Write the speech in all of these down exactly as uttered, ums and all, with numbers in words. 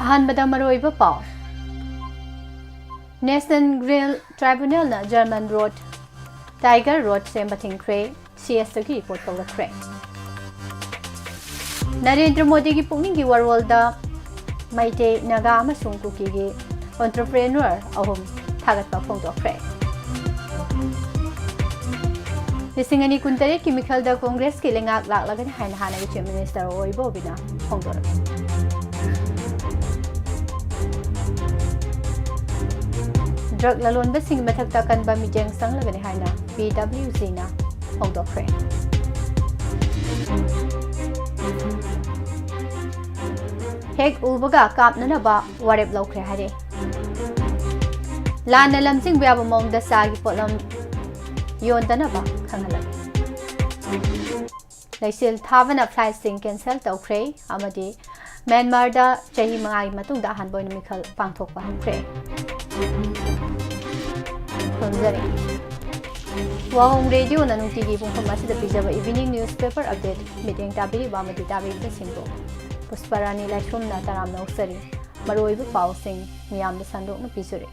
ꯑꯍꯥꯟꯕꯗ ꯃꯔꯨꯑꯣꯏꯕ ꯄꯥꯎ꯫ National Green Tribunalꯅ German Road, Tiger Road ꯁꯦꯝꯕ ꯊꯤꯡꯈ꯭ꯔꯦ꯫ ꯁꯤ ꯑꯦꯁꯇꯒꯤ ꯔꯤꯄꯣꯔꯠ ꯇꯧꯔꯛꯈ꯭ꯔꯦ꯫ ꯅꯔꯦꯟꯗ꯭ꯔ ꯃꯣꯗꯤꯒꯤ ꯄꯨꯛꯅꯤꯡꯒꯤ ꯋꯥꯔꯣꯜꯗ ꯃꯩꯇꯩ, ꯅꯥꯒꯥ ꯑꯃꯁꯨꯡ ꯀꯨꯀꯤꯒꯤ entrepreneur ꯑꯍꯨꯝ ꯊꯥꯒꯠꯄ ꯐꯣꯡꯗꯣꯛꯈ꯭ꯔꯦ꯫ ꯂꯤꯁꯤꯡ ꯑꯅꯤ ꯀꯨꯟꯇꯔꯦꯠꯀꯤ ꯃꯤꯈꯜꯗ ꯀꯣꯡꯒ꯭ꯔꯦꯁꯀꯤ ꯂꯩꯉꯥꯛ ꯂꯥꯛꯂꯒꯅꯤ ꯍꯥꯏꯅ ꯍꯥꯟꯅꯒꯤ Chief Minister ꯑꯣꯏꯕꯣꯕꯤꯅ ꯐꯣꯡꯗꯣꯔꯛꯂꯤ꯫ Drug ꯂꯂꯣꯟꯕꯁꯤꯡꯒꯤ ꯃꯊꯛꯇ ꯑꯀꯟꯕ ꯃꯤꯠꯌꯦꯡ ꯆꯪꯂꯒꯅꯤ ꯍꯥꯏꯅ P W Gꯅ ꯐꯣꯡꯗꯣꯛꯈ꯭ꯔꯦ꯫ ꯍꯦꯛ ꯎꯕꯒ ꯀꯥꯞꯅꯅꯕ ꯋꯥꯔꯦꯞ ꯂꯧꯈ꯭ꯔꯦ ꯍꯥꯏꯔꯦ꯫ ꯂꯥꯟꯅ ꯂꯝꯖꯤꯡꯕ ꯌꯥꯕ ꯃꯑꯣꯡꯗ ꯆꯥꯒꯤ ꯄꯣꯠꯂꯝ ꯌꯣꯟꯗꯅꯕ ꯈꯪꯍꯜꯂꯝꯃꯤ꯫ ꯂꯩꯆꯤꯜ ꯊꯥꯕꯅ flightꯁꯤꯡ cancel ꯇꯧꯈ꯭ꯔꯦ ꯑꯃꯗꯤ ꯃ꯭ꯌꯥꯟꯃꯥꯔꯗ ꯆꯍꯤ ꯃꯉꯥꯒꯤ ꯃꯇꯨꯡꯗ ꯑꯍꯥꯟꯕ ꯑꯣꯏꯅ ꯃꯤꯈꯜ ꯄꯥꯡꯊꯣꯛꯄ ꯍꯧꯈ꯭ꯔꯦ꯫ ꯈꯨꯔꯨꯝꯖꯔꯤ꯫ ꯋꯥꯍꯣꯡ ꯔꯦꯗꯤꯑꯣꯅ ꯅꯨꯡꯇꯤꯒꯤ ꯄꯨꯡꯐꯝ ꯑꯁꯤꯗ ꯄꯤꯖꯕ evening newspaper update ꯃꯤꯠꯌꯦꯡ ꯇꯥꯕꯤꯔꯤꯕ ꯑꯃꯗꯤ ꯇꯥꯕꯤꯔꯤꯕꯁꯤꯡꯕꯨ ꯄꯨꯁꯄꯔꯥꯅꯤ ꯂꯥꯏꯁ꯭ꯔꯝꯅ ꯇꯔꯥꯝꯅ ꯑꯣꯛꯆꯔꯤ꯫ ꯃꯔꯨꯑꯣꯏꯕ ꯄꯥꯎꯁꯤꯡ ꯃꯤꯌꯥꯝꯗ ꯁꯟꯗꯣꯛꯅ ꯄꯤꯖꯔꯤ꯫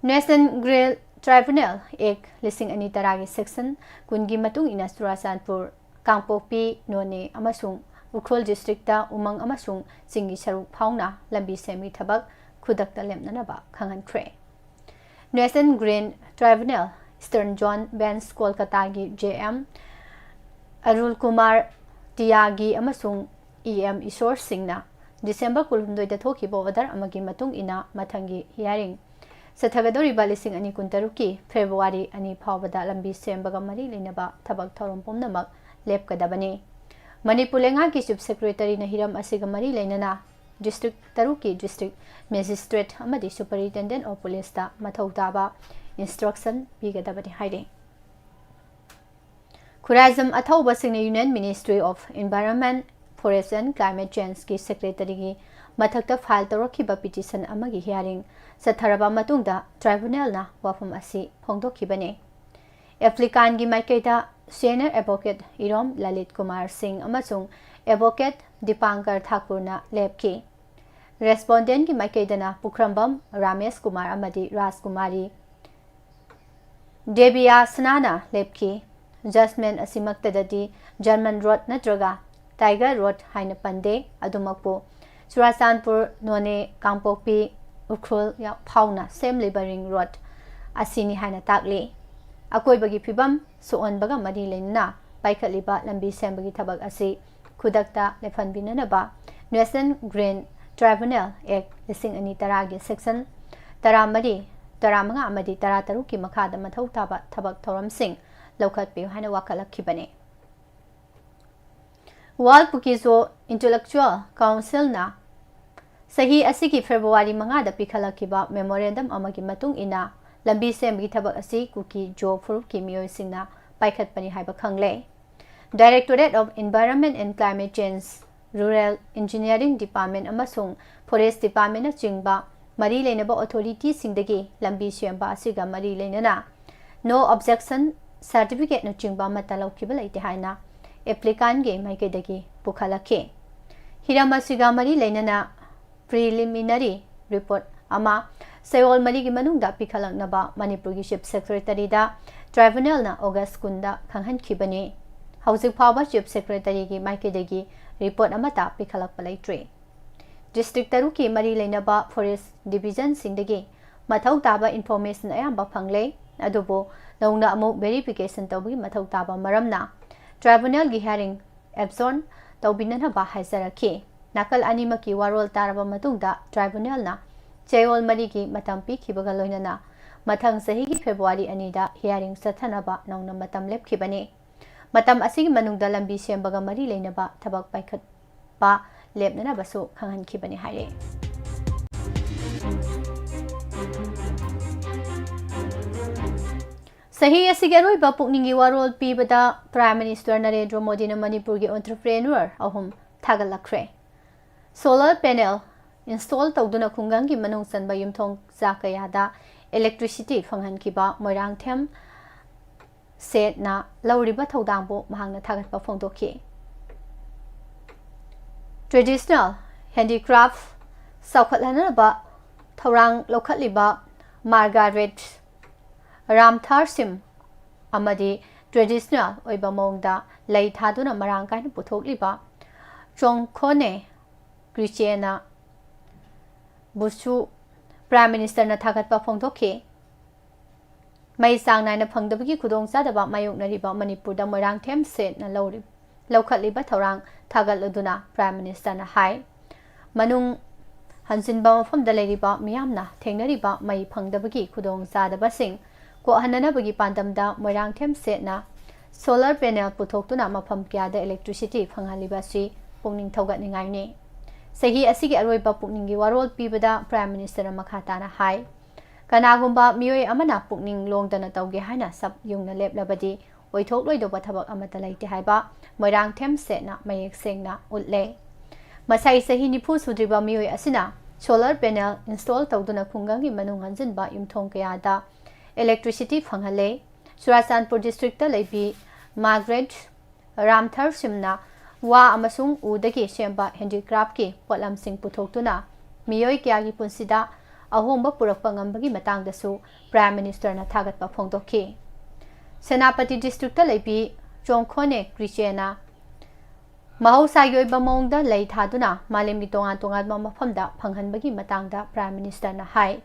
National Green Tribunal Act ꯂꯤꯁꯤꯡ ꯑꯅꯤ ꯇꯔꯥꯒꯤ section ꯀꯨꯟꯒꯤ ꯃꯇꯨꯡ ꯏꯟꯅ ꯆꯨꯔꯥꯆꯥꯟꯄꯨꯔ, ꯀꯥꯡꯄꯣꯛꯄꯤ, ꯅꯣꯅꯦ ꯑꯃꯁꯨꯡ ꯎꯈ꯭ꯔꯨꯜ districtꯇ ꯎꯃꯪ ꯑꯃꯁꯨꯡ ꯆꯤꯡꯒꯤ ꯁꯔꯨꯛ ꯐꯥꯎꯅ ꯂꯝꯕꯤ ꯁꯦꯝꯕꯒꯤ ꯊꯕꯛ ꯈꯨꯗꯛꯇ ꯂꯦꯞꯅꯅꯕ ꯈꯪꯍꯟꯈ꯭ꯔꯦ꯫ National Green Tribunal Eastern Zone Bench ꯀꯣꯜꯀꯇꯥꯒꯤ J M ꯑꯔꯨꯜ Kumar ꯇꯤꯌꯥꯒꯤ ꯑꯃꯁꯨꯡ E M ꯏꯁꯣꯔ ꯁꯤꯡꯅ December ꯀꯨꯟꯍꯨꯝꯗꯣꯏꯗ ꯊꯣꯛꯈꯤꯕ order ꯑꯃꯒꯤ ꯃꯇꯨꯡ ꯏꯟꯅ ꯃꯊꯪꯒꯤ hearing ꯆꯠꯊꯒꯗꯧꯔꯤꯕ ꯂꯤꯁꯤꯡ ꯑꯅꯤ ꯀꯨꯟꯇꯔꯨꯛꯀꯤ February ꯑꯅꯤ ꯐꯥꯎꯕꯗ ꯂꯝꯕꯤ ꯁꯦꯝꯕꯒ ꯃꯔꯤ ꯂꯩꯅꯕ ꯊꯕꯛ ꯊꯧꯔꯝ ꯄꯨꯝꯅꯃꯛ ꯂꯦꯞꯀꯗꯕꯅꯤ꯫ ꯃꯅꯤꯄꯨꯔ ꯂꯩꯉꯥꯛꯀꯤ Chief Secretaryꯅ ꯍꯤꯔꯝ ꯑꯁꯤꯒ ꯃꯔꯤ ꯂꯩꯅꯅ district ꯇꯔꯨꯛꯀꯤ district magistrate ꯑꯃꯗꯤ superintendent of policeꯇ ꯃꯊꯧ ꯇꯥꯕ instruction ꯄꯤꯒꯗꯕꯅꯤ ꯍꯥꯏꯔꯤ꯫ Khuraijam ꯑꯊꯧꯕꯁꯤꯡꯅ Union Ministry of Environment, Forest and Climate Changeꯀꯤ secretaryꯒꯤ ꯃꯊꯛꯇ file ꯇꯧꯔꯛꯈꯤꯕ petition ꯑꯃꯒꯤ hearing ꯆꯠꯊꯔꯕ ꯃꯇꯨꯡꯗ tribunalꯅ ꯋꯥꯐꯝ ꯑꯁꯤ ꯐꯣꯡꯗꯣꯛꯈꯤꯕꯅꯤ꯫ Applicantꯀꯤ ꯃꯥꯏꯀꯩꯗ senior advocate ꯏꯔꯣꯝ ꯂꯂꯤꯠ ꯀꯨꯃꯥꯔ ꯁꯤꯡ ꯑꯃꯁꯨꯡ ꯑꯦꯗꯚꯣꯀꯦꯠ ꯗꯤꯄꯥꯡꯀꯔ ꯊꯥꯀꯨꯔꯅ ꯂꯦꯞꯈꯤ꯫ ꯔꯦꯁꯄꯣꯟꯗꯦꯟꯒꯤ ꯃꯥꯏꯀꯩꯗꯅ ꯄꯨꯈ꯭ꯔꯝꯕꯝ ꯔꯥꯃꯦꯁ ꯀꯨꯃꯥꯔ ꯑꯃꯗꯤ ꯔꯥꯖꯀꯨꯃꯥꯔꯤ ꯗꯦꯕꯤꯌꯥꯁꯅꯥꯅ ꯂꯦꯞꯈꯤ꯫ ꯖꯁꯃꯦꯟ ꯑꯁꯤꯃꯛꯇꯗꯗꯤ ꯖꯔꯃꯟ ꯔꯣꯗ ꯅꯠꯇ꯭ꯔꯒ ꯇꯥꯏꯒꯔ ꯔꯣꯗ ꯍꯥꯏꯅ ꯄꯟꯗꯦ꯫ ꯑꯗꯨꯃꯛꯄꯨ ꯆꯨꯔꯥꯆꯥꯟꯄꯨꯔ, ꯅꯣꯅꯦ, ꯀꯥꯡꯄꯣꯛꯄꯤ, ꯎꯈ꯭ꯔꯨꯜ ꯌꯥ-, ꯐꯥꯎꯅ ꯁꯦꯝꯂꯤꯕ ꯔꯤꯡ ꯔꯣꯗ ꯑꯁꯤꯅꯤ ꯍꯥꯏꯅ ꯇꯥꯛꯂꯤ꯫ ꯑꯀꯣꯏꯕꯒꯤ ꯐꯤꯕꯝ ꯁꯣꯛꯍꯟꯕꯒ ꯃꯔꯤ ꯂꯩꯅꯅ ꯄꯥꯏꯈꯠꯂꯤꯕ ꯂꯝꯕꯤ ꯁꯦꯝꯕꯒꯤ ꯊꯕꯛ ꯑꯁꯤ ꯈꯨꯗꯛꯇ ꯂꯦꯞꯍꯟꯕꯤꯅꯅꯕ National Green Tribunal Act ꯂꯤꯁꯤꯡ ꯑꯅꯤ ꯇꯔꯥꯒꯤ section ꯇꯔꯥꯃꯔꯤ, ꯇꯔꯥꯃꯉꯥ ꯑꯃꯗꯤ ꯇꯔꯥꯇꯔꯨꯛꯀꯤ ꯃꯈꯥꯗ ꯃꯊꯧ ꯇꯥꯕ ꯊꯕꯛ ꯊꯧꯔꯝꯁꯤꯡ ꯂꯧꯈꯠꯄꯤꯌꯨ ꯍꯥꯏꯅ ꯋꯥꯀꯠꯂꯛꯈꯤꯕꯅꯤ꯫ World Kuki-Zo Intellectual Council-ꯅ ꯆꯍꯤ ꯑꯁꯤꯒꯤ ꯐꯦꯕ꯭ꯔꯨꯋꯥꯔꯤ ꯃꯉꯥꯗ ꯄꯤꯈꯠꯂꯛꯈꯤꯕ memorandum ꯑꯃꯒꯤ ꯃꯇꯨꯡ ꯏꯟꯅ, ꯂꯝꯕꯤ ꯁꯦꯝꯕꯒꯤ ꯊꯕꯛ ꯑꯁꯤ ꯀꯨꯀꯤ ꯖꯣ ꯐꯨꯔꯨꯞꯀꯤ ꯃꯤꯑꯣꯏꯁꯤꯡꯅ ꯄꯥꯏꯈꯠꯄꯅꯤ ꯍꯥꯏꯕ ꯈꯪꯂꯦ꯫ Directorate of Environment and Climate Change, Rural Engineering Department ꯑꯃꯁꯨꯡ Forest Department-ꯅꯆꯤꯡꯕ ꯃꯔꯤ ꯂꯩꯅꯕ authority-ꯁꯤꯡꯗꯒꯤ ꯂꯝꯕꯤ ꯁꯦꯝꯕ ꯑꯁꯤꯒ ꯃꯔꯤ ꯂꯩꯅꯅ no objection certificate-ꯅꯆꯤꯡꯕ ꯑꯃꯠꯇ ꯂꯧꯈꯤꯕ ꯂꯩꯇꯦ ꯍꯥꯏꯅ applicant-ꯀꯤ ꯃꯥꯏꯀꯩꯗꯒꯤ ꯄꯨꯈꯠꯂꯛꯈꯤ꯫ ꯍꯤꯔꯝ ꯑꯁꯤꯒ ꯃꯔꯤ ꯂꯩꯅꯅ preliminary report ꯑꯃ ꯆꯌꯣꯜ ꯃꯔꯤꯒꯤ ꯃꯅꯨꯡꯗ ꯄꯤꯈꯠꯂꯛꯅꯕ ꯃꯅꯤꯄꯨꯔꯒꯤ Chief Secretary-ꯗ tribunal-ꯅ August ꯀꯨꯟꯗ ꯈꯪꯍꯟꯈꯤꯕꯅꯤ꯫ ꯍꯧꯖꯤꯛ ꯐꯥꯎꯕ Chief Secretary-ꯒꯤ ꯃꯥꯏꯀꯩꯗꯒꯤ report ꯑꯃꯠꯇ ꯄꯤꯈꯠꯂꯛꯄ ꯂꯩꯇ꯭ꯔꯤ꯫ District ꯇꯔꯨꯛꯀꯤ ꯃꯔꯤ ꯂꯩꯅꯕ Forest Division-ꯁꯤꯡꯗꯒꯤ ꯃꯊꯧ ꯇꯥꯕ information ꯑꯌꯥꯝꯕ ꯐꯪꯂꯦ, ꯑꯗꯨꯕꯨ ꯅꯧꯅ ꯑꯃꯨꯛ verification ꯇꯧꯕꯒꯤ ꯃꯊꯧ ꯇꯥꯕ ꯃꯔꯝꯅ tribunal-ꯒꯤ hearing adjourn ꯇꯧꯕꯤꯅꯅꯕ ꯍꯥꯏꯖꯔꯛꯈꯤ꯫ ꯅꯥꯀꯜ ꯑꯅꯤꯃꯛꯀꯤ ꯋꯥꯔꯣꯜ ꯇꯥꯔꯕ ꯃꯇꯨꯡꯗ tribunal-ꯅ ꯆꯌꯣꯜ ꯃꯔꯤꯒꯤ ꯃꯇꯝ ꯄꯤꯈꯤꯕꯒ ꯂꯣꯏꯅꯅ ꯃꯊꯪ ꯆꯍꯤꯒꯤ ꯐꯦꯕ꯭ꯔꯨꯋꯥꯔꯤ ꯑꯅꯤꯗ hearing ꯆꯠꯊꯅꯕ ꯅꯧꯅ ꯃꯇꯝ ꯂꯦꯞꯈꯤꯕꯅꯤ꯫ ꯃꯇꯝ ꯑꯁꯤꯒꯤ ꯃꯅꯨꯡꯗ ꯂꯝꯕꯤ ꯁꯦꯝꯕꯒ ꯃꯔꯤ ꯂꯩꯅꯕ ꯊꯕꯛ ꯄꯥꯏꯈꯠꯄ ꯂꯦꯞꯅꯅꯕꯁꯨ ꯈꯪꯍꯟꯈꯤꯕꯅꯤ ꯍꯥꯏꯔꯤ꯫ ꯆꯍꯤ ꯑꯁꯤꯒꯤ ꯑꯔꯣꯏꯕ ꯄꯨꯛꯅꯤꯡꯒꯤ ꯋꯥꯔꯣꯜ ꯄꯤꯕꯗ Prime Minister ꯅꯔꯦꯟꯗ꯭ꯔ ꯃꯣꯗꯤꯅ ꯃꯅꯤꯄꯨꯔꯒꯤ entrepreneur ꯑꯍꯨꯝ ꯊꯥꯒꯠꯂꯛꯈ꯭ꯔꯦ꯫ Solar panel install ꯇꯧꯗꯨꯅ ꯈꯨꯡꯒꯪꯒꯤ ꯃꯅꯨꯡ ꯆꯟꯕ ꯌꯨꯝꯊꯣꯡ ꯆꯥ ꯀꯌꯥꯗ electricity ꯐꯪꯍꯟꯈꯤꯕ ꯃꯣꯏꯔꯥꯡꯊꯦꯝ ꯁꯦꯠꯅ ꯂꯧꯔꯤꯕ ꯊꯧꯗꯥꯡꯕꯨ ꯃꯍꯥꯛꯅ ꯊꯥꯒꯠꯄ ꯐꯣꯡꯗꯣꯛꯈꯤ꯫ Traditional handicraft ꯆꯥꯎꯈꯠꯍꯟꯅꯕ ꯊꯧꯔꯥꯡ ꯂꯧꯈꯠꯂꯤꯕ ꯃꯥꯔꯒꯥꯔꯦꯠ ꯔꯥꯝꯊꯥꯔꯁꯤꯝ ꯑꯃꯗꯤ traditional ꯑꯣꯏꯕ ꯃꯑꯣꯡꯗ ꯂꯩ ꯊꯥꯗꯨꯅ ꯃꯔꯥꯡ ꯀꯥꯏꯅ ꯄꯨꯊꯣꯛꯂꯤꯕ ꯆꯣꯡꯈꯣꯅꯦ ꯀ꯭ꯔꯤꯆꯦꯅ ꯕꯨꯁꯨ Prime Ministerꯅ ꯊꯥꯒꯠꯄ ꯐꯣꯡꯗꯣꯛꯈꯤ꯫ ꯃꯩ ꯆꯥꯡ ꯅꯥꯏꯅ ꯐꯪꯗꯕꯒꯤ ꯈꯨꯗꯣꯡꯆꯥꯗꯕ ꯃꯥꯌꯣꯛꯅꯔꯤꯕ ꯃꯅꯤꯄꯨꯔꯗ ꯃꯣꯏꯔꯥꯡꯊꯦꯝ ꯁꯦꯠꯅ ꯂꯧꯔꯤ-, ꯂꯧꯈꯠꯂꯤꯕ ꯊꯧꯔꯥꯡ ꯊꯥꯒꯠꯂꯗꯨꯅ Prime Ministerꯅ ꯍꯥꯏ, ꯃꯅꯨꯡ ꯍꯟꯖꯤꯟꯕ ꯃꯐꯝꯗ ꯂꯩꯔꯤꯕ ꯃꯤꯌꯥꯝꯅ ꯊꯦꯡꯅꯔꯤꯕ ꯃꯩ ꯐꯪꯗꯕꯒꯤ ꯈꯨꯗꯣꯡꯆꯥꯗꯕꯁꯤꯡ ꯀꯣꯛꯍꯟꯅꯅꯕꯒꯤ ꯄꯥꯟꯗꯝꯗ ꯃꯣꯏꯔꯥꯡꯊꯦꯝ ꯁꯦꯠꯅ solar panel ꯄꯨꯊꯣꯛꯇꯨꯅ ꯃꯐꯝ ꯀꯌꯥꯗ electricity ꯐꯪꯍꯜꯂꯤꯕ ꯑꯁꯤ ꯄꯨꯛꯅꯤꯡ ꯊꯧꯒꯠꯅꯤꯡꯉꯥꯏꯅꯤ꯫ ꯆꯍꯤ ꯑꯁꯤꯒꯤ ꯑꯔꯣꯏꯕ ꯄꯨꯛꯅꯤꯡꯒꯤ ꯋꯥꯔꯣꯜ ꯄꯤꯕꯗ Prime Ministerꯅ ꯃꯈꯥ ꯇꯥꯅ ꯍꯥꯏ, ꯀꯅꯥꯒꯨꯝꯕ ꯃꯤꯑꯣꯏ ꯑꯃꯅ ꯄꯨꯛꯅꯤꯡ ꯂꯣꯡꯗꯅ ꯇꯧꯒꯦ ꯍꯥꯏꯅ ꯁꯞ ꯌꯨꯡꯅ ꯂꯦꯞꯂꯕꯗꯤ ꯑꯣꯏꯊꯣꯛꯂꯣꯏꯗꯧꯕ ꯊꯕꯛ ꯑꯃꯠꯇ ꯂꯩꯇꯦ ꯍꯥꯏꯕ ꯃꯣꯏꯔꯥꯡꯊꯦꯝ ꯁꯦꯠꯅ ꯃꯌꯦꯛ ꯁꯦꯡꯅ ꯎꯠꯂꯦ꯫ ꯃꯁꯥꯏ ꯆꯍꯤ ꯅꯤꯐꯨ ꯁꯨꯗ꯭ꯔꯤꯕ ꯃꯤꯑꯣꯏ ꯑꯁꯤꯅ solar panel install ꯇꯧꯗꯨꯅ ꯈꯨꯡꯒꯪꯒꯤ ꯃꯅꯨꯡ ꯍꯟꯖꯤꯟꯕ ꯌꯨꯝꯊꯣꯡ ꯀꯌꯥꯗ electricity ꯐꯪꯍꯜꯂꯦ꯫ ꯆꯨꯔꯥꯆꯥꯟꯄꯨꯔ districtꯇ ꯂꯩꯕꯤ ꯃꯥꯔꯒꯔꯦꯠ ꯔꯥꯝꯊꯔꯁꯤꯝꯅ ꯋꯥ ꯑꯃꯁꯨꯡ ꯎꯗꯒꯤ ꯁꯦꯝꯕ handicraftꯀꯤ ꯄꯣꯠꯂꯝꯁꯤꯡ ꯄꯨꯊꯣꯛꯇꯨꯅ ꯃꯤꯑꯣꯏ ꯀꯌꯥꯒꯤ ꯄꯨꯟꯁꯤꯗ ꯑꯍꯣꯡꯕ ꯄꯨꯔꯛꯄ ꯉꯝꯕꯒꯤ ꯃꯇꯥꯡꯗꯁꯨ Prime Ministerꯅ ꯊꯥꯒꯠꯄ ꯐꯣꯡꯗꯣꯛꯈꯤ꯫ ꯁꯦꯅꯥꯄꯇꯤ districtꯇ ꯂꯩꯕꯤ ꯆꯣꯡꯈꯣꯅꯦ ꯀ꯭ꯔꯤꯆꯦꯅ ꯃꯍꯧꯁꯥꯒꯤ ꯑꯣꯏꯕ ꯃꯑꯣꯡꯗ ꯂꯩ ꯊꯥꯗꯨꯅ ꯃꯥꯂꯦꯝꯒꯤ ꯇꯣꯉꯥꯟ ꯇꯣꯉꯥꯟꯕ ꯃꯐꯝꯗ ꯐꯪꯍꯟꯕꯒꯤ ꯃꯇꯥꯡꯗ Prime Ministerꯅ ꯍꯥꯏ꯫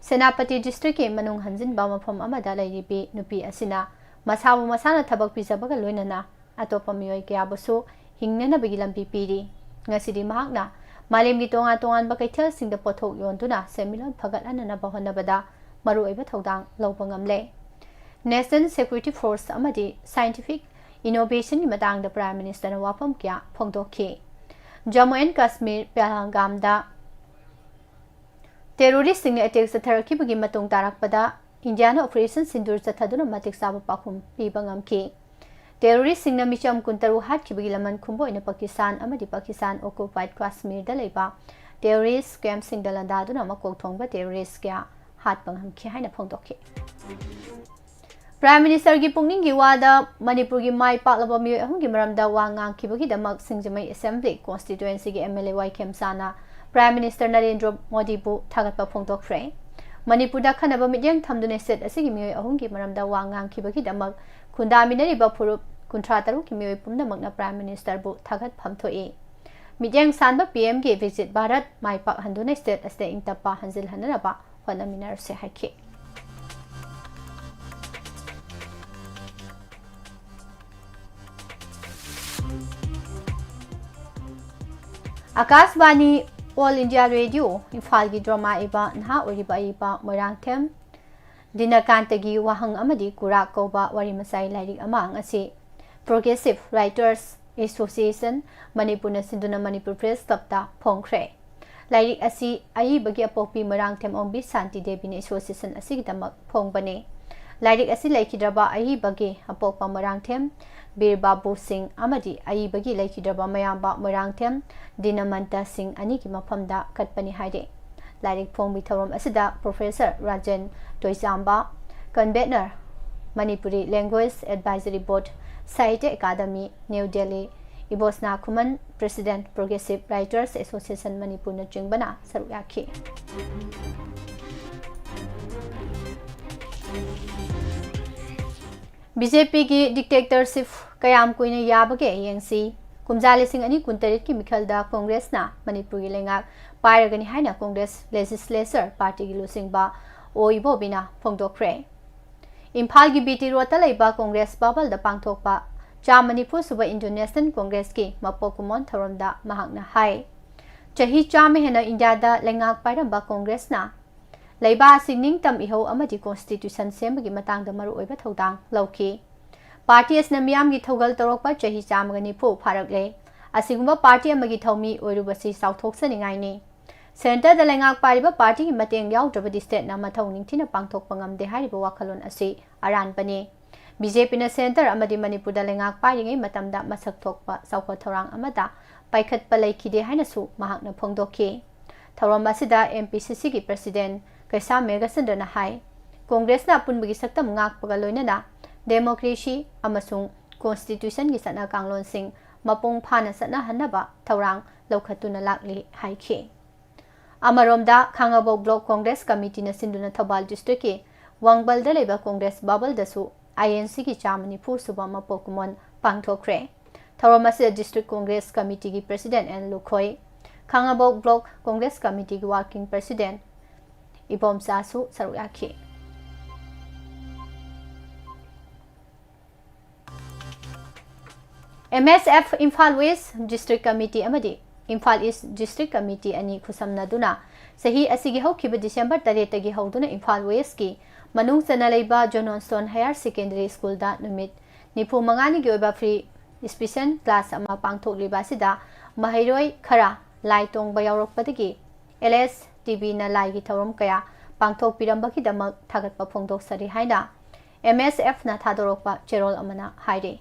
ꯁꯦꯅꯥꯄꯇꯤ districtꯀꯤ ꯃꯅꯨꯡ ꯍꯟꯖꯤꯟꯕ ꯃꯐꯝ ꯑꯃꯗ ꯂꯩꯔꯤꯕꯤ ꯅꯨꯄꯤ ꯑꯁꯤꯅ ꯃꯁꯥꯕꯨ ꯃꯁꯥꯅ ꯊꯕꯛ ꯄꯤꯖꯕꯒ ꯂꯣꯏꯅꯅ ꯑꯇꯣꯞꯄ ꯃꯤꯑꯣꯏ ꯀꯌꯥꯕꯨꯁꯨ ꯍꯤꯡꯅꯅꯕꯒꯤ ꯂꯝꯕꯤ ꯄꯤꯔꯤ꯫ ꯉꯁꯤꯗꯤ ꯃꯍꯥꯛꯅ ꯃꯥꯂꯦꯝꯒꯤ ꯇꯣꯉꯥꯟ ꯇꯣꯉꯥꯟꯕ ꯀꯩꯊꯦꯜꯁꯤꯡꯗ ꯄꯣꯠꯊꯣꯛ ꯌꯣꯟꯗꯨꯅ ꯁꯦꯟꯃꯤꯠꯂꯣꯟ ꯐꯒꯠꯍꯟꯅꯅꯕ ꯍꯣꯠꯅꯕꯗ ꯃꯔꯨꯑꯣꯏꯕ ꯊꯧꯗꯥꯡ ꯂꯧꯕ ꯉꯝꯂꯦ꯫ National Security Force ꯑꯃꯗꯤ scientific innovationꯒꯤ ꯃꯇꯥꯡꯗ Prime Ministerꯅ ꯋꯥꯐꯝ ꯀꯌꯥ ꯐꯣꯡꯗꯣꯛꯈꯤ꯫ ꯖꯝꯃꯨ ꯑꯦꯟ ꯀꯥꯁꯃꯤꯔ ꯄꯍꯜꯒꯥꯝꯗ terroristꯁꯤꯡꯅ attack ꯆꯠꯊꯔꯛꯈꯤꯕꯒꯤ ꯃꯇꯨꯡ ꯇꯥꯔꯛꯄꯗ ꯏꯟꯗꯤꯌꯥꯅ Operation Sindoor ꯆꯠꯊꯗꯨꯅ ꯃꯇꯤꯛ ꯆꯥꯕ ꯄꯥꯎꯈꯨꯝ ꯄꯤꯕ ꯉꯝꯈꯤ꯫ Terroristꯁꯤꯡꯅ ꯃꯤꯆꯝ ꯀꯨꯟꯇꯔꯨꯛ ꯍꯥꯠꯈꯤꯕꯒꯤ ꯂꯃꯟ ꯈꯨꯝꯕ ꯑꯣꯏꯅ ꯄꯥꯀꯤꯁꯇꯥꯟ ꯑꯃꯗꯤ ꯄꯥꯀꯤꯁꯇꯥꯟ occupied ꯀꯥꯁꯃꯤꯔꯗ ꯂꯩꯕ terrorist campꯁꯤꯡꯗ ꯂꯥꯟꯗꯥꯗꯨꯅ ꯃꯀꯣꯛ ꯊꯣꯡꯕ terrorist ꯀꯌꯥ ꯍꯥꯠꯄ ꯉꯝꯈꯤ ꯍꯥꯏꯅ ꯐꯣꯡꯗꯣꯛꯈꯤ꯫ Prime Ministerꯒꯤ ꯄꯨꯛꯅꯤꯡꯒꯤ ꯋꯥꯗ ꯃꯅꯤꯄꯨꯔꯒꯤ ꯃꯥꯏ ꯄꯥꯛꯂꯕ ꯃꯤꯑꯣꯏ ꯑꯍꯨꯝꯒꯤ ꯃꯔꯝꯗ ꯋꯥ ꯉꯥꯡꯈꯤꯕꯒꯤ ꯗꯃꯛ ꯁꯤꯡꯖꯃꯩ Assembly Constituencyꯒꯤ MLA ꯋꯥꯏꯈꯦꯝ ꯁꯥꯅ Prime Minister ꯅꯔꯦꯟꯗ꯭ꯔ ꯃꯣꯗꯤꯕꯨ ꯊꯥꯒꯠꯄ ꯐꯣꯡꯗꯣꯛꯈ꯭ꯔꯦ꯫ ꯃꯅꯤꯄꯨꯔꯗ ꯑꯈꯟꯅꯕ ꯃꯤꯠꯌꯦꯡ ꯊꯝꯗꯨꯅ state ꯑꯁꯤꯒꯤ ꯃꯤꯑꯣꯏ ꯑꯍꯨꯝꯒꯤ ꯃꯔꯝꯗ ꯋꯥ ꯉꯥꯡꯈꯤꯕꯒꯤꯗꯃꯛ ꯈꯨꯟꯗꯥꯃꯤꯟꯅꯔꯤꯕ ꯐꯨꯔꯨꯞ ꯀꯨꯟꯊ꯭ꯔꯥ ꯇꯔꯨꯛꯀꯤ ꯃꯤꯑꯣꯏ ꯄꯨꯝꯅꯃꯛꯅ Prime Ministerꯕꯨ ꯊꯥꯒꯠꯐꯝ ꯊꯣꯛꯏ꯫ ꯃꯤꯠꯌꯦꯡ ꯁꯥꯟꯕ PMꯒꯤ Viksit Bharat ꯃꯥꯏ ꯄꯥꯛꯍꯟꯗꯨꯅ state ꯑꯁꯤꯗ ꯏꯪ ꯇꯞꯄ ꯍꯟꯖꯤꯜꯍꯟꯅꯅꯕ ꯍꯣꯠꯅꯃꯤꯟꯅꯔꯁꯤ ꯍꯥꯏꯈꯤ꯫ ꯑꯀꯥꯁꯕꯥꯅꯤ All India Radio ꯏꯝꯐꯥꯜꯒꯤ drama ꯏꯕ ꯅꯍꯥ ꯑꯣꯏꯔꯤꯕ ꯑꯏꯕ ꯃꯣꯏꯔꯥꯡꯊꯦꯝ ꯗꯤꯅꯀꯥꯟꯇꯒꯤ ꯋꯥꯍꯪ ꯑꯃꯗꯤ ꯀꯨꯔꯥꯛ ꯀꯧꯕ ꯋꯥꯔꯤ ꯃꯆꯥꯏ ꯂꯥꯏꯔꯤꯛ ꯑꯃ ꯉꯁꯤ Progressive Writers Association ꯃꯅꯤꯄꯨꯔꯅ ꯁꯤꯟꯗꯨꯅ ꯃꯅꯤꯄꯨꯔ Press Clubꯇ ꯐꯣꯡꯈ꯭ꯔꯦ꯫ ꯂꯥꯏꯔꯤꯛ ꯑꯁꯤ ꯑꯏꯕꯒꯤ ꯑꯄꯣꯛꯄꯤ ꯃꯣꯏꯔꯥꯡꯊꯦꯝ ꯑꯣꯡꯕꯤ ꯁꯥꯟꯇꯤ ꯗꯦꯕꯤꯅ Association ꯑꯁꯤꯒꯤꯗꯃꯛ ꯐꯣꯡꯕꯅꯤ꯫ ꯂꯥꯏꯔꯤꯛ ꯑꯁꯤ ꯂꯩꯈꯤꯗ꯭ꯔꯕ ꯑꯏꯕꯒꯤ ꯑꯄꯣꯛꯄ ꯃꯣꯏꯔꯥꯡꯊꯦꯝ ꯕꯤꯔ ꯕꯥꯕꯨ ꯁꯤꯡ ꯑꯃꯗꯤ ꯑꯏꯕꯒꯤ ꯂꯩꯈꯤꯗ꯭ꯔꯕ ꯃꯌꯥꯝꯕ ꯃꯣꯏꯔꯥꯡꯊꯦꯝ ꯗꯤꯅꯃꯟꯇ ꯁꯤꯡ ꯑꯅꯤꯒꯤ ꯃꯐꯝꯗ ꯀꯠꯄꯅꯤ ꯍꯥꯏꯔꯤ꯫ ꯂꯥꯏꯔꯤꯛ ꯐꯣꯡꯕꯒꯤ ꯊꯧꯔꯝ ꯑꯁꯤꯗ Professor Rajen ꯇꯣꯏꯆꯥꯝꯕ, Convener, Manipuri Language Advisory Board, Sahitya Academy, New Delhi, ꯏꯕꯣꯁꯅꯥ ꯈꯨꯃꯟ, President, Progressive Writers Association ꯃꯅꯤꯄꯨꯔꯅꯆꯤꯡꯕꯅ ꯁꯔꯨꯛ ꯌꯥꯈꯤ꯫ BJPꯒꯤ dictatorship ꯀꯌꯥꯝ ꯀꯨꯏꯅ ꯌꯥꯕꯒꯦ ꯌꯦꯡꯁꯤ꯫ ꯀꯨꯝꯖꯥ ꯂꯤꯁꯤꯡ ꯑꯅꯤ ꯀꯨꯟꯇꯔꯦꯠꯀꯤ ꯃꯤꯈꯜꯗ Congressꯅ ꯃꯅꯤꯄꯨꯔꯒꯤ ꯂꯩꯉꯥꯛ ꯄꯥꯏꯔꯒꯅꯤ ꯍꯥꯏꯅ Congress Legislature Partyꯒꯤ ꯂꯨꯆꯤꯡꯕ ꯑꯣ ꯏꯕꯣꯕꯤꯅ ꯐꯣꯡꯗꯣꯛꯈ꯭ꯔꯦ꯫ ꯏꯝꯐꯥꯜꯒꯤ BT Roadꯇ ꯂꯩꯕ Congress Bhavanꯗ ꯄꯥꯡꯊꯣꯛꯄ ꯆꯥꯝꯃ ꯅꯤꯐꯨ ꯁꯨꯕ Indian National Congressꯀꯤ ꯃꯄꯣꯛ ꯀꯨꯝꯑꯣꯟ ꯊꯧꯔꯝꯗ ꯃꯍꯥꯛꯅ ꯍꯥꯏ, ꯆꯍꯤ ꯆꯥꯝꯃ ꯍꯦꯟꯅ ꯏꯟꯗꯤꯌꯥꯗ ꯂꯩꯉꯥꯛ ꯄꯥꯏꯔꯝꯕ Congressꯅ ꯂꯩꯕꯥꯛ ꯑꯁꯤ ꯅꯤꯡꯇꯝ ꯏꯍꯧ ꯑꯃꯗꯤ Constitution ꯁꯦꯝꯕꯒꯤ ꯃꯇꯥꯡꯗ ꯃꯔꯨꯑꯣꯏꯕ ꯊꯧꯗꯥꯡ ꯂꯧꯈꯤ꯫ Party ꯑꯁꯤꯅ ꯃꯤꯌꯥꯝꯒꯤ ꯊꯧꯒꯜ ꯇꯧꯔꯛꯄ ꯆꯍꯤ ꯆꯥꯝꯃꯒ ꯅꯤꯐꯨ ꯐꯥꯔꯛꯂꯦ꯫ ꯑꯁꯤꯒꯨꯝꯕ party ꯑꯃꯒꯤ ꯊꯧꯃꯤ ꯑꯣꯏꯔꯨꯕꯁꯤ ꯆꯥꯎꯊꯣꯛꯆꯅꯤꯡꯉꯥꯏꯅꯤ꯫ Centreꯗ ꯂꯩꯉꯥꯛ ꯄꯥꯏꯔꯤꯕ partyꯒꯤ ꯃꯇꯦꯡ ꯌꯥꯎꯗ꯭ꯔꯕꯗꯤ stateꯅ ꯃꯊꯧ ꯅꯤꯡꯊꯤꯅ ꯄꯥꯡꯊꯣꯛꯄ ꯉꯝꯗꯦ ꯍꯥꯏꯔꯤꯕ ꯋꯥꯈꯜꯂꯣꯟ ꯑꯁꯤ ꯑꯔꯥꯟꯕꯅꯤ꯫ BJPꯅ Centre ꯑꯃꯗꯤ ꯃꯅꯤꯄꯨꯔꯗ ꯂꯩꯉꯥꯛ ꯄꯥꯏꯔꯤꯉꯩ ꯃꯇꯝꯗ ꯃꯁꯛ ꯊꯣꯛꯄ ꯆꯥꯎꯈꯠ ꯊꯧꯔꯥꯡ ꯑꯃꯠꯇ ꯄꯥꯏꯈꯠꯄ ꯂꯩꯈꯤꯗꯦ ꯍꯥꯏꯅꯁꯨ ꯃꯍꯥꯛꯅ ꯐꯣꯡꯗꯣꯛꯈꯤ꯫ ꯊꯧꯔꯝ ꯑꯁꯤꯗ MPCCꯒꯤ President ꯀꯩꯁꯥꯝ ꯃꯦꯘꯆꯟꯗ꯭ꯔꯅ ꯍꯥꯏ, ꯀꯣꯡꯒ꯭ꯔꯦꯁꯅ ꯑꯄꯨꯟꯕꯒꯤ ꯁꯛꯇꯝ ꯉꯥꯛꯄꯒ ꯂꯣꯏꯅꯅ democracy ꯑꯃꯁꯨꯡ constitutionꯒꯤ ꯆꯠꯅ ꯀꯥꯡꯂꯣꯟꯁꯤꯡ ꯃꯄꯨꯡ ꯐꯥꯅ ꯆꯠꯅꯍꯟꯅꯕ ꯊꯧꯔꯥꯡ ꯂꯧꯈꯠꯇꯨꯅ ꯂꯥꯛꯂꯤ ꯍꯥꯏꯈꯤ꯫ ꯑꯃꯔꯣꯝꯗ, ꯈꯥꯉꯕꯣꯛ Block Congress Committeeꯅ ꯁꯤꯟꯗꯨꯅ ꯊꯧꯕꯥꯜ districtꯀꯤ ꯋꯥꯡꯕꯜꯗ ꯂꯩꯕ ꯀꯣꯡꯒ꯭ꯔꯦꯁ ꯚꯕꯜꯗꯁꯨ INCꯒꯤ ꯆꯥꯝꯃ ꯅꯤꯐꯨ ꯁꯨꯕ ꯃꯄꯣꯛ ꯀꯨꯝꯑꯣꯟ ꯄꯥꯡꯊꯣꯛꯈ꯭ꯔꯦ꯫ ꯊꯧꯔꯝ ꯑꯁꯤꯗ District Congress Committeeꯒꯤ President N Lukhoi, ꯈꯥꯉꯕꯣꯛ Block Congress Committeeꯒꯤ Working President ꯏꯕꯣꯝꯆꯥꯁꯨ ꯁꯔꯨꯛ ꯌꯥꯈꯤ꯫ MSF Imphal West District Committee ꯑꯃꯗꯤ ꯏꯝꯐꯥꯜ East District Committee ꯑꯅꯤ ꯈꯨꯠꯁꯝꯅꯗꯨꯅ ꯆꯍꯤ ꯑꯁꯤꯒꯤ ꯍꯧꯈꯤꯕ December ꯇꯔꯦꯠꯇꯒꯤ ꯍꯧꯗꯨꯅ ꯏꯝꯐꯥꯜ Westꯀꯤ ꯃꯅꯨꯡ ꯆꯟꯅ ꯂꯩꯕ Johnstone Higher Secondary Schoolꯗ ꯅꯨꯃꯤꯠ ꯅꯤꯐꯨ ꯃꯉꯥꯅꯤꯒꯤ ꯑꯣꯏꯕ free special class ꯑꯃ ꯄꯥꯡꯊꯣꯛꯂꯤꯕ ꯑꯁꯤꯗ ꯃꯍꯩꯔꯣꯏ ꯈꯔ ꯂꯥꯏ ꯇꯣꯡꯕ ꯌꯥꯎꯔꯛꯄꯗꯒꯤ LSTVꯅ ꯂꯥꯏꯒꯤ ꯊꯧꯔꯝ ꯀꯌꯥ ꯄꯥꯡꯊꯣꯛꯄꯤꯔꯝꯕꯒꯤꯗꯃꯛ ꯊꯥꯒꯠꯄ ꯐꯣꯡꯗꯣꯛꯆꯔꯤ ꯍꯥꯏꯅ MSFꯅ ꯊꯥꯗꯣꯔꯛꯄ ꯆꯦꯔꯣꯜ ꯑꯃꯅ ꯍꯥꯏꯔꯤ꯫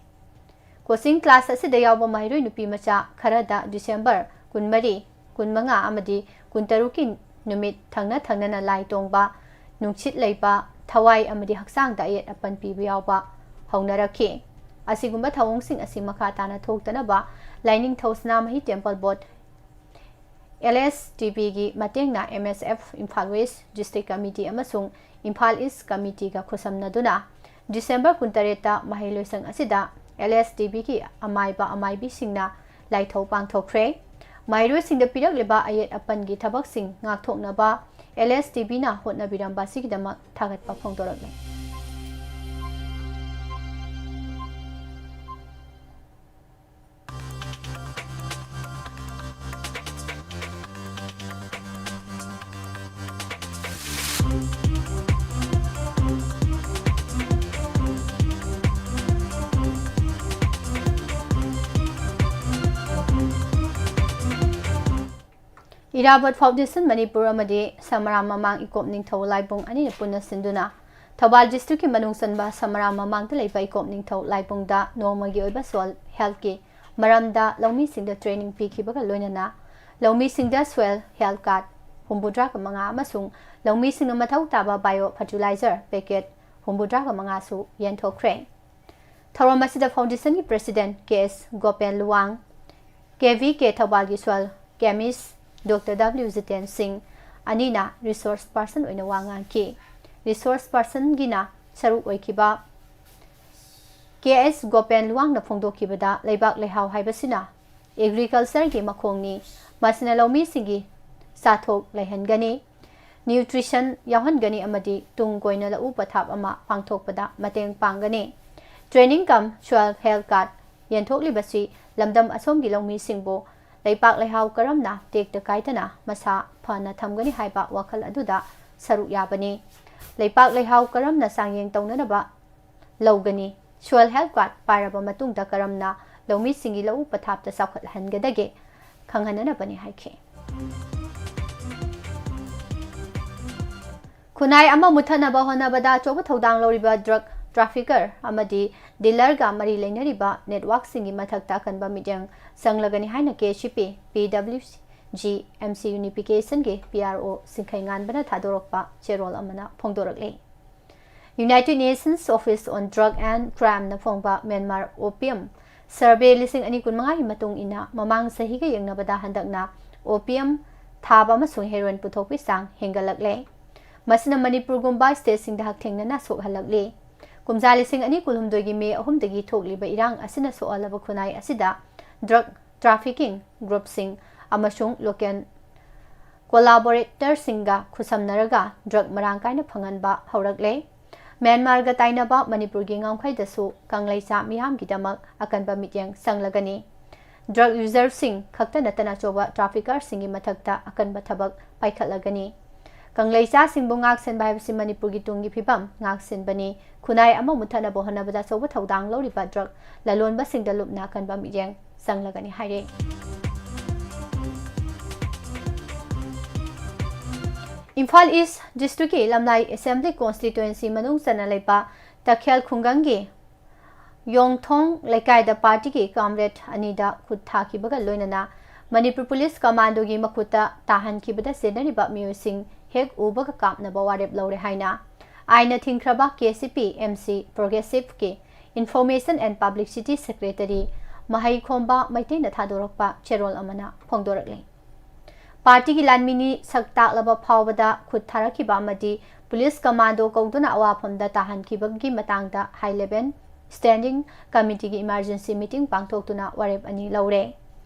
Coaching class ꯑꯁꯤꯗ ꯌꯥꯎꯕ ꯃꯍꯩꯔꯣꯏ ꯅꯨꯄꯤ ꯃꯆꯥ ꯈꯔꯗ December ꯀꯨꯟꯃꯔꯤ, ꯀꯨꯟꯃꯉꯥ ꯑꯃꯗꯤ ꯀꯨꯟꯇꯔꯨꯛꯀꯤ ꯅꯨꯃꯤꯠ ꯊꯪꯅ ꯊꯪꯅꯅ ꯂꯥꯏ ꯇꯣꯡꯕ, ꯅꯨꯡꯁꯤꯠ ꯂꯩꯕ, ꯊꯋꯥꯏ ꯑꯃꯗꯤ ꯍꯛꯆꯥꯡꯗ ꯑꯌꯦꯠ ꯑꯄꯟ ꯄꯤꯕ ꯌꯥꯎꯕ ꯍꯧꯅꯔꯛꯈꯤ꯫ ꯑꯁꯤꯒꯨꯝꯕ ꯊꯧꯑꯣꯡꯁꯤꯡ ꯑꯁꯤ ꯃꯈꯥ ꯇꯥꯅ ꯊꯣꯛꯇꯅꯕ ꯂꯥꯏꯅꯤꯡꯊꯧ ꯁꯅꯥꯃꯍꯤ Temple Board, LSTVꯒꯤ ꯃꯇꯦꯡꯅ MSF Imphal West District Committee ꯑꯃꯁꯨꯡ ꯏꯝꯐꯥꯜ East Committeeꯒ ꯈꯨꯠꯁꯝꯅꯗꯨꯅ December ꯀꯨꯟꯇꯔꯦꯠꯇ ꯃꯍꯩ ꯂꯣꯏꯁꯪ ꯑꯁꯤꯗ LSTVꯒꯤ ꯑꯃꯥꯏꯕ ꯑꯃꯥꯏꯕꯤꯁꯤꯡꯅ ꯂꯥꯏꯊꯧ ꯄꯥꯡꯊꯣꯛꯈ꯭ꯔꯦ꯫ ꯃꯍꯩꯔꯣꯏꯁꯤꯡꯗ ꯄꯤꯔꯛꯂꯤꯕ ꯑꯌꯦꯠ ꯑꯄꯟꯒꯤ ꯊꯕꯛꯁꯤꯡ ꯉꯥꯛꯊꯣꯛꯅꯕ LSTVꯅ ꯍꯣꯠꯅꯕꯤꯔꯝꯕ ꯑꯁꯤꯒꯤꯗꯃꯛ ꯊꯥꯒꯠꯄ ꯐꯣꯡꯗꯣꯔꯛꯂꯤ꯫ ꯏꯔꯥꯕꯣꯠ Foundation ꯃꯅꯤꯄꯨꯔ ꯑꯃꯗꯤ ꯁꯃꯔꯥꯝ ꯃꯃꯥꯡ ꯏꯀꯣꯞ ꯅꯤꯡꯊꯧ ꯂꯥꯏꯕꯨꯡ ꯑꯅꯤꯅ ꯄꯨꯟꯅ ꯁꯤꯟꯗꯨꯅ ꯊꯧꯕꯥꯜ districtꯀꯤ ꯃꯅꯨꯡ ꯆꯟꯕ ꯁꯃꯔꯥꯝ ꯃꯃꯥꯡꯗ ꯂꯩꯕ ꯏꯀꯣꯞ ꯅꯤꯡꯊꯧ ꯂꯥꯏꯕꯨꯡꯗ ꯅꯣꯡꯃꯒꯤ ꯑꯣꯏꯕ soil healthꯀꯤ ꯃꯔꯝꯗ ꯂꯧꯃꯤꯁꯤꯡꯗ training ꯄꯤꯈꯤꯕꯒ ꯂꯣꯏꯅꯅ ꯂꯧꯃꯤꯁꯤꯡꯗ soil health card ꯍꯨꯝꯐꯨꯇꯔꯥꯒ ꯃꯉꯥ ꯑꯃꯁꯨꯡ ꯂꯧꯃꯤꯁꯤꯡꯅ ꯃꯊꯧ ꯇꯥꯕ bio fertilizer packet ꯍꯨꯝꯐꯨꯇꯔꯥꯒ ꯃꯉꯥꯁꯨ ꯌꯦꯟꯊꯣꯛꯈ꯭ꯔꯦ꯫ ꯊꯧꯔꯝ ꯑꯁꯤꯗ foundationꯒꯤ president ꯀꯦ ꯑꯦꯁ ꯒꯣꯄꯦꯟ ꯂꯨꯋꯥꯡ, ꯀꯦ ꯚꯤ ꯀꯦ ꯊꯧꯕꯥꯜꯒꯤ soil chemist doctor W Jiten ꯁꯤꯡ ꯑꯅꯤꯅ resource person ꯑꯣꯏꯅ ꯋꯥ ꯉꯥꯡꯈꯤ꯫ Resource personꯒꯤꯅ ꯁꯔꯨꯛ ꯑꯣꯏꯈꯤꯕ ꯀꯦ ꯑꯦꯁ ꯒꯣꯄꯦꯟ ꯂꯨꯋꯥꯡꯅ ꯐꯣꯡꯗꯣꯛꯈꯤꯕꯗ, ꯂꯩꯕꯥꯛ ꯂꯩꯍꯥꯎ ꯍꯥꯏꯕꯁꯤꯅ agricultureꯒꯤ ꯃꯈꯣꯡꯅꯤ꯫ ꯃꯁꯤꯅ ꯂꯧꯃꯤꯁꯤꯡꯒꯤ ꯆꯥꯊꯣꯛ ꯂꯩꯍꯟꯒꯅꯤ, nutrition ꯌꯥꯎꯍꯟꯒꯅꯤ ꯑꯃꯗꯤ ꯇꯨꯡ ꯀꯣꯏꯅ ꯂꯧꯎ ꯄꯊꯥꯞ ꯑꯃ ꯄꯥꯡꯊꯣꯛꯄꯗ ꯃꯇꯦꯡ ꯄꯥꯡꯒꯅꯤ꯫ Training cum soil health card ꯌꯦꯟꯊꯣꯛꯂꯤꯕꯁꯤ ꯂꯝꯗꯝ ꯑꯁꯣꯝꯒꯤ ꯂꯧꯃꯤꯁꯤꯡꯕꯨ ꯂꯩꯄꯥꯛ ꯂꯩꯍꯥꯎ ꯀꯔꯝꯅ ꯇꯦꯛꯇ ꯀꯥꯏꯗꯅ ꯃꯁꯥ ꯐꯅ ꯊꯝꯒꯅꯤ ꯍꯥꯏꯕ ꯋꯥꯈꯜ ꯑꯗꯨꯗ ꯁꯔꯨꯛ ꯌꯥꯕꯅꯤ꯫ ꯂꯩꯄꯥꯛ ꯂꯩꯍꯥꯎ ꯀꯔꯝꯅ ꯆꯥꯡꯌꯦꯡ ꯇꯧꯅꯅꯕ ꯂꯧꯒꯅꯤ, soil health card ꯄꯥꯏꯔꯕ ꯃꯇꯨꯡꯗ ꯀꯔꯝꯅ ꯂꯧꯃꯤꯁꯤꯡꯒꯤ ꯂꯧꯎ ꯄꯊꯥꯞꯇ ꯆꯥꯎꯈꯠꯍꯟꯒꯗꯒꯦ ꯈꯪꯍꯟꯅꯅꯕꯅꯤ ꯍꯥꯏꯈꯤ꯫ ꯈꯨꯟꯅꯥꯏ ꯑꯃ ꯃꯨꯠꯊꯠꯅꯕ ꯍꯣꯠꯅꯕꯗ ꯑꯆꯧꯕ ꯊꯧꯗꯥꯡ ꯂꯧꯔꯤꯕ drug trafficker ꯑꯃꯗꯤ dealerꯒ ꯃꯔꯤ ꯂꯩꯅꯔꯤꯕ networkꯁꯤꯡꯒꯤ ꯃꯊꯛꯇ ꯑꯀꯟꯕ ꯃꯤꯠꯌꯦꯡ ꯆꯪꯂꯒꯅꯤ ꯍꯥꯏꯅ ꯀꯦ ꯁꯤ ꯄꯤ, ꯄꯤ W G, M C Unificationꯒꯤ P R ꯑꯣ ꯁꯤꯡꯈꯩꯉꯥꯟꯕꯅ ꯊꯥꯗꯣꯔꯛꯄ ꯆꯦꯔꯣꯜ ꯑꯃꯅ ꯐꯣꯡꯗꯣꯔꯛꯂꯤ꯫ United Nations Office on Drug and Crimeꯅ ꯐꯣꯡꯕ ꯃ꯭ꯌꯥꯟꯃꯥꯔ opium survey ꯂꯤꯁꯤꯡ ꯑꯅꯤ ꯀꯨꯟꯃꯉꯥꯒꯤ ꯃꯇꯨꯡ ꯏꯟꯅ, ꯃꯃꯥꯡ ꯆꯍꯤꯒ ꯌꯦꯡꯅꯕꯗ ꯍꯟꯗꯛꯅ opium ꯊꯥꯕ ꯑꯃꯁꯨꯡ heroin ꯄꯨꯊꯣꯛꯄꯒꯤ ꯆꯥꯡ ꯍꯦꯟꯒꯠꯂꯛꯂꯦ꯫ ꯃꯁꯤꯅ ꯃꯅꯤꯄꯨꯔꯒꯨꯝꯕ stateꯁꯤꯡꯗ ꯍꯛꯊꯦꯡꯅꯅ ꯁꯣꯛꯍꯜꯂꯛꯂꯤ꯫ ꯀꯨꯝꯖꯥ ꯂꯤꯁꯤꯡ ꯑꯅꯤ ꯀꯨꯟꯍꯨꯝꯗꯣꯏꯒꯤ ꯃꯦ ꯑꯍꯨꯝꯗꯒꯤ ꯊꯣꯛꯂꯤꯕ ꯏꯔꯥꯡ ꯑꯁꯤꯅ ꯁꯣꯛꯍꯜꯂꯕ ꯈꯨꯟꯅꯥꯏ ꯑꯁꯤꯗ drug trafficking groupꯁꯤꯡ ꯑꯃꯁꯨꯡ local collaboratorꯁꯤꯡꯒ ꯈꯨꯠꯁꯝꯅꯔꯒ drug ꯃꯔꯥꯡ ꯀꯥꯏꯅ ꯐꯪꯍꯟꯕ ꯍꯧꯔꯛꯂꯦ꯫ ꯃ꯭ꯌꯥꯟꯃꯥꯔꯒ ꯇꯥꯏꯅꯕ ꯃꯅꯤꯄꯨꯔꯒꯤ ꯉꯝꯈꯩꯗꯁꯨ ꯀꯪꯂꯩꯆꯥ ꯃꯤꯌꯥꯝꯒꯤꯗꯃꯛ ꯑꯀꯟꯕ ꯃꯤꯠꯌꯦꯡ ꯆꯪꯂꯒꯅꯤ꯫ Drug userꯁꯤꯡ ꯈꯛꯇ ꯅꯠꯇꯅ ꯑꯆꯧꯕ traffickerꯁꯤꯡꯒꯤ ꯃꯊꯛꯇ ꯑꯀꯟꯕ ꯊꯕꯛ ꯄꯥꯏꯈꯠꯂꯒꯅꯤ꯫ ꯀꯪꯂꯩꯆꯥꯁꯤꯡꯕꯨ ꯉꯥꯛꯁꯦꯟꯕ ꯍꯥꯏꯕꯁꯤ ꯃꯅꯤꯄꯨꯔꯒꯤ ꯇꯨꯡꯒꯤ ꯐꯤꯕꯝ ꯉꯥꯛꯁꯦꯟꯕꯅꯤ꯫ ꯈꯨꯟꯅꯥꯏ ꯑꯃ ꯃꯨꯠꯊꯠꯅꯕ ꯍꯣꯠꯅꯕꯗ ꯑꯆꯧꯕ ꯊꯧꯗꯥꯡ ꯂꯧꯔꯤꯕ drug ꯂꯂꯣꯟꯕꯁꯤꯡꯗ ꯂꯨꯞꯅ ꯑꯀꯟꯕ ꯃꯤꯠꯌꯦꯡ ꯆꯪꯂꯒꯅꯤ ꯍꯥꯏꯔꯦ꯫ ꯏꯝꯐꯥꯜ East Districtꯀꯤ ꯂꯝꯂꯥꯏ Assembly Constituency ꯃꯅꯨꯡ ꯆꯟꯅ ꯂꯩꯕ ꯇꯈꯦꯜ ꯈꯨꯡꯒꯪꯒꯤ ꯌꯣꯡꯊꯣꯡ ꯂꯩꯀꯥꯏꯗ partyꯒꯤ comrade ꯑꯅꯤꯗ ꯈꯨꯠ ꯊꯥꯈꯤꯕꯒ ꯂꯣꯏꯅꯅ ꯃꯅꯤꯄꯨꯔ ꯄꯨꯂꯤꯁ ꯀꯃꯥꯟꯗꯣꯒꯤ ꯃꯈꯨꯠꯇ ꯇꯥꯍꯟꯈꯤꯕꯗ ꯆꯦꯟꯅꯔꯤꯕ ꯃꯤꯑꯣꯏꯁꯤꯡ ꯍꯦꯛ ꯎꯕꯒ ꯀꯥꯞꯅꯕ ꯋꯥꯔꯦꯞ ꯂꯧꯔꯦ ꯍꯥꯏꯅ ꯑꯥꯏꯟꯅ ꯊꯤꯡꯈ꯭ꯔꯕ K C P M C ꯄ꯭ꯔꯣꯒ꯭ꯔꯦꯁꯤꯚꯀꯤ Information and Publicity Secretary ꯃꯍꯩꯈꯣꯝꯕ ꯃꯩꯇꯩꯅ ꯊꯥꯗꯣꯔꯛꯄ ꯆꯦꯔꯣꯜ ꯑꯃꯅ ꯐꯣꯡꯗꯣꯔꯛꯂꯤ꯫ ꯄꯥꯔꯇꯤꯒꯤ ꯂꯥꯟꯃꯤꯅꯤ ꯁꯛ ꯇꯥꯛꯂꯕ ꯐꯥꯎꯕꯗ ꯈꯨꯠ ꯊꯥꯔꯛꯈꯤꯕ ꯑꯃꯗꯤ ꯄꯨꯂꯤꯁ ꯀꯃꯥꯟꯗꯣ ꯀꯧꯗꯨꯅ ꯑꯋꯥꯐꯝꯗ ꯇꯥꯍꯟꯈꯤꯕꯒꯤ ꯃꯇꯥꯡꯗ ꯍꯥꯏ ꯂꯦꯚꯦꯜ ꯁ꯭ꯇꯦꯟꯗꯤꯡ ꯀꯃꯤꯇꯤꯒꯤ ꯏꯃꯥꯔꯖꯦꯟꯁꯤ ꯃꯤꯇꯤꯡ ꯄꯥꯡꯊꯣꯛꯇꯨꯅ ꯋꯥꯔꯦꯞ ꯑꯅꯤ ꯂꯧꯔꯦ꯫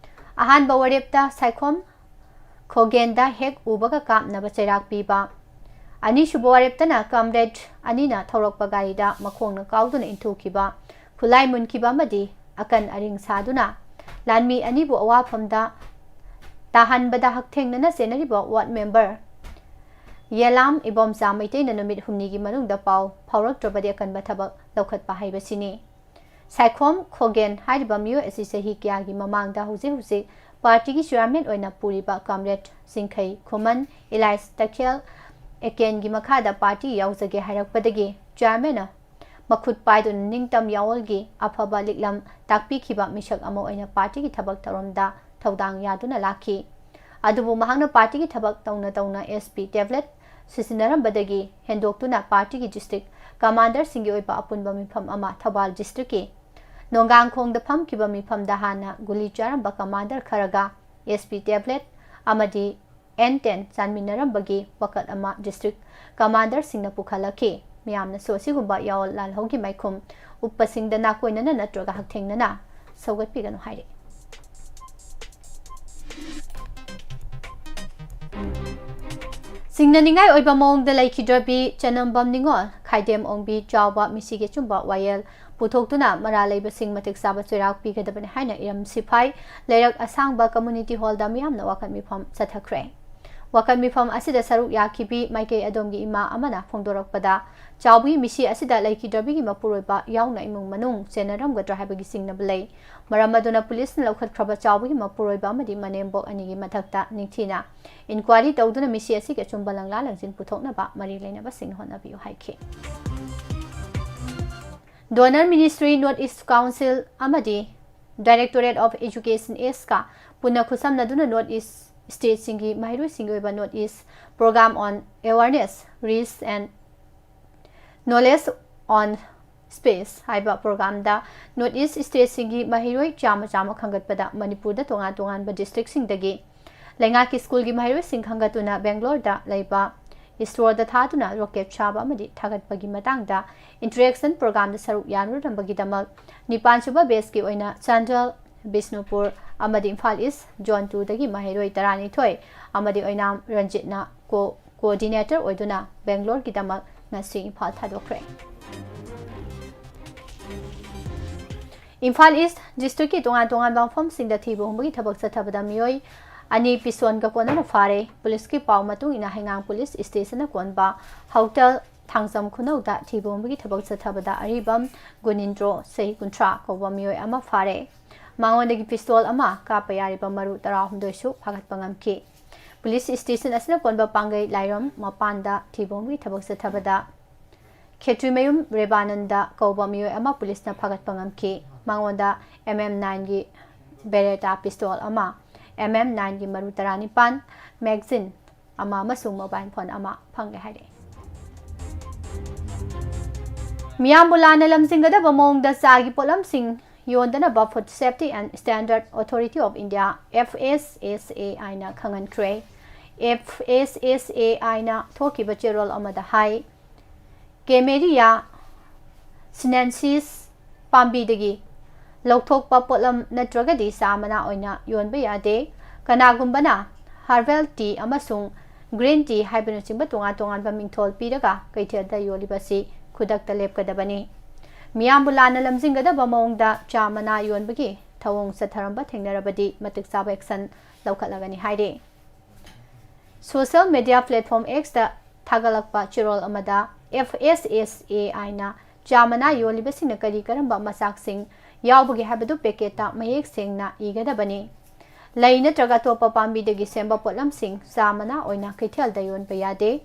ꯑꯍꯥꯟꯕ ꯋꯥꯔꯦꯞꯇ ꯁꯥꯏꯈꯣꯝ ꯈꯣꯒꯦꯟꯗ ꯍꯦꯛ ꯎꯕꯒ ꯀꯥꯞꯅꯕ ꯆꯩꯔꯥꯛ ꯄꯤꯕ, ꯑꯅꯤꯁꯨꯕ ꯋꯥꯔꯦꯞꯇꯅ ꯀꯝꯔꯦꯗ ꯑꯅꯤꯅ ꯊꯧꯔꯛꯄ ꯒꯥꯔꯤꯗ ꯃꯈꯣꯡꯅ ꯀꯥꯎꯗꯨꯅ ꯏꯟꯊꯨꯈꯤꯕ, ꯈꯨꯠꯂꯥꯏ ꯃꯨꯟꯈꯤꯕ ꯑꯃꯗꯤ ꯑꯀꯟ ꯑꯔꯤꯡ ꯁꯥꯗꯨꯅ ꯂꯥꯟꯃꯤ ꯑꯅꯤꯕꯨ ꯑꯋꯥꯐꯝꯗ ꯇꯥꯍꯟꯕꯗ ꯍꯛꯊꯦꯡꯅꯅ ꯆꯦꯟꯅꯔꯤꯕ ꯋꯥꯔꯗ ꯃꯦꯝꯕꯔ ꯌꯦꯂꯥꯝ ꯏꯕꯣꯝꯆꯥ ꯃꯩꯇꯩꯅ ꯅꯨꯃꯤꯠ ꯍꯨꯝꯅꯤꯒꯤ ꯃꯅꯨꯡꯗ ꯄꯥꯎ ꯐꯥꯎꯔꯛꯇ꯭ꯔꯕꯗꯤ ꯑꯀꯟꯕ ꯊꯕꯛ ꯂꯧꯈꯠꯄ ꯍꯥꯏꯕꯁꯤꯅꯤ꯫ ꯁꯥꯏꯈꯣꯝ ꯈꯣꯒꯦꯟ ꯍꯥꯏꯔꯤꯕ ꯃꯤꯑꯣꯏ ꯑꯁꯤ ꯆꯍꯤ ꯀꯌꯥꯒꯤ ꯃꯃꯥꯡꯗ ꯍꯧꯖꯤꯛ ꯍꯧꯖꯤꯛ ꯄꯥꯔꯇꯤꯒꯤ ꯆꯤꯌꯥꯔꯃꯦꯟ ꯑꯣꯏꯅ ꯄꯨꯔꯤꯕ ꯀꯝꯔꯦꯗ ꯆꯤꯡꯈꯩ ꯈꯨꯃꯟ ꯏꯂꯥꯏꯁ ꯇꯈꯦꯜ ꯑꯦꯀꯦꯟꯒꯤ ꯃꯈꯥꯗ ꯄꯥꯔꯇꯤ ꯌꯥꯎꯖꯒꯦ ꯍꯥꯏꯔꯛꯄꯗꯒꯤ ꯆꯤꯌꯥꯔꯃꯦꯟꯅ ꯃꯈꯨꯠ ꯄꯥꯏꯗꯨꯅ ꯅꯤꯡꯇꯝ ꯌꯥꯑꯣꯜꯒꯤ ꯑꯐꯕ ꯂꯤꯛꯂꯝ ꯇꯥꯛꯄꯤꯈꯤꯕ ꯃꯤꯁꯛ ꯑꯃ ꯑꯣꯏꯅ ꯄꯥꯔꯇꯤꯒꯤ ꯊꯕꯛ ꯊꯧꯔꯝꯗ ꯊꯧꯗꯥꯡ ꯌꯥꯗꯨꯅ ꯂꯥꯛꯈꯤ꯫ ꯑꯗꯨꯕꯨ ꯃꯍꯥꯛꯅ ꯄꯥꯔꯇꯤꯒꯤ ꯊꯕꯛ ꯇꯧꯅ ꯇꯧꯅ ꯑꯦꯁ ꯄꯤ ꯇꯦꯕ꯭ꯂꯦꯠ ꯁꯤꯖꯤꯟꯅꯔꯝꯕꯗꯒꯤ ꯍꯦꯟꯗꯣꯛꯇꯨꯅ ꯄꯥꯔꯇꯤꯒꯤ ꯗꯤꯁꯇ꯭ꯔꯤꯛ ꯀꯃꯥꯟꯗꯔꯁꯤꯡꯒꯤ ꯑꯣꯏꯕ ꯑꯄꯨꯟꯕ ꯃꯤꯐꯝ ꯑꯃ ꯊꯧꯕꯥꯜ ꯗꯤꯁꯇ꯭ꯔꯤꯛꯀꯤ ꯅꯣꯡꯒꯥꯡꯈꯣꯡꯗ ꯐꯝꯈꯤꯕ ꯃꯤꯐꯝꯗ ꯍꯥꯟꯅ ꯒꯨꯂꯤ ꯆꯥꯔꯝꯕ ꯀꯃꯥꯟꯗꯔ ꯈꯔꯒ ꯑꯦꯁ ꯄꯤ ꯇꯦꯕ꯭ꯂꯦꯠ ꯑꯃꯗꯤ ꯑꯦꯟ ꯇꯦꯟ ꯆꯥꯟꯃꯤꯟꯅꯔꯝꯕꯒꯤ ꯋꯥꯀꯠ ꯑꯃ ꯗꯤꯁꯇ꯭ꯔꯤꯛ ꯀꯃꯥꯟꯗꯔꯁꯤꯡꯅ ꯄꯨꯈꯠꯂꯛꯈꯤ꯫ ꯃꯤꯌꯥꯝꯅꯁꯨ ꯑꯁꯤꯒꯨꯝꯕ ꯌꯥꯑꯣꯜ ꯂꯥꯜꯍꯧꯒꯤ ꯃꯥꯏꯈꯨꯝ ꯎꯞꯄꯁꯤꯡꯗ ꯅꯥꯀꯣꯏꯅꯅ ꯅꯠꯇ꯭ꯔꯒ ꯍꯛꯊꯦꯡꯅꯅ ꯁꯧꯒꯠꯄꯤꯒꯅꯨ ꯍꯥꯏꯔꯤ꯫ ꯆꯤꯡꯅꯅꯤꯡꯉꯥꯏ ꯑꯣꯏꯕ ꯃꯑꯣꯡꯗ ꯂꯩꯈꯤꯗ꯭ꯔꯕꯤ ꯆꯅꯝꯕꯝ ꯅꯤꯉꯣꯜ ꯈꯥꯏꯗꯦꯝ ꯑꯣꯡꯕꯤ ꯆꯥꯎꯕ ꯃꯤꯁꯤꯒꯤ ꯑꯆꯨꯝꯕ ꯋꯥꯌꯦꯜ ꯄꯨꯊꯣꯛꯇꯨꯅ ꯃꯔꯥꯜ ꯂꯩꯕꯁꯤꯡ ꯃꯇꯤꯛ ꯆꯥꯕ ꯆꯩꯔꯥꯛ ꯄꯤꯒꯗꯕꯅꯤ ꯍꯥꯏꯅ ꯏꯔꯝ ꯁꯤꯐꯥꯏ ꯂꯩꯔꯛ ꯑꯁꯥꯡꯕ ꯀꯝꯃ꯭ꯌꯨꯅꯤꯇꯤ ꯍꯣꯜꯗ ꯃꯤꯌꯥꯝꯅ ꯋꯥꯀꯠ ꯃꯤꯐꯝ ꯆꯠꯊꯈ꯭ꯔꯦ꯫ ꯋꯥꯀꯠ ꯃꯤꯐꯝ ꯑꯁꯤꯗ ꯁꯔꯨꯛ ꯌꯥꯈꯤꯕꯤ ꯃꯥꯏꯀꯩ ꯑꯗꯣꯝꯒꯤ ꯏꯃꯥ ꯑꯃꯅ ꯐꯣꯡꯗꯣꯔꯛꯄꯗ, ꯆꯥꯎꯕꯒꯤ ꯃꯤꯁꯤ ꯑꯁꯤꯗ ꯂꯩꯈꯤꯗ꯭ꯔꯕꯤꯒꯤ ꯃꯄꯨꯔꯣꯏꯕ ꯌꯥꯎꯅ ꯏꯃꯨꯡ ꯃꯅꯨꯡ ꯆꯦꯟꯅꯔꯝꯒꯗ꯭ꯔꯥ ꯍꯥꯏꯕꯒꯤ ꯆꯤꯡꯅꯕ ꯂꯩ꯫ ꯃꯔꯝ ꯑꯗꯨꯅ ꯄꯨꯂꯤꯁꯅ ꯂꯧꯈꯠꯈ꯭ꯔꯕ ꯆꯥꯎꯕꯒꯤ ꯃꯄꯨꯔꯣꯏꯕ ꯑꯃꯗꯤ ꯃꯅꯦꯝꯕꯣꯛ ꯑꯅꯤꯒꯤ ꯃꯊꯛꯇ ꯅꯤꯡꯊꯤꯅ ꯏꯟꯀ꯭ꯋꯥꯔꯤ ꯇꯧꯗꯨꯅ ꯃꯤꯁꯤ ꯑꯁꯤꯒꯤ ꯑꯆꯨꯝꯕ ꯂꯪꯂꯥ ꯂꯪꯖꯤꯟ ꯄꯨꯊꯣꯛꯅꯕ ꯃꯔꯤ ꯂꯩꯅꯕꯁꯤꯡꯅ ꯍꯣꯠꯅꯕꯤꯌꯨ ꯍꯥꯏꯈꯤ꯫ Donor Ministry, North East Council ꯑꯃꯗꯤ Directorate of Education East ꯀ ꯄꯨꯟꯅ ꯈꯨꯠꯁꯝꯅꯗꯨꯅ North East state ꯁꯤꯡꯒꯤ ꯃꯍꯩꯔꯣꯏꯁꯤꯡꯒꯤ ꯑꯣꯏꯕ North East Program on Awareness, Reach and Knowledge on Space ꯍꯥꯏꯕ program ꯗ North East state ꯁꯤꯡꯒꯤ ꯃꯍꯩꯔꯣꯏ ꯆꯥꯝꯃ ꯆꯥꯝꯃ ꯈꯟꯒꯠꯄꯗ ꯃꯅꯤꯄꯨꯔꯗ ꯇꯣꯉꯥꯟ ꯇꯣꯉꯥꯟꯕ district ꯁꯤꯡꯗꯒꯤ ꯂꯩꯉꯥꯛꯀꯤ school ꯒꯤ ꯃꯍꯩꯔꯣꯏꯁꯤꯡ ꯈꯟꯒꯠꯇꯨꯅ Bangalore ꯗ ꯂꯩꯕ ISRO ꯗ ꯊꯥꯗꯨꯅ rocket ꯁꯥꯕ ꯑꯃꯗꯤ ꯊꯥꯒꯠꯄꯒꯤ ꯃꯇꯥꯡꯗ interaction program ꯗ ꯁꯔꯨꯛ ꯌꯥꯅꯔꯨꯅꯕꯒꯤꯗꯃꯛ ꯅꯤꯄꯥꯟ ꯁꯨꯕ batch ꯀꯤ ꯑꯣꯏꯅ ꯆꯥꯟꯗꯦꯜ, ꯕꯤꯁꯅꯨꯄꯨꯔ ꯑꯃꯗꯤ ꯏꯝꯐꯥꯜ East Zone two ꯗꯒꯤ ꯃꯍꯩꯔꯣꯏ ꯇꯔꯥꯅꯤꯊꯣꯏ ꯑꯃꯗꯤ ꯑꯣꯏꯅꯥꯝ ꯔꯟꯖꯤꯠꯅ co-, coordinator ꯑꯣꯏꯗꯨꯅ Bangalore ꯒꯤꯗꯃꯛ ꯉꯁꯤ ꯏꯝꯐꯥꯜ ꯊꯥꯗꯣꯛꯈ꯭ꯔꯦ꯫ ꯏꯝꯐꯥꯜ East district ꯀꯤ ꯇꯣꯉꯥꯟ ꯇꯣꯉꯥꯟꯕ ꯃꯐꯝꯁꯤꯡꯗ ꯊꯤꯕ ꯍꯨꯝꯕꯒꯤ ꯊꯕꯛ ꯆꯠꯊꯕꯗ ꯃꯤꯑꯣꯏ ꯑꯅꯤ pistol ꯒ ꯀꯣꯟꯅꯅ ꯐꯥꯔꯦ꯫ Police ꯀꯤ ꯄꯥꯎ ꯃꯇꯨꯡ ꯏꯟꯅ ꯍꯩꯉꯥꯡ police station ꯅ ꯀꯣꯟꯕ ꯍꯧꯇꯦꯜ ꯊꯥꯡꯖꯝ ꯈꯨꯅꯧꯗ ꯊꯤꯕ ꯍꯨꯝꯕꯒꯤ ꯊꯕꯛ ꯆꯠꯊꯕꯗ ꯑꯔꯤꯕꯝ ꯒꯨꯅꯤꯟꯗ꯭ꯔꯣ, ꯆꯍꯤ ꯀꯨꯟꯊ꯭ꯔꯥ ꯀꯧꯕ ꯃꯤꯑꯣꯏ ꯑꯃ ꯐꯥꯔꯦ꯫ ꯃꯉꯣꯟꯗꯒꯤ pistol ꯑꯃ, ꯀꯥꯞꯄ ꯌꯥꯔꯤꯕ ꯃꯔꯨ ꯇꯔꯥꯍꯨꯝꯗꯣꯏꯁꯨ ꯐꯥꯒꯠꯄ ꯉꯝꯈꯤ꯫ Police station ꯑꯁꯤꯅ ꯀꯣꯟꯕ ꯄꯥꯡꯒꯩ ꯂꯥꯏꯔꯝ ꯃꯄꯥꯟꯗ ꯊꯤꯕ ꯍꯨꯝꯕꯒꯤ ꯊꯕꯛ ꯆꯠꯊꯕꯗ ꯈꯦꯇ꯭ꯔꯤꯃꯌꯨꯝ ꯔꯦꯕꯥꯅꯟꯗ ꯀꯧꯕ ꯃꯤꯑꯣꯏ ꯑꯃ police ꯅ ꯐꯥꯒꯠꯄ ꯉꯝꯈꯤ꯫ ꯃꯉꯣꯟꯗ M M nine ꯒꯤ Beretta pistol ꯑꯃ, M M nine ꯒꯤ ꯃꯔꯨ ꯇꯔꯥꯅꯤꯄꯥꯟ, magazine ꯑꯃ ꯑꯃꯁꯨꯡ mobile phone ꯑꯃ ꯐꯪꯂꯦ ꯍꯥꯏꯔꯛꯏ꯫ ꯃꯤꯌꯥꯝꯕꯨ ꯂꯥꯟꯅ ꯂꯝꯖꯤꯡꯒꯗꯕ ꯃꯑꯣꯡꯗ ꯆꯥꯒꯤ ꯄꯣꯠꯂꯝꯁꯤꯡ ꯌꯣꯟꯗꯅꯕ Food Safety and Standard Authority of India, F S S A I ꯅ ꯈꯪꯍꯟꯈ꯭ꯔꯦ꯫ F S S A I ꯅ ꯊꯣꯛꯈꯤꯕ ꯆꯦꯔꯣꯜ ꯑꯃꯗ ꯍꯥꯏ, Camellia sinensis ꯄꯥꯝꯕꯤꯗꯒꯤ ꯂꯧꯊꯣꯛꯄ ꯄꯣꯠꯂꯝ ꯅꯠꯇ꯭ꯔꯒꯗꯤ ꯆꯥ ꯃꯅꯥ ꯑꯣꯏꯅ ꯌꯣꯟꯕ ꯌꯥꯗꯦ꯫ ꯀꯅꯥꯒꯨꯝꯕꯅ herbal tea ꯑꯃꯁꯨꯡ green tea ꯍꯥꯏꯕꯅꯆꯤꯡꯕ ꯇꯣꯉꯥꯟ ꯇꯣꯉꯥꯟꯕ ꯃꯤꯡꯊꯣꯜ ꯄꯤꯔꯒ ꯀꯩꯊꯦꯜꯗ ꯌꯣꯜꯂꯤꯕꯁꯤ ꯈꯨꯗꯛꯇ ꯂꯦꯞꯀꯗꯕꯅꯤ꯫ ꯃꯤꯌꯥꯝꯕꯨ ꯂꯥꯟꯅ ꯂꯝꯖꯤꯡꯒꯗꯕ ꯃꯑꯣꯡꯗ ꯆꯥ ꯃꯅꯥ ꯌꯣꯟꯕꯒꯤ ꯊꯧꯑꯣꯡ ꯆꯠꯊꯔꯝꯕ ꯊꯦꯡꯅꯔꯕꯗꯤ ꯃꯇꯤꯛ ꯆꯥꯕ action ꯂꯧꯈꯠꯂꯒꯅꯤ ꯍꯥꯏꯔꯤ꯫ Social media platform X ꯇ ꯊꯥꯒꯠꯂꯛꯄ ꯆꯦꯔꯣꯜ ꯑꯃꯗ F S S A I ꯅ ꯆꯥ ꯃꯅꯥ ꯌꯣꯜꯂꯤꯕꯁꯤꯡꯅ ꯀꯔꯤ ꯀꯔꯝꯕ ꯃꯆꯥꯛꯁꯤꯡ ꯌꯥꯎꯕꯒꯦ ꯍꯥꯏꯕꯗꯨ packet ꯇ ꯃꯌꯦꯛ ꯁꯦꯡꯅ ꯏꯒꯗꯕꯅꯤ꯫ ꯂꯩ ꯅꯠꯇ꯭ꯔꯒ ꯑꯇꯣꯞꯄ ꯄꯥꯝꯕꯤꯗꯒꯤ ꯁꯦꯝꯕ ꯄꯣꯠꯂꯝꯁꯤꯡ ꯆꯥ ꯃꯅꯥ ꯑꯣꯏꯅ ꯀꯩꯊꯦꯜꯗ ꯌꯣꯟꯕ ꯌꯥꯗꯦ꯫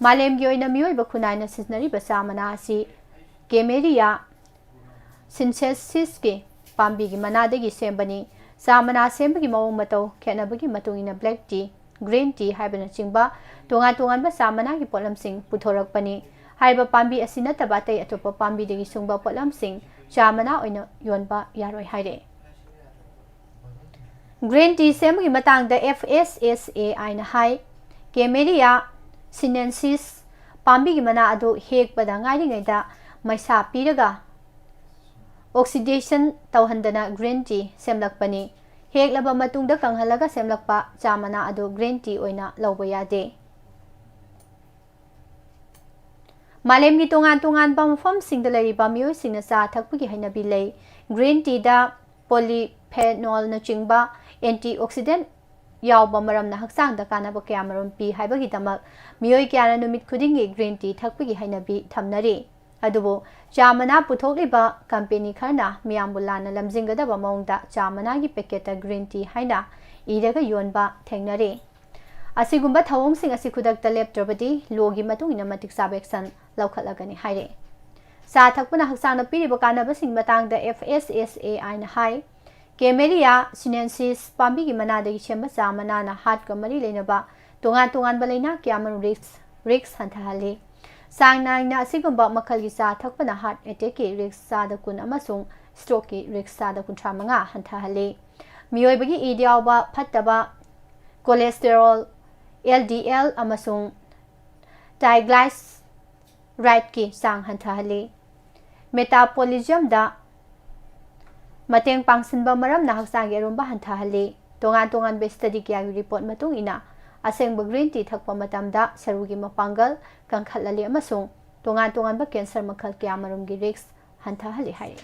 ꯃꯥꯂꯦꯝꯒꯤ ꯑꯣꯏꯅ ꯃꯤꯑꯣꯏꯕ ꯈꯨꯟꯅꯥꯏꯅ ꯁꯤꯖꯤꯟꯅꯔꯤꯕ ꯆꯥ ꯃꯅꯥ ꯑꯁꯤ Camellia sinensis ꯀꯤ ꯄꯥꯝꯕꯤꯒꯤ ꯃꯅꯥꯗꯒꯤ ꯁꯦꯝꯕꯅꯤ꯫ ꯆꯥ ꯃꯅꯥ ꯁꯦꯝꯕꯒꯤ ꯃꯑꯣꯡ ꯃꯇꯧ ꯈꯦꯠꯅꯕꯒꯤ ꯃꯇꯨꯡ ꯏꯟꯅ black tea, green tea ꯍꯥꯏꯕꯅꯆꯤꯡꯕ ꯇꯣꯉꯥꯟ ꯇꯣꯉꯥꯟꯕ ꯆꯥ ꯃꯅꯥꯒꯤ ꯄꯣꯠꯂꯝꯁꯤꯡ ꯄꯨꯊꯣꯔꯛꯄꯅꯤ꯫ ꯍꯥꯏꯔꯤꯕ ꯄꯥꯝꯕꯤ ꯑꯁꯤ ꯅꯠꯇꯕ ꯑꯇꯩ ꯑꯇꯣꯞꯄ ꯄꯥꯝꯕꯤꯗꯒꯤ ꯁꯨꯡꯕ ꯄꯣꯠꯂꯝꯁꯤꯡ ꯆꯥ ꯃꯅꯥ ꯑꯣꯏꯅ ꯌꯣꯟꯕ ꯌꯥꯔꯣꯏ ꯍꯥꯏꯔꯦ꯫ Green tea ꯁꯦꯝꯕꯒꯤ ꯃꯇꯥꯡꯗ F S S A I ꯅ ꯍꯥꯏ, Camellia sinensis ꯄꯥꯝꯕꯤꯒꯤ ꯃꯅꯥ ꯑꯗꯨ ꯍꯦꯛꯄꯗ ꯉꯥꯏꯔꯤꯉꯩꯗ ꯃꯩꯁꯥ ꯄꯤꯔꯒ oxidation ꯇꯧꯍꯟꯗꯅ green tea ꯁꯦꯝꯂꯛꯄꯅꯤ꯫ ꯍꯦꯛꯂꯕ ꯃꯇꯨꯡꯗ ꯀꯪꯍꯜꯂꯒ ꯁꯦꯝꯂꯛꯄ ꯆꯥ ꯃꯅꯥ ꯑꯗꯨ green tea ꯑꯣꯏꯅ ꯂꯧꯕ ꯌꯥꯗꯦ꯫ ꯃꯥꯂꯦꯝꯒꯤ ꯇꯣꯉꯥꯟ ꯇꯣꯉꯥꯟꯕ ꯃꯐꯝꯁꯤꯡꯗ ꯂꯩꯔꯤꯕ ꯃꯤꯑꯣꯏꯁꯤꯡꯅ ꯆꯥ ꯊꯛꯄꯒꯤ ꯍꯩꯅꯕꯤ ꯂꯩ꯫ Green tea ꯗ polyphenol ꯅꯆꯤꯡꯕ antioxidant ꯌꯥꯎꯕ ꯃꯔꯝꯅ ꯍꯛꯆꯥꯡꯗ ꯀꯥꯟꯅꯕ ꯀꯌꯥꯃꯔꯨꯝ ꯄꯤ ꯍꯥꯏꯕꯒꯤꯗꯃꯛ ꯃꯤꯑꯣꯏ ꯀꯌꯥꯅ ꯅꯨꯃꯤꯠ ꯈꯨꯗꯤꯡꯒꯤ green tea ꯊꯛꯄꯒꯤ ꯍꯩꯅꯕꯤ ꯊꯝꯅꯔꯤ꯫ ꯑꯗꯨꯕꯨ ꯆꯥ ꯃꯅꯥ ꯄꯨꯊꯣꯛꯂꯤꯕ company ꯈꯔꯅ ꯃꯤꯌꯥꯝꯕꯨ ꯂꯥꯟꯅ ꯂꯝꯖꯤꯡꯒꯗꯕ ꯃꯑꯣꯡꯗ ꯆꯥ ꯃꯅꯥꯒꯤ packet ꯇ green tea ꯍꯥꯏꯅ ꯏꯔꯒ ꯌꯣꯟꯕ ꯊꯦꯡꯅꯔꯤ꯫ ꯑꯁꯤꯒꯨꯝꯕ ꯊꯧꯑꯣꯡꯁꯤꯡ ꯑꯁꯤ ꯈꯨꯗꯛꯇ ꯂꯦꯞꯇ꯭ꯔꯕꯗꯤ law ꯒꯤ ꯃꯇꯨꯡ ꯏꯟꯅ ꯃꯇꯤꯛ ꯆꯥꯕ action ꯂꯧꯈꯠꯂꯒꯅꯤ ꯍꯥꯏꯔꯦ꯫ ꯆꯥ ꯊꯛꯄꯅ ꯍꯛꯆꯥꯡꯗ ꯄꯤꯔꯤꯕ ꯀꯥꯟꯅꯕꯁꯤꯡ ꯃꯇꯥꯡꯗ F S S A I ꯅ ꯍꯥꯏ, Camellia sinensis ꯄꯥꯝꯕꯤꯒꯤ ꯃꯅꯥꯗꯒꯤ ꯁꯦꯝꯕ ꯆꯥ ꯃꯅꯥꯅ heart ꯀ ꯃꯔꯤ ꯂꯩꯅꯕ ꯇꯣꯉꯥꯟ ꯇꯣꯉꯥꯟꯕ ꯂꯩꯅꯥ ꯀꯌꯥꯃꯔꯨꯝ risk, risk ꯍꯟꯊꯍꯜꯂꯤ꯫ ꯆꯥꯡ ꯅꯥꯏꯅ ꯑꯁꯤꯒꯨꯝꯕ ꯃꯈꯜꯒꯤ ꯆꯥ ꯊꯛꯄꯅ heart attack ꯀꯤ risk ꯆꯥꯗ ꯀꯨꯟ ꯑꯃꯁꯨꯡ stroke ꯀꯤ risk ꯆꯥꯗ ꯀꯨꯟꯊ꯭ꯔꯥ ꯃꯉꯥ ꯍꯟꯊꯍꯜꯂꯤ꯫ ꯃꯤꯑꯣꯏꯕꯒꯤ ꯏꯗ ꯌꯥꯎꯕ ꯐꯠꯇꯕ cholesterol, L D L ꯑꯃꯁꯨꯡ triglyceride ꯀꯤ ꯆꯥꯡ ꯍꯟꯊꯍꯜꯂꯤ꯫ Metabolism ꯗ ꯃꯇꯦꯡ ꯄꯥꯡꯁꯤꯟꯕ ꯃꯔꯝꯅ ꯍꯛꯆꯥꯡꯒꯤ ꯑꯔꯨꯝꯕ ꯍꯟꯊꯍꯜꯂꯤ꯫ ꯇꯣꯉꯥꯟ ꯇꯣꯉꯥꯟꯕ study ꯀꯌꯥꯒꯤ report ꯃꯇꯨꯡ ꯏꯟꯅ, ꯑꯁꯦꯡꯕ green tea ꯊꯛꯄ ꯃꯇꯝꯗ ꯁꯔꯨꯒꯤ ꯃꯄꯥꯡꯒꯜ ꯀꯟꯈꯠꯍꯜꯂꯤ ꯑꯃꯁꯨꯡ ꯇꯣꯉꯥꯟ ꯇꯣꯉꯥꯟꯕ cancer ꯃꯈꯜ ꯀꯌꯥꯃꯔꯨꯝꯒꯤ risk ꯍꯟꯊꯍꯜꯂꯤ ꯍꯥꯏꯔꯤ꯫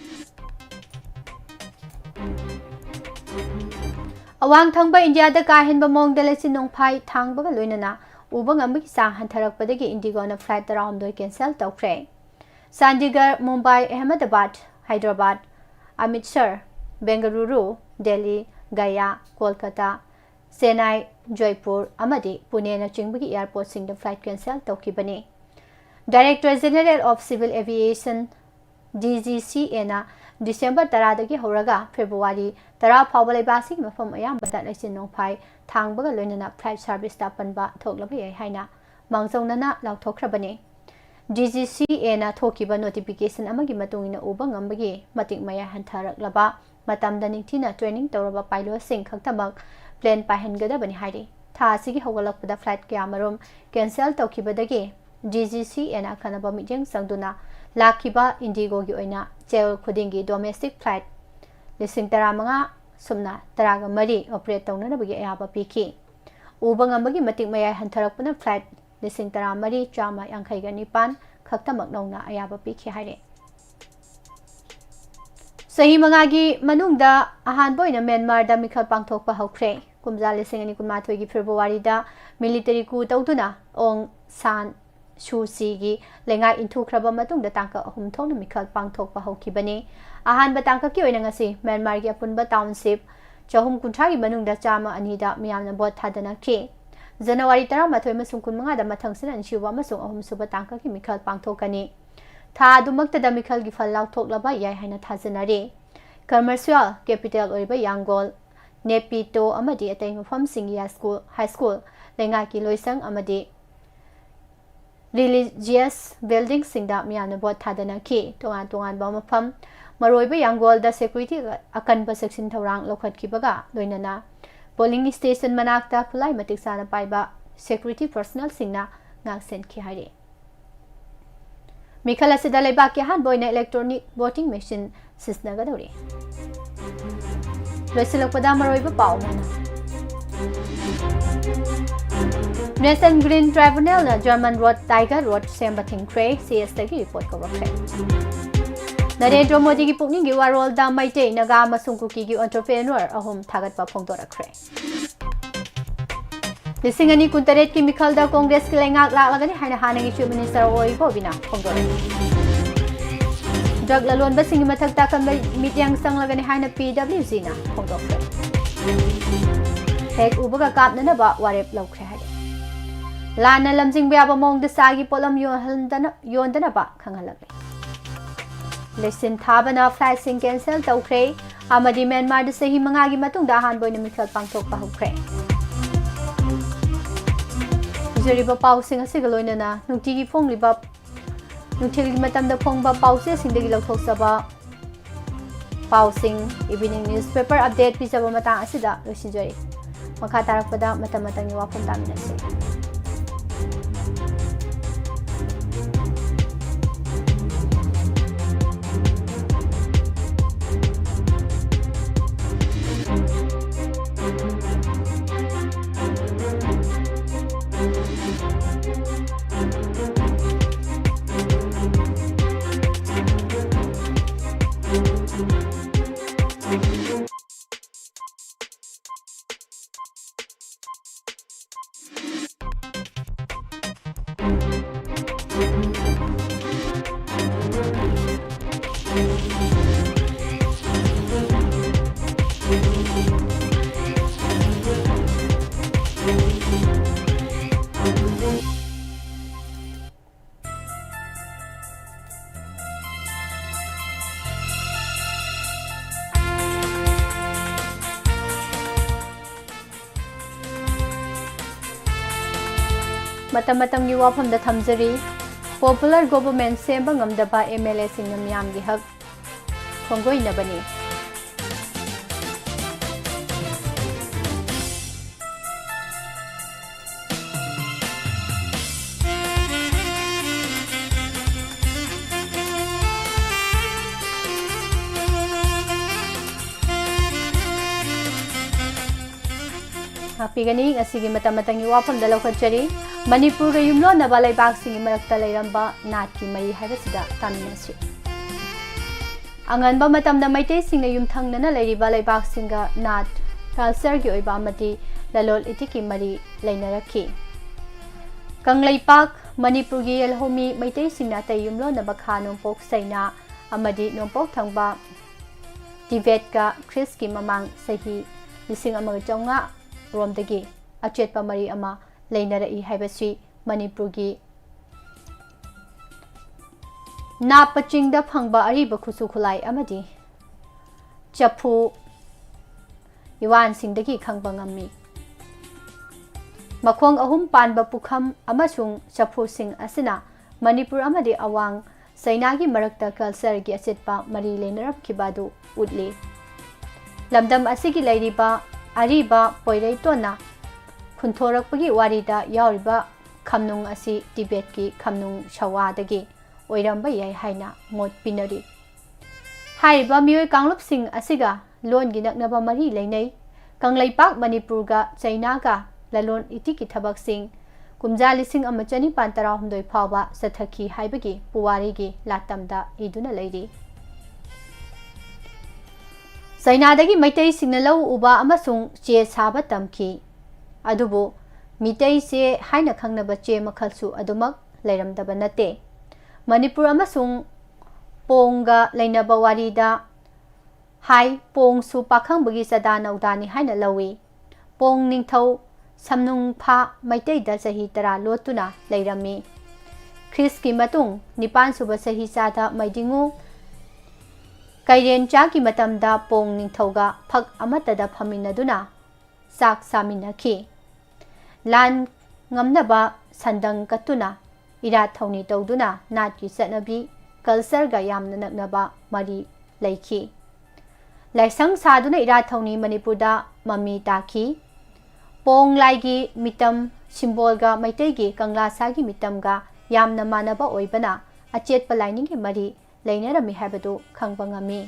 ꯑꯋꯥꯡ ꯊꯪꯕ ꯏꯟꯗꯤꯌꯥꯗ ꯀꯥ ꯍꯦꯟꯕ ꯃꯑꯣꯡꯗ ꯂꯩꯆꯤꯟ ꯅꯣꯡꯐꯥꯏ ꯊꯥꯡꯕꯒ ꯂꯣꯏꯅꯅ ꯎꯕ ꯉꯝꯕꯒꯤ ꯆꯥꯡ ꯍꯟꯊꯔꯛꯄꯗꯒꯤ IndiGo ꯅ flight ꯇꯔꯥꯍꯨꯝꯗꯣꯏ cancel ꯇꯧꯈ꯭ꯔꯦ꯫ ꯆꯥꯟꯗꯤꯒꯔ, ꯃꯨꯝꯕꯥꯏ, ꯑꯍꯃꯗꯕꯥꯗ, ꯍꯥꯏꯗ꯭ꯔꯕꯥꯗ, ꯑꯃ꯭ꯔꯤꯠꯁꯔ, ꯕꯦꯡꯒꯂꯨꯔꯨ, ꯗꯦꯜꯂꯤ, ꯒꯌꯥ, ꯀꯣꯜꯀꯇꯥ, ꯆꯦꯟꯅꯥꯏ, ꯖꯣꯏꯄꯨꯔ ꯑꯃꯗꯤ ꯄꯨꯅꯦꯅꯆꯤꯡꯕꯒꯤ airport ꯁꯤꯡꯗ flight cancel ꯇꯧꯈꯤꯕꯅꯤ꯫ Director General of Civil Aviation, D G C A ꯅ ꯗꯤꯁꯦꯝꯕꯔ ꯇꯔꯥꯗꯒꯤ ꯍꯧꯔꯒ ꯐꯦꯕ꯭ꯔꯨꯋꯥꯔꯤ ꯇꯔꯥ ꯐꯥꯎꯕ ꯂꯩꯕꯥꯛ ꯑꯁꯤꯒꯤ ꯃꯐꯝ ꯑꯌꯥꯝꯕꯗ ꯂꯩꯆꯤꯟ ꯅꯣꯡꯐꯥꯏ ꯊꯥꯡꯕꯒ ꯂꯣꯏꯅꯅ flight serviceꯇ ꯑꯄꯟꯕ ꯊꯣꯛꯂꯕ ꯌꯥꯏ ꯍꯥꯏꯅ ꯃꯥꯡꯖꯧꯅꯅ ꯂꯥꯎꯊꯣꯛꯈ꯭ꯔꯕꯅꯤ꯫ DGCAꯅ ꯊꯣꯛꯈꯤꯕ notification ꯑꯃꯒꯤ ꯃꯇꯨꯡ ꯏꯟꯅ ꯎꯕ ꯉꯝꯕꯒꯤ ꯃꯇꯤꯛ ꯃꯌꯥꯏ ꯍꯟꯊꯔꯛꯂꯕ ꯃꯇꯝꯗ ꯅꯤꯡꯊꯤꯅ training ꯇꯧꯔꯕ pilotꯁꯤꯡ ꯈꯛꯇꯃꯛ plane ꯄꯥꯏꯍꯟꯒꯗꯕꯅꯤ ꯍꯥꯏꯔꯤ꯫ ꯊꯥ ꯑꯁꯤꯒꯤ ꯍꯧꯒꯠꯂꯛꯄꯗ flight ꯀꯌꯥꯃꯔꯨꯝ cancel ꯇꯧꯈꯤꯕꯗꯒꯤ DGCAꯅ ꯑꯈꯟꯅꯕ ꯃꯤꯠꯌꯦꯡ ꯆꯪꯗꯨꯅ ꯂꯥꯛꯈꯤꯕ IndiGoꯒꯤ ꯑꯣꯏꯅ ꯆꯌꯣꯜ ꯈꯨꯗꯤꯡꯒꯤ domestic flight ꯂꯤꯁꯤꯡ ꯇꯔꯥꯃꯉꯥ ꯁꯨꯞꯅ ꯇꯔꯥꯒ ꯃꯔꯤ operate ꯇꯧꯅꯅꯕꯒꯤ ꯑꯌꯥꯕ ꯄꯤꯈꯤ꯫ ꯎꯕ ꯉꯝꯕꯒꯤ ꯃꯇꯤꯛ ꯃꯌꯥꯏ ꯍꯟꯊꯔꯛꯄꯅ flight ꯂꯤꯁꯤꯡ ꯇꯔꯥꯃꯔꯤ ꯆꯥꯝꯃ ꯌꯥꯡꯈꯩꯒ ꯅꯤꯄꯥꯟ ꯈꯛꯇꯃꯛ ꯅꯧꯅ ꯑꯌꯥꯕ ꯄꯤꯈꯤ ꯍꯥꯏꯔꯤ꯫ ꯆꯍꯤ ꯃꯉꯥꯒꯤ ꯃꯅꯨꯡꯗ ꯑꯍꯥꯟꯕ ꯑꯣꯏꯅ ꯃ꯭ꯌꯥꯟꯃꯥꯔꯗ ꯃꯤꯈꯜ ꯄꯥꯡꯊꯣꯛꯄ ꯍꯧꯈ꯭ꯔꯦ꯫ ꯀꯨꯝꯖꯥ ꯂꯤꯁꯤꯡ ꯑꯅꯤ ꯀꯨꯟꯃꯥꯊꯣꯏꯒꯤ ꯐꯦꯕ꯭ꯔꯨꯋꯥꯔꯤꯗ military coup ꯇꯧꯗꯨꯅ ꯑꯣꯡ ꯁꯥꯟ ꯁꯨ ꯆꯤꯒꯤ ꯂꯩꯉꯥꯛ ꯏꯟꯊꯨꯈ꯭ꯔꯕ ꯃꯇꯨꯡꯗ ꯇꯥꯡꯀꯛ ꯑꯍꯨꯝ ꯊꯣꯛꯅ ꯃꯤꯈꯜ ꯄꯥꯡꯊꯣꯛꯄ ꯍꯧꯈꯤꯕꯅꯤ꯫ ꯑꯍꯥꯟꯕ ꯇꯥꯡꯀꯛꯀꯤ ꯑꯣꯏꯅ ꯉꯁꯤ ꯃ꯭ꯌꯥꯟꯃꯥꯔꯒꯤ ꯑꯄꯨꯟꯕ township ꯆꯍꯨꯝ ꯀꯨꯟꯊ꯭ꯔꯥꯒꯤ ꯃꯅꯨꯡꯗ ꯆꯥꯝꯃ ꯑꯅꯤꯗ ꯃꯤꯌꯥꯝꯅ vote ꯊꯥꯗꯅꯈꯤ꯫ ꯖꯅꯋꯥꯔꯤ ꯇꯔꯥꯃꯥꯊꯣꯏ ꯑꯃꯁꯨꯡ ꯀꯨꯟꯃꯉꯥꯗ ꯃꯊꯪꯁꯤꯠ ꯑꯅꯤꯁꯨꯕ ꯑꯃꯁꯨꯡ ꯑꯍꯨꯝꯁꯨꯕ ꯇꯥꯡꯀꯛꯀꯤ ꯃꯤꯈꯜ ꯄꯥꯡꯊꯣꯛꯀꯅꯤ꯫ ꯊꯥ ꯑꯗꯨꯃꯛꯇꯗ ꯃꯤꯈꯜꯒꯤ ꯐꯜ ꯂꯥꯎꯊꯣꯛꯂꯕ ꯌꯥꯏ ꯍꯥꯏꯅ ꯊꯥꯖꯅꯔꯤ꯫ Commercial capital ꯑꯣꯏꯔꯤꯕ ꯌꯥꯡꯒꯣꯜ, ꯅꯦꯄꯤꯇꯣ ꯑꯃꯗꯤ ꯑꯇꯩ ꯃꯐꯝꯁꯤꯡꯒꯤ high school, high school, ꯂꯩꯉꯥꯛꯀꯤ ꯂꯣꯏꯁꯪ ꯑꯃꯗꯤ religious buildingꯁꯤꯡꯗ ꯃꯤꯌꯥꯝꯅ vote ꯊꯥꯗꯅꯈꯤ꯫ ꯇꯣꯉꯥꯟ ꯇꯣꯉꯥꯟꯕ ꯃꯐꯝ, ꯃꯔꯨꯑꯣꯏꯕ ꯌꯥꯡꯒꯣꯜꯗ security ꯑꯀꯟꯕ ꯆꯦꯛꯁꯤꯟ ꯊꯧꯔꯥꯡ ꯂꯧꯈꯠꯈꯤꯕꯒ ꯂꯣꯏꯅꯅ polling station ꯃꯅꯥꯛꯇ ꯈꯨꯠꯂꯥꯏ ꯃꯇꯤꯛ ꯆꯥꯅ ꯄꯥꯏꯕ security personnelꯁꯤꯡꯅ ꯉꯥꯛꯁꯦꯟꯈꯤ ꯍꯥꯏꯔꯤ꯫ ꯃꯤꯈꯜ ꯑꯁꯤꯗ ꯂꯩꯕꯥꯛꯀꯤ ꯑꯍꯥꯟꯕ ꯑꯣꯏꯅ electronic voting machine ꯁꯤꯖꯤꯟꯅꯒꯗꯧꯔꯤ꯫ ꯂꯣꯏꯁꯤꯜꯂꯛꯄꯗ ꯃꯔꯨꯑꯣꯏꯕ ꯄꯥꯎ ꯑꯃꯅ, National Green Tribunalꯅ German road Tiger Road ꯁꯦꯝꯕ ꯊꯤꯡꯈ꯭ꯔꯦ, CSꯇꯒꯤ report ꯀꯧꯔꯛꯈ꯭ꯔꯦ꯫ ꯅꯔꯦꯟꯗ꯭ꯔ ꯃꯣꯗꯤꯒꯤ ꯄꯨꯛꯅꯤꯡꯒꯤ ꯋꯥꯔꯣꯜꯗ ꯃꯩꯇꯩ, ꯅꯥꯒꯥ ꯑꯃꯁꯨꯡ ꯀꯨꯀꯤꯒꯤ entrepreneur ꯑꯍꯨꯝ ꯊꯥꯒꯠꯄ ꯐꯣꯡꯗꯣꯔꯛꯈ꯭ꯔꯦ꯫ ꯂꯤꯁꯤꯡ ꯑꯅꯤ ꯀꯨꯟꯇꯔꯦꯠꯀꯤ ꯃꯤꯈꯜꯗ ꯀꯣꯡꯒ꯭ꯔꯦꯁꯀꯤ ꯂꯩꯉꯥꯛ ꯂꯥꯛꯂꯒꯅꯤ ꯍꯥꯏꯅ ꯍꯥꯟꯅꯒꯤ Chief Minister ꯑꯣ ꯏꯕꯣꯕꯤꯅ ꯐꯣꯡꯗꯣꯔꯛꯏ꯫ Drug ꯂꯂꯣꯟꯕꯁꯤꯡꯒꯤ ꯃꯊꯛꯇ ꯑꯀꯟꯕ ꯃꯤꯠꯌꯦꯡ ꯆꯪꯂꯒꯅꯤ ꯍꯥꯏꯅ PWGꯅ ꯐꯣꯡꯗꯣꯛꯈ꯭ꯔꯦ꯫ ꯍꯦꯛ ꯎꯕꯒ ꯀꯥꯞꯅꯅꯕ ꯋꯥꯔꯦꯞ ꯂꯧꯈ꯭ꯔꯦ ꯍꯥꯏꯔꯤ꯫ ꯂꯥꯟꯅ ꯂꯝꯖꯤꯡꯕ ꯌꯥꯕ ꯃꯑꯣꯡꯗ ꯆꯥꯒꯤ ꯄꯣꯠꯂꯝ ꯌꯣꯟꯍꯟꯗꯅ-, ꯌꯣꯟꯗꯅꯕ ꯈꯪꯍꯜꯂꯛꯂꯤ꯫ ꯂꯩꯆꯤꯟ ꯊꯥꯕꯅ flightꯁꯤꯡ cancel ꯇꯧꯈ꯭ꯔꯦ ꯑꯃꯗꯤ ꯃ꯭ꯌꯥꯟꯃꯥꯔꯗ ꯆꯍꯤ ꯃꯉꯥꯒꯤ ꯃꯇꯨꯡꯗ ꯑꯍꯥꯟꯕ ꯑꯣꯏꯅ ꯃꯤꯈꯜ ꯄꯥꯡꯊꯣꯛꯄ ꯍꯧꯈ꯭ꯔꯦ꯫ ꯄꯤꯖꯔꯤꯕ ꯄꯥꯎꯁꯤꯡ ꯑꯁꯤꯒ ꯂꯣꯏꯅꯅ ꯅꯨꯡꯇꯤꯒꯤ ꯐꯣꯡꯂꯤꯕ, ꯅꯨꯡꯊꯤꯜꯒꯤ ꯃꯇꯝꯗ ꯐꯣꯡꯕ ꯄꯥꯎꯆꯦꯁꯤꯡꯗꯒꯤ ꯂꯧꯊꯣꯛꯆꯕ ꯄꯥꯎꯁꯤꯡ, evening newspaper update ꯄꯤꯖꯕ ꯃꯇꯥꯡ ꯑꯁꯤꯗ ꯂꯣꯏꯁꯤꯟꯖꯔꯤ꯫ ꯃꯈꯥ ꯇꯥꯔꯛꯄꯗ ꯃꯇꯝ ꯃꯇꯝꯒꯤ ꯋꯥꯐꯝ ꯇꯥꯃꯤꯟꯅꯁꯤ꯫ ꯃꯇꯝ ꯃꯇꯝꯒꯤ ꯋꯥꯐꯝꯗ ꯊꯝꯖꯔꯤ꯫ Popular government ꯁꯦꯝꯕ ꯉꯝꯗꯕ MLAꯁꯤꯡꯅ ꯃꯤꯌꯥꯝꯒꯤ ꯍꯛ ꯈꯣꯡꯒꯣꯏꯅꯕꯅꯤ꯫ ꯉꯥꯛꯄꯤꯒꯅꯤ꯫ ꯉꯁꯤꯒꯤ ꯃꯇꯝ ꯃꯇꯝꯒꯤ ꯋꯥꯐꯝꯗ ꯂꯧꯈꯠꯆꯔꯤ꯫ ꯃꯅꯤꯄꯨꯔꯒ ꯌꯨꯝꯂꯣꯟꯅꯕ ꯂꯩꯕꯥꯛꯁꯤꯡꯒꯤ ꯃꯔꯛꯇ ꯂꯩꯔꯝꯕ ꯅꯥꯠꯀꯤ ꯃꯔꯤ ꯍꯥꯏꯕꯁꯤꯗ ꯇꯥꯃꯤꯟꯅꯁꯤ꯫ ꯑꯉꯟꯕ ꯃꯇꯝꯗ ꯃꯩꯇꯩꯁꯤꯡꯅ ꯌꯨꯝꯊꯪꯅꯅ ꯂꯩꯔꯤꯕ ꯂꯩꯕꯥꯛꯁꯤꯡꯒ ꯅꯥꯠ, cultureꯒꯤ ꯑꯣꯏꯕ ꯑꯃꯗꯤ ꯂꯂꯣꯟ ꯏꯇꯤꯛꯀꯤ ꯃꯔꯤ ꯂꯩꯅꯔꯛꯈꯤ꯫ ꯀꯪꯂꯩꯄꯥꯛ ꯃꯅꯤꯄꯨꯔꯒꯤ ꯌꯦꯜꯍꯧꯃꯤ ꯃꯩꯇꯩꯁꯤꯡꯅ ꯑꯇꯩ ꯌꯨꯝꯂꯣꯟꯅꯕ ꯈꯥ ꯅꯣꯡꯄꯣꯛ ꯆꯩꯅꯥ ꯑꯃꯗꯤ ꯅꯣꯡꯄꯣꯛ ꯊꯪꯕ ꯇꯤꯕꯦꯠꯀ ꯈ꯭ꯔꯤꯁꯀꯤ ꯃꯃꯥꯡ ꯆꯍꯤ ꯂꯤꯁꯤꯡ ꯑꯃꯒ ꯆꯥꯝꯃꯉꯥ ꯔꯣꯝꯗꯒꯤ ꯑꯆꯦꯠꯄ ꯃꯔꯤ ꯑꯃ ꯂꯩꯅꯔꯛꯏ ꯍꯥꯏꯕꯁꯤ ꯃꯅꯤꯄꯨꯔꯒꯤ ꯅꯥꯞꯄ ꯆꯤꯡꯗ ꯐꯪꯕ ꯑꯔꯤꯕ ꯈꯨꯠꯁꯨ ꯈꯨꯠꯂꯥꯏ ꯑꯃꯗꯤ ꯆꯐꯨ ꯌꯨꯋꯥꯟꯁꯤꯡꯗꯒꯤ ꯈꯪꯕ ꯉꯝꯃꯤ꯫ ꯃꯈꯣꯡ ꯑꯍꯨꯝ ꯄꯥꯟꯕ ꯄꯨꯈꯝ ꯑꯃꯁꯨꯡ ꯆꯐꯨꯁꯤꯡ ꯑꯁꯤꯅ ꯃꯅꯤꯄꯨꯔ ꯑꯃꯗꯤ ꯑꯋꯥꯡ ꯆꯩꯅꯥꯒꯤ ꯃꯔꯛꯇ cultureꯒꯤ ꯑꯆꯦꯠꯄ ꯃꯔꯤ ꯂꯩꯅꯔꯝꯈꯤꯕ ꯑꯗꯨ ꯎꯠꯂꯤ꯫ ꯂꯝꯗꯝ ꯑꯁꯤꯒꯤ ꯂꯩꯔꯤꯕ ꯑꯔꯤꯕ ꯄꯣꯏꯔꯩꯇꯣꯟꯅ ꯈꯨꯟꯊꯣꯔꯛꯄꯒꯤ ꯋꯥꯔꯤꯗ ꯌꯥꯎꯔꯤꯕ ꯈꯝꯅꯨꯡ ꯑꯁꯤ ꯇꯤꯕꯦꯠꯀꯤ ꯈꯝꯅꯨꯡ ꯁꯋꯥꯗꯒꯤ ꯑꯣꯏꯔꯝꯕ ꯌꯥꯏ ꯍꯥꯏꯅ ꯃꯣꯠ ꯄꯤꯅꯔꯤ꯫ ꯍꯥꯏꯔꯤꯕ ꯃꯤꯑꯣꯏ ꯀꯥꯡꯂꯨꯞꯁꯤꯡ ꯑꯁꯤꯒ ꯂꯣꯟꯒꯤ ꯅꯛꯅꯕ ꯃꯔꯤ ꯂꯩꯅꯩ꯫ ꯀꯪꯂꯩꯄꯥꯛ ꯃꯅꯤꯄꯨꯔꯒ ꯆꯩꯅꯥꯒ ꯂꯂꯣꯟ ꯏꯇꯤꯛꯀꯤ ꯊꯕꯛꯁꯤꯡ ꯀꯨꯝꯖꯥ ꯂꯤꯁꯤꯡ ꯑꯃ ꯆꯅꯤꯄꯥꯟ ꯇꯔꯥꯍꯨꯝꯗꯣꯏ ꯐꯥꯎꯕ ꯆꯠꯊꯈꯤ ꯍꯥꯏꯕꯒꯤ ꯄꯨꯋꯥꯔꯤꯒꯤ ꯂꯥꯇꯝꯗ ꯏꯗꯨꯅ ꯂꯩꯔꯤ꯫ ꯆꯩꯅꯥꯗꯒꯤ ꯃꯩꯇꯩꯁꯤꯡꯅ ꯂꯧ ꯎꯕ ꯑꯃꯁꯨꯡ ꯆꯦ ꯁꯥꯕ ꯇꯝꯈꯤ꯫ ꯑꯗꯨꯕꯨ ꯃꯤꯇꯩ ꯆꯦ ꯍꯥꯏꯅ ꯈꯪꯅꯕ ꯆꯦ ꯃꯈꯜꯁꯨ ꯑꯗꯨꯃꯛ ꯂꯩꯔꯝꯗꯕ ꯅꯠꯇꯦ꯫ ꯃꯅꯤꯄꯨꯔ ꯑꯃꯁꯨꯡ ꯄꯣꯡꯒ ꯂꯩꯅꯕ ꯋꯥꯔꯤꯗ ꯍꯥꯏ, ꯄꯣꯡꯁꯨ ꯄꯥꯈꯪꯕꯒꯤ ꯆꯥꯗꯥ ꯅꯧꯗꯥꯅꯤ ꯍꯥꯏꯅ ꯂꯧꯏ꯫ ꯄꯣꯡ ꯅꯤꯡꯊꯧ ꯁꯝꯅꯨꯡꯐꯥ ꯃꯩꯇꯩꯗ ꯆꯍꯤ ꯇꯔꯥ ꯂꯣꯠꯇꯨꯅ ꯂꯩꯔꯝꯃꯤ꯫ ꯈ꯭ꯔꯤꯁꯀꯤ ꯃꯇꯨꯡ ꯅꯤꯄꯥꯟꯁꯨꯕ ꯆꯍꯤꯆꯥꯗ ꯃꯩꯗꯤꯉꯨ ꯀꯩꯔꯦꯟꯆꯥꯒꯤ ꯃꯇꯝꯗ ꯄꯣꯡ ꯅꯤꯡꯊꯧꯒ ꯐꯛ ꯑꯃꯠꯇꯗ ꯐꯝꯃꯤꯟꯅꯗꯨꯅ ꯆꯥꯛ ꯆꯥꯃꯤꯟꯅꯈꯤ꯫ ꯂꯥꯟ ꯉꯝꯅꯕ ꯁꯟꯗꯪ ꯀꯠꯇꯨꯅ ꯏꯔꯥꯠ ꯊꯧꯅꯤ ꯇꯧꯗꯨꯅ ꯅꯥꯠꯀꯤ ꯆꯠꯅꯕꯤ, cultureꯒ ꯌꯥꯝꯅ ꯅꯛꯅꯕ ꯃꯔꯤ ꯂꯩꯈꯤ꯫ ꯂꯥꯏꯁꯪ ꯁꯥꯗꯨꯅ ꯏꯔꯥꯠ ꯊꯧꯅꯤ ꯃꯅꯤꯄꯨꯔꯗ ꯃꯃꯤ ꯇꯥꯈꯤ꯫ ꯄꯣꯡ ꯂꯥꯏꯒꯤ ꯃꯤꯇꯝ ꯁꯤꯝꯕꯣꯜꯒ ꯃꯩꯇꯩꯒꯤ ꯀꯪꯂꯥꯁꯥꯒꯤ ꯃꯤꯇꯝꯒ ꯌꯥꯝꯅ ꯃꯥꯟꯅꯕ ꯑꯣꯏꯕꯅ ꯑꯆꯦꯠꯄ ꯂꯥꯏꯅꯤꯡꯒꯤ ꯃꯔꯤ ꯂꯩꯅꯔꯝꯃꯤ ꯍꯥꯏꯕꯗꯨ ꯈꯪꯕ ꯉꯝꯃꯤ꯫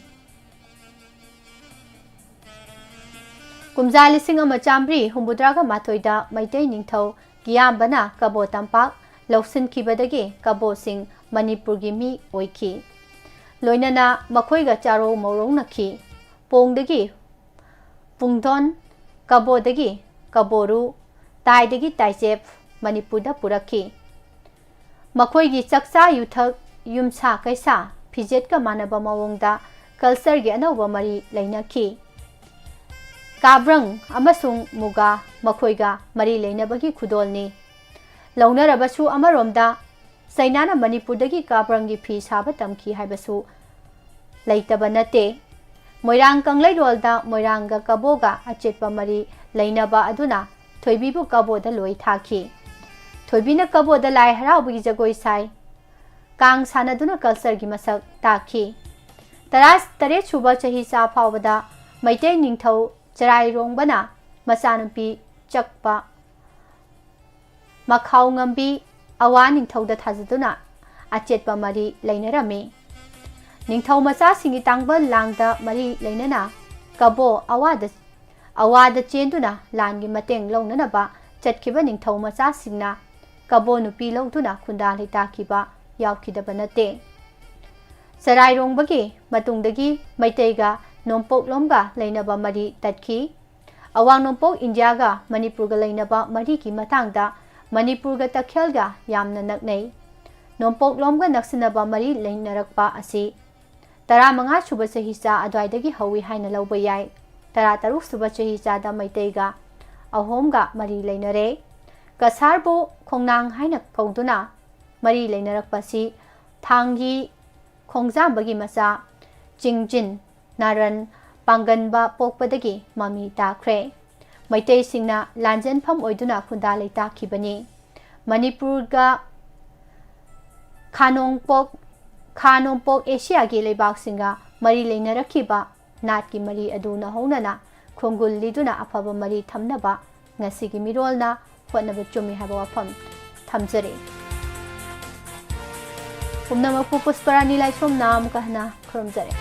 ꯀꯨꯝꯖꯥ ꯂꯤꯁꯤꯡ ꯑꯃ ꯆꯥꯃꯔꯤ ꯍꯨꯝꯐꯨꯇꯔꯥꯒ ꯃꯥꯊꯣꯏꯗ ꯃꯩꯇꯩ ꯅꯤꯡꯊꯧ ꯀꯤꯌꯥꯝꯕꯅ ꯀꯕꯣ ꯇꯝꯄꯥꯛ ꯂꯧꯁꯤꯟꯈꯤꯕꯗꯒꯤ ꯀꯕꯣꯁꯤꯡ ꯃꯅꯤꯄꯨꯔꯒꯤ ꯃꯤ ꯑꯣꯏꯈꯤ꯫ ꯂꯣꯏꯅꯅ ꯃꯈꯣꯏꯒ ꯆꯥꯔꯧ ꯃꯧꯔꯧꯅꯈꯤ꯫ ꯄꯣꯡꯗꯒꯤ ꯄꯨꯡꯗꯣꯟ, ꯀꯕꯣꯗꯒꯤ ꯀꯕꯣꯔꯨ, ꯇꯥꯏꯗꯒꯤ ꯇꯥꯏꯆꯦꯞ ꯃꯅꯤꯄꯨꯔꯗ ꯄꯨꯔꯛꯈꯤ꯫ ꯃꯈꯣꯏꯒꯤ ꯆꯥꯛꯆꯥ ꯌꯨꯊꯛ, ꯌꯨꯝꯁꯥ ꯀꯩꯁꯥ, ꯐꯤꯖꯦꯠꯀ ꯃꯥꯟꯅꯕ ꯃꯑꯣꯡꯗ cultureꯒꯤ ꯑꯅꯧꯕ ꯃꯔꯤ ꯂꯩꯅꯈꯤ꯫ ꯀꯥꯕ꯭ꯔꯪ ꯑꯃꯁꯨꯡ ꯃꯨꯒꯥ ꯃꯈꯣꯏꯒ ꯃꯔꯤ ꯂꯩꯅꯕꯒꯤ ꯈꯨꯗꯣꯜꯅꯤ꯫ ꯂꯧꯅꯔꯕꯁꯨ ꯑꯃꯔꯣꯝꯗ ꯆꯩꯅꯥꯅ ꯃꯅꯤꯄꯨꯔꯗꯒꯤ ꯀꯥꯕ꯭ꯔꯪꯒꯤ ꯐꯤ ꯁꯥꯕ ꯇꯝꯈꯤ ꯍꯥꯏꯕꯁꯨ ꯂꯩꯇꯕ ꯅꯠꯇꯦ꯫ ꯃꯣꯏꯔꯥꯡ ꯀꯪꯂꯩꯔꯣꯜꯗ ꯃꯣꯏꯔꯥꯡꯒ ꯀꯕꯣꯒ ꯑꯆꯦꯠꯄ ꯃꯔꯤ ꯂꯩꯅꯕ ꯑꯗꯨꯅ ꯊꯣꯏꯕꯤꯕꯨ ꯀꯕꯣꯗ ꯂꯣꯏ ꯊꯥꯈꯤ꯫ ꯊꯣꯏꯕꯤꯅ ꯀꯕꯣꯗ ꯂꯥꯏ ꯍꯔꯥꯎꯕꯒꯤ ꯖꯒꯣꯏ ꯁꯥꯏ꯫ ꯀꯥꯡ ꯁꯥꯟꯅꯗꯨꯅ cultureꯒꯤ ꯃꯁꯛ ꯇꯥꯛꯈꯤ꯫ ꯇꯔꯥꯇꯔꯦꯠ ꯁꯨꯕ ꯆꯍꯤꯆꯥ ꯐꯥꯎꯕꯗ ꯃꯩꯇꯩ ꯅꯤꯡꯊꯧ ꯆꯔꯥꯏꯔꯣꯡꯕꯅ ꯃꯆꯥꯅꯨꯄꯤ ꯆꯛꯄ ꯃꯈꯥꯎ ꯉꯝꯕꯤ ꯑꯋꯥ ꯅꯤꯡꯊꯧꯗ ꯊꯥꯖꯗꯨꯅ ꯑꯆꯦꯠꯄ ꯃꯔꯤ ꯂꯩꯅꯔꯝꯃꯤ꯫ ꯅꯤꯡꯊꯧ ꯃꯆꯥꯁꯤꯡꯒꯤ ꯇꯥꯡꯕ ꯂꯥꯡꯗ ꯃꯔꯤ ꯂꯩꯅꯅ ꯀꯕꯣ ꯑꯋꯥꯗ, ꯑꯋꯥꯗ ꯆꯦꯟꯗꯨꯅ ꯂꯥꯟꯒꯤ ꯃꯇꯦꯡ ꯂꯧꯅꯅꯕ ꯆꯠꯈꯤꯕ ꯅꯤꯡꯊꯧ ꯃꯆꯥꯁꯤꯡꯅ ꯀꯕꯣ ꯅꯨꯄꯤ ꯂꯧꯗꯨꯅ ꯈꯨꯟꯗꯥ ꯂꯩꯇꯥꯈꯤꯕ ꯌꯥꯎꯈꯤꯗꯕ ꯅꯠꯇꯦ꯫ ꯆꯔꯥꯏꯔꯣꯡꯕꯒꯤ ꯃꯇꯨꯡꯗꯒꯤ ꯃꯩꯇꯩꯒ ꯅꯣꯡꯄꯣꯛꯂꯣꯝꯒ ꯂꯩꯅꯕ ꯃꯔꯤ ꯇꯠꯈꯤ꯫ ꯑꯋꯥꯡ ꯅꯣꯡꯄꯣꯛ ꯏꯟꯗꯤꯌꯥꯒ ꯃꯅꯤꯄꯨꯔꯒ ꯂꯩꯅꯕ ꯃꯔꯤꯒꯤ ꯃꯇꯥꯡꯗ ꯃꯅꯤꯄꯨꯔꯒ ꯇꯈꯦꯜꯒ ꯌꯥꯝꯅ ꯅꯛꯅꯩ꯫ ꯅꯣꯡꯄꯣꯛꯂꯣꯝꯒ ꯅꯛꯁꯤꯟꯅꯕ ꯃꯔꯤ ꯂꯩꯅꯔꯛꯄ ꯑꯁꯤ ꯇꯔꯥꯃꯉꯥ ꯁꯨꯕ ꯆꯍꯤꯆꯥ ꯑꯗꯨꯋꯥꯏꯗꯒꯤ ꯍꯧꯏ ꯍꯥꯏꯅ ꯂꯧꯕ ꯌꯥꯏ꯫ ꯇꯔꯥꯇꯔꯨꯛ ꯁꯨꯕ ꯆꯍꯤꯆꯥꯗ ꯃꯩꯇꯩꯒ ꯑꯍꯣꯝꯒ ꯃꯔꯤ ꯂꯩꯅꯔꯦ꯫ ꯀꯁꯥꯔꯕꯨ ꯈꯣꯡꯅꯥꯡ ꯍꯥꯏꯅ ꯀꯧꯗꯨꯅ ꯃꯔꯤ ꯂꯩꯅꯔꯛꯄꯁꯤ ꯊꯥꯡꯒꯤ ꯈꯣꯡꯖꯥꯝꯕꯒꯤ ꯃꯆꯥ ꯆꯤꯡꯖꯤꯟ ꯅꯥꯔꯟ ꯄꯥꯡꯒꯟꯕ ꯄꯣꯛꯄꯗꯒꯤ ꯃꯃꯤ ꯇꯥꯈ꯭ꯔꯦ꯫ ꯃꯩꯇꯩꯁꯤꯡꯅ ꯂꯥꯟꯖꯦꯟꯐꯝ ꯑꯣꯏꯗꯨꯅ ꯈꯨꯟꯗꯥ ꯂꯩꯇꯥꯈꯤꯕꯅꯤ꯫ ꯃꯅꯤꯄꯨꯔꯒ ꯈꯥ ꯅꯣꯡꯄꯣꯛ, ꯈꯥ ꯅꯣꯡꯄꯣꯛ ꯑꯦꯁꯤꯌꯥꯒꯤ ꯂꯩꯕꯥꯛꯁꯤꯡꯒ ꯃꯔꯤ ꯂꯩꯅꯔꯛꯈꯤꯕ ꯅꯥꯠꯀꯤ ꯃꯔꯤ ꯑꯗꯨ ꯅꯧꯍꯧꯅꯅ ꯈꯣꯡꯒꯨꯜ ꯂꯤꯗꯨꯅ ꯑꯐꯕ ꯃꯔꯤ ꯊꯝꯅꯕ ꯉꯁꯤꯒꯤ ꯃꯤꯔꯣꯜꯅ ꯍꯣꯠꯅꯕ ꯆꯨꯝꯃꯤ ꯍꯥꯏꯕ ꯋꯥꯐꯝ ꯊꯝꯖꯔꯤ꯫ ꯄꯨꯝꯅꯃꯛꯄꯨ ꯄꯨꯁꯄꯔꯥꯅꯤ ꯂꯥꯏꯁ꯭ꯔꯝꯅ ꯑꯃꯨꯛꯀ ꯍꯟꯅ ꯈꯨꯔꯨꯝꯖꯔꯤ꯫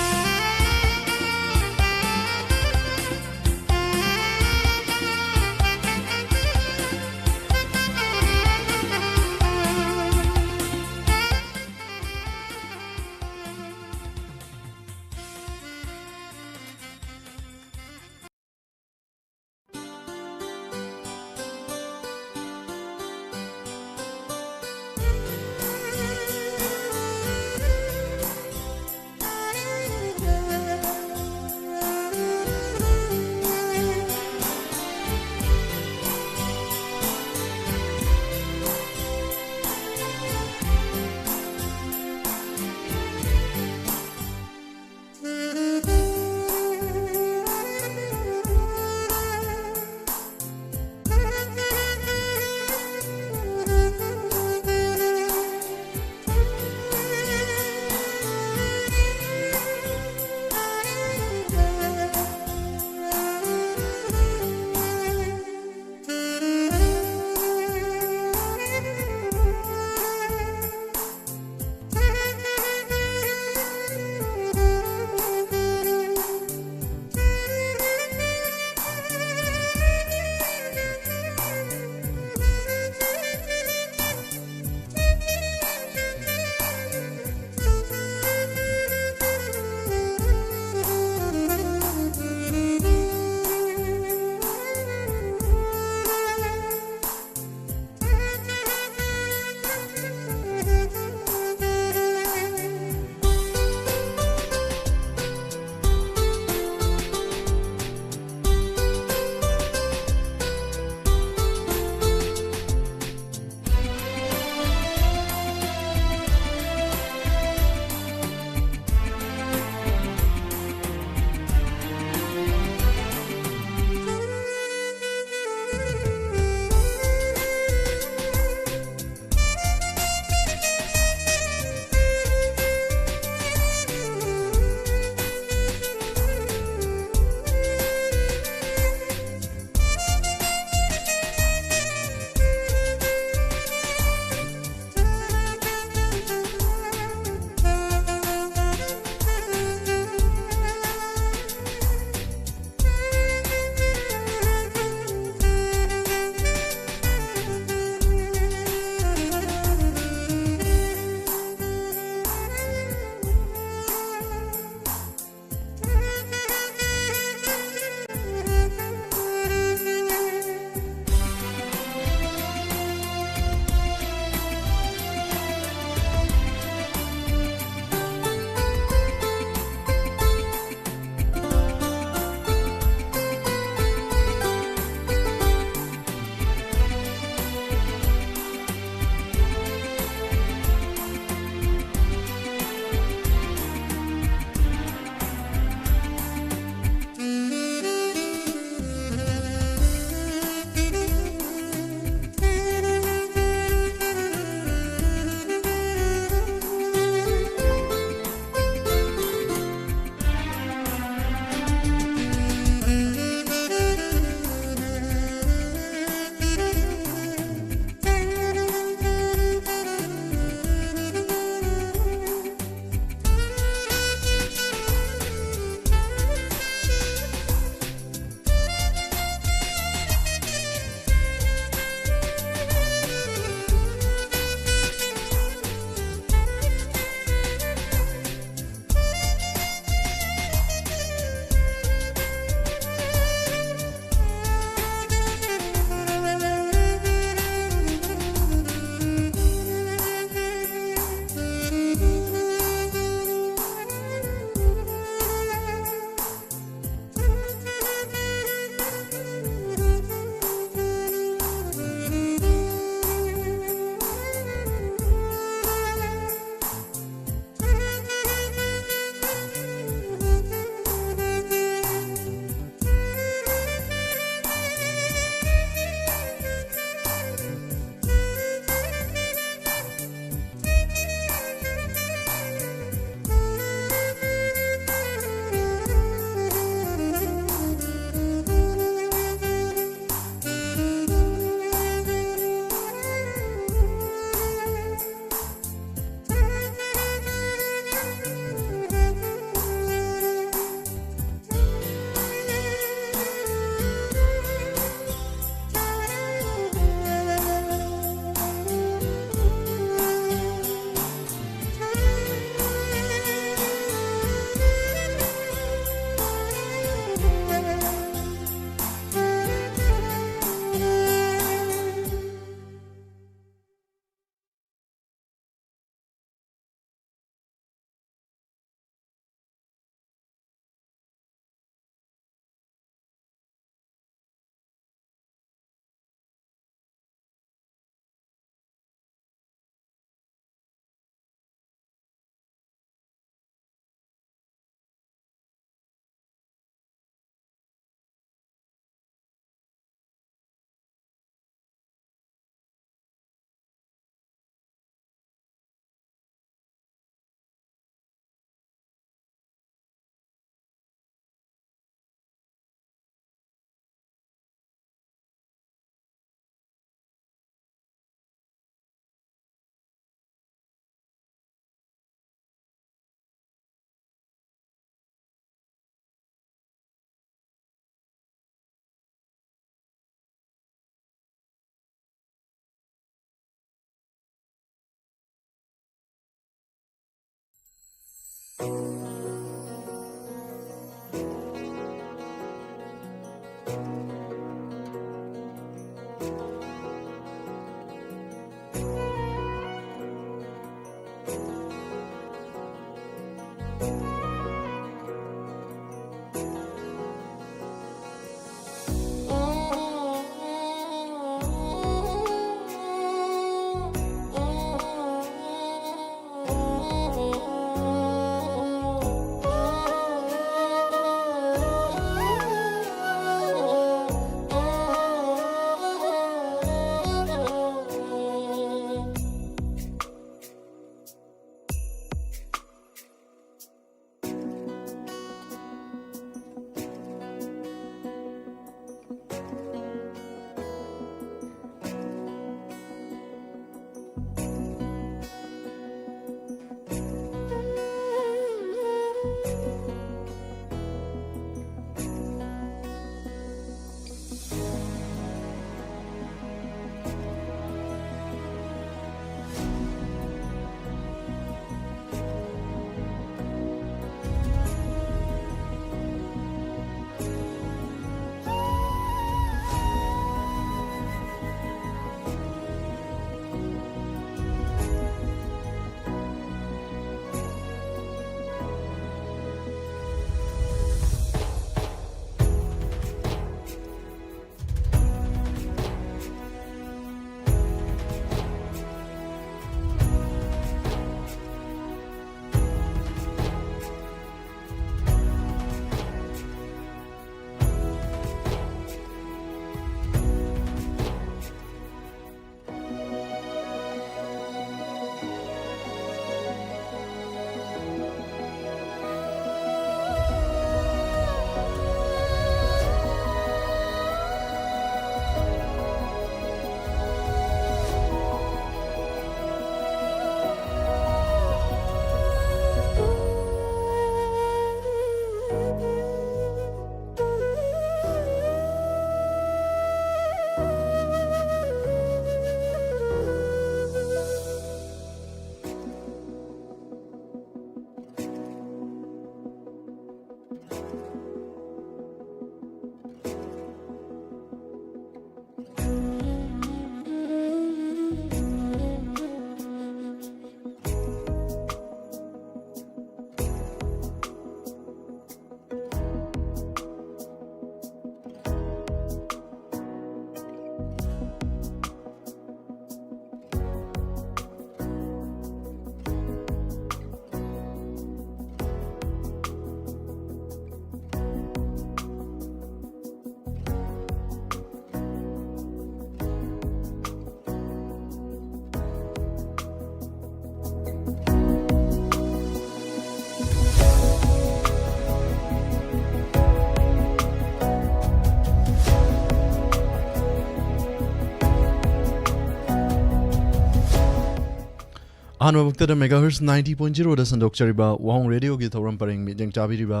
ꯑꯍꯥꯟꯕꯃꯛꯇꯗ megahertz ninety point zero ꯗ ꯁꯟꯗꯣꯛꯆꯔꯤꯕ ꯋꯥꯍꯣꯡ ꯔꯦꯗꯤꯑꯣꯒꯤ ꯊꯧꯔꯝ ꯄꯔꯦꯡ ꯃꯤꯠꯌꯦꯡ ꯇꯥꯕꯤꯔꯤꯕ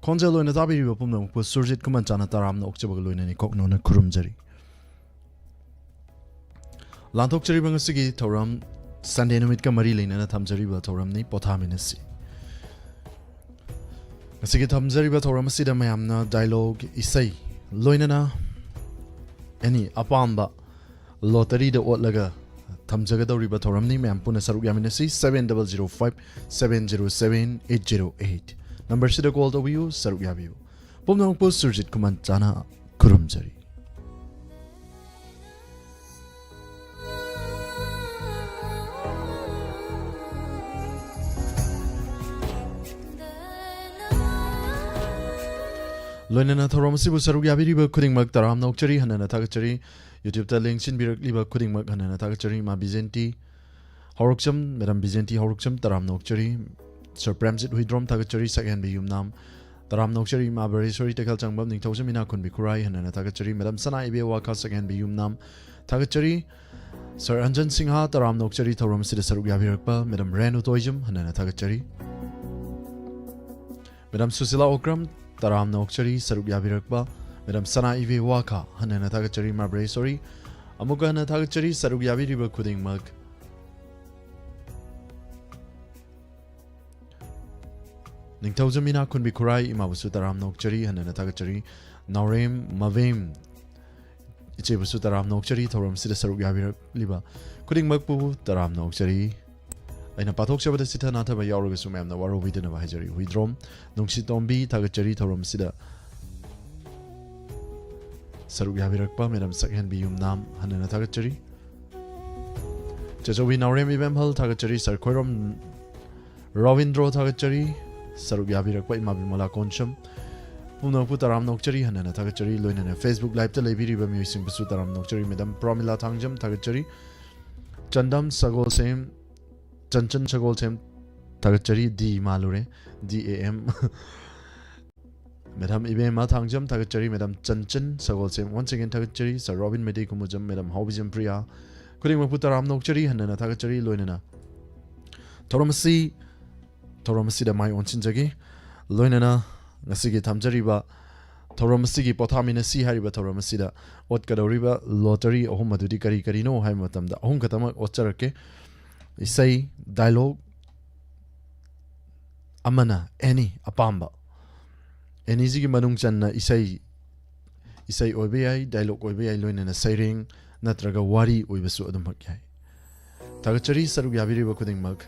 ꯈꯣꯟꯖꯦꯜ ꯑꯣꯏꯅ ꯇꯥꯕꯤꯔꯤꯕ ꯄꯨꯝꯅꯃꯛꯄꯨ ꯁꯨꯔꯖꯤꯠ ꯈꯨꯃꯟ ꯆꯥꯅ ꯇꯔꯥꯝꯅ ꯑꯣꯛꯆꯕꯒ ꯂꯣꯏꯅꯅ ꯏꯀꯣꯛꯅꯧꯅ ꯈꯨꯔꯨꯝꯖꯔꯤ꯫ ꯂꯥꯟꯊꯣꯛꯆꯔꯤꯕ ꯉꯁꯤꯒꯤ ꯊꯧꯔꯝ Sunday ꯅꯨꯃꯤꯠꯀ ꯃꯔꯤ ꯂꯩꯅꯅ ꯊꯝꯖꯔꯤꯕ ꯊꯧꯔꯝꯅꯤ ꯄꯣꯊꯥꯃꯤꯟꯅꯁꯤ꯫ ꯉꯁꯤꯒꯤ ꯊꯝꯖꯔꯤꯕ ꯊꯧꯔꯝ ꯑꯁꯤꯗ ꯃꯌꯥꯝꯅ dialogue, ꯏꯁꯩ, ꯂꯣꯏꯅꯅ any ꯑꯄꯥꯝꯕ lottery ꯗ ꯑꯣꯠꯂꯒ ꯊꯝꯖꯒꯗꯧꯔꯤꯕ ꯊꯧꯔꯝꯅꯤ꯫ ꯃꯌꯥꯝ ꯄꯨꯟꯅ ꯁꯔꯨꯛ ꯌꯥꯃꯤꯟꯅꯁꯤ꯫ Seven double zero five seven zero seven eight zero eight number ꯁꯤꯗ call ꯇꯧꯕꯤꯌꯨ, ꯁꯔꯨꯛ ꯌꯥꯕꯤꯌꯨ꯫ ꯄꯨꯝꯅꯃꯛꯄꯨ ꯁꯨꯔꯖꯤꯠ ꯈꯨꯃꯟ ꯆꯥꯅ ꯈꯨꯔꯨꯝꯖꯔꯤ꯫ ꯂꯣꯏꯅꯅ ꯊꯧꯔꯝ ꯑꯁꯤꯕꯨ ꯁꯔꯨꯛ ꯌꯥꯕꯤꯔꯤꯕ ꯈꯨꯗꯤꯡꯃꯛ ꯇꯔꯥꯝꯅ ꯑꯣꯛꯆꯔꯤ, ꯍꯟꯅꯅ ꯊꯥꯒꯠꯆꯔꯤ꯫ YouTube ꯇ ꯂꯦꯡꯁꯤꯟꯕꯤꯔꯛꯂꯤꯕ ꯈꯨꯗꯤꯡꯃꯛ ꯍꯟꯅꯅ ꯊꯥꯒꯠꯆꯔꯤ꯫ ꯏꯃꯥ ꯕꯤꯖꯦꯟꯇꯤ ꯍꯧꯔꯛꯆꯝ, ꯃꯦꯗꯥꯝ ꯕꯤꯖꯦꯟꯇꯤ ꯍꯧꯔꯛꯆꯝ, ꯇꯔꯥꯝꯅ ꯑꯣꯛꯆꯔꯤ꯫ ꯁꯔ ꯄ꯭ꯔꯦꯝꯖꯤꯠ ꯍꯨꯏꯗ꯭ꯔꯣꯝ ꯊꯥꯒꯠꯆꯔꯤ, ꯁꯛꯍꯦꯟꯕꯤ ꯌꯨꯝꯅꯥꯝ꯫ ꯇꯔꯥꯝꯅ ꯑꯣꯛꯆꯔꯤ꯫ ꯏꯃꯥ ꯕꯔꯦꯁꯣꯔꯤ ꯇꯦꯈꯦꯜ ꯆꯪꯕꯝ, ꯅꯤꯡꯊꯧꯖꯝ ꯏꯅꯥꯛꯈꯨꯟꯕꯤ ꯈꯨꯔꯥꯏ ꯍꯟꯅꯅ ꯊꯥꯒꯠꯆꯔꯤ꯫ ꯃꯦꯗꯥꯝ ꯁꯅꯥ ꯏꯕꯦ ꯋꯥꯈꯥ, ꯁꯛꯍꯦꯟꯕꯤ ꯌꯨꯝꯅꯥꯝ ꯊꯥꯒꯠꯆꯔꯤ꯫ ꯁꯔ ꯑꯟꯖꯟ ꯁꯤꯡꯍ, ꯇꯔꯥꯝꯅ ꯑꯣꯛꯆꯔꯤ ꯊꯧꯔꯝ ꯑꯁꯤꯗ ꯁꯔꯨꯛ ꯌꯥꯕꯤꯔꯛꯄ꯫ ꯃꯦꯗꯥꯝ ꯔꯦꯅꯨ ꯇꯣꯏꯖꯝ ꯍꯟꯅꯅ ꯊꯥꯒꯠꯆꯔꯤ꯫ ꯃꯦꯗꯥꯝ ꯁꯨꯁꯤꯂꯥ ꯑꯣꯀ꯭ꯔꯝ, ꯇꯔꯥꯝꯅ ꯑꯣꯛꯆꯔꯤ ꯁꯔꯨꯛ ꯌꯥꯕꯤꯔꯛꯄ꯫ ꯃꯦꯗꯥꯝ ꯁꯅꯥ ꯏꯕꯦ ꯋꯥꯈꯥ, ꯍꯟꯅ ꯍꯟꯅ ꯊꯥꯒꯠꯆꯔꯤ꯫ ꯃꯥ ꯕ꯭ꯔꯦꯁꯣꯔꯤ, ꯑꯃꯨꯛꯀ ꯍꯟꯅ ꯊꯥꯒꯠꯆꯔꯤ ꯁꯔꯨꯛ ꯌꯥꯕꯤꯔꯤꯕ ꯈꯨꯗꯤꯡꯃꯛ꯫ ꯅꯤꯡꯊꯧꯖꯝ ꯏꯅꯥꯛꯈꯨꯟꯕꯤ ꯈꯨꯔꯥꯏ ꯏꯃꯥꯕꯨꯁꯨ ꯇꯔꯥꯝꯅ ꯑꯣꯛꯆꯔꯤ, ꯍꯟꯅ ꯍꯟꯅ ꯊꯥꯒꯠꯆꯔꯤ꯫ ꯅꯥꯎꯔꯦꯝ ꯃꯕꯦꯝ ꯏꯆꯦꯕꯨꯁꯨ ꯇꯔꯥꯝꯅ ꯑꯣꯛꯆꯔꯤ꯫ ꯊꯧꯔꯝꯁꯤꯗ ꯁꯔꯨꯛ ꯌꯥꯕꯤꯔꯛꯂꯤꯕ ꯈꯨꯗꯤꯡꯃꯛꯄꯨ ꯇꯔꯥꯝꯅ ꯑꯣꯛꯆꯔꯤ꯫ ꯑꯩꯅ ꯄꯥꯊꯣꯛꯆꯕꯗ ꯆꯤꯊ ꯅꯥꯊꯕ ꯌꯥꯎꯔꯒꯁꯨ ꯃꯌꯥꯝꯅ ꯋꯥꯔꯧꯕꯤꯗꯅꯕ ꯍꯥꯏꯖꯔꯤ꯫ ꯍꯨꯏꯗ꯭ꯔꯣꯝ ꯅꯨꯡꯁꯤꯇꯣꯝꯕꯤ ꯊꯥꯒꯠꯆꯔꯤ꯫ ꯊꯧꯔꯝꯁꯤꯗ ꯁꯔꯨꯛ ꯌꯥꯕꯤꯔꯛꯄ ꯃꯦꯗꯥꯝ ꯁꯛꯍꯦꯟꯕꯤ ꯌꯨꯝꯅꯥꯝ ꯍꯟꯅ ꯍꯟꯅ ꯊꯥꯒꯠꯆꯔꯤ꯫ ꯆꯦꯆꯧꯕꯤ ꯅꯥꯎꯔꯦꯝ ꯏꯕꯦꯝꯍꯜ ꯊꯥꯒꯠꯆꯔꯤ꯫ ꯁꯔ ꯈꯣꯏꯔꯣꯝ ꯔꯣꯕꯤꯟꯗ꯭ꯔꯣ ꯊꯥꯒꯠꯆꯔꯤ꯫ ꯁꯔꯨꯛ ꯌꯥꯕꯤꯔꯛꯄ ꯏꯃꯥ ꯕꯤꯃꯂꯥ ꯀꯣꯟꯁꯝ ꯄꯨꯝꯅꯃꯛꯄꯨ ꯇꯔꯥꯝꯅ ꯑꯣꯛꯆꯔꯤ꯫ ꯍꯟꯅ ꯍꯟꯅ ꯊꯥꯒꯠꯆꯔꯤ꯫ ꯂꯣꯏꯅꯅ Facebook live ꯇ ꯂꯩꯕꯤꯔꯤꯕ ꯃꯤꯑꯣꯏꯁꯤꯡꯕꯨꯁꯨ ꯇꯔꯥꯝꯅ ꯑꯣꯛꯆꯔꯤ꯫ ꯃꯦꯗꯥꯝ ꯄ꯭ꯔꯣꯃꯤꯂꯥ ꯊꯥꯡꯖꯝ ꯊꯥꯒꯠꯆꯔꯤ꯫ ꯆꯟꯗꯝ ꯁꯒꯣꯜꯁꯦꯝ, ꯆꯟꯆꯟ ꯁꯒꯣꯜꯁꯦꯝ ꯊꯥꯒꯠꯆꯔꯤ꯫ ꯗꯤ ꯃꯥꯜꯂꯨꯔꯦ꯫ ꯗꯤ A M. Madam Ibemma Thangjam ꯊꯥꯒꯠꯆꯔꯤ꯫ Madam Chanchan Sagolsem once again ꯊꯥꯒꯠꯆꯔꯤ꯫ ꯁꯔ ꯔꯣꯕꯤꯟ ꯃꯩꯇꯩ ꯈꯨꯃꯨꯖꯝ, ꯃꯦꯗꯥꯝ ꯍꯥꯎꯕꯤꯖꯝ ꯄ꯭ꯔꯤꯌꯥ, ꯈꯨꯗꯤꯡꯃꯛꯄꯨ ꯇꯔꯥꯝꯅ ꯑꯣꯛꯆꯔꯤ꯫ ꯍꯟꯅ ꯍꯟꯅ ꯊꯥꯒꯠꯆꯔꯤ꯫ ꯂꯣꯏꯅꯅ ꯊꯧꯔꯝ ꯑꯁꯤ ꯊꯧꯔꯝ ꯑꯁꯤꯗ ꯃꯥꯏ ꯑꯣꯟꯁꯤꯟꯖꯒꯦ꯫ ꯂꯣꯏꯅꯅ ꯉꯁꯤꯒꯤ ꯊꯝꯖꯔꯤꯕ ꯊꯧꯔꯝ ꯑꯁꯤꯒꯤ ꯄꯣꯊꯥꯃꯤꯟꯅꯁꯤ ꯍꯥꯏꯔꯤꯕ ꯊꯧꯔꯝ ꯑꯁꯤꯗ ꯑꯣꯠꯀꯗꯧꯔꯤꯕ ꯂꯣꯇꯔꯤ ꯑꯍꯨꯝ ꯑꯗꯨꯗꯤ ꯀꯔꯤ ꯀꯔꯤꯅꯣ ꯍꯥꯏꯕ ꯃꯇꯝꯗ ꯑꯍꯨꯝ ꯈꯛꯇꯃꯛ ꯑꯣꯠꯆꯔꯛꯀꯦ꯫ ꯏꯁꯩ, ꯗꯥꯏꯂꯣꯛ, ꯑꯃꯅ ꯑꯦꯅꯤ ꯑꯄꯥꯝꯕ꯫ ꯑꯦꯅꯤꯁꯤꯒꯤ ꯃꯅꯨꯡ ꯆꯟꯅ ꯏꯁꯩ, ꯏꯁꯩ ꯑꯣꯏꯕ ꯌꯥꯏ, ꯗꯥꯏꯂꯣꯛ ꯑꯣꯏꯕ ꯌꯥꯏ, ꯂꯣꯏꯅꯅ ꯁꯩꯔꯦꯡ ꯅꯠꯇ꯭ꯔꯒ ꯋꯥꯔꯤ ꯑꯣꯏꯕꯁꯨ ꯑꯗꯨꯃꯛ ꯌꯥꯏ꯫ ꯊꯥꯒꯠꯆꯔꯤ ꯁꯔꯨꯛ ꯌꯥꯕꯤꯔꯤꯕ ꯈꯨꯗꯤꯡꯃꯛ꯫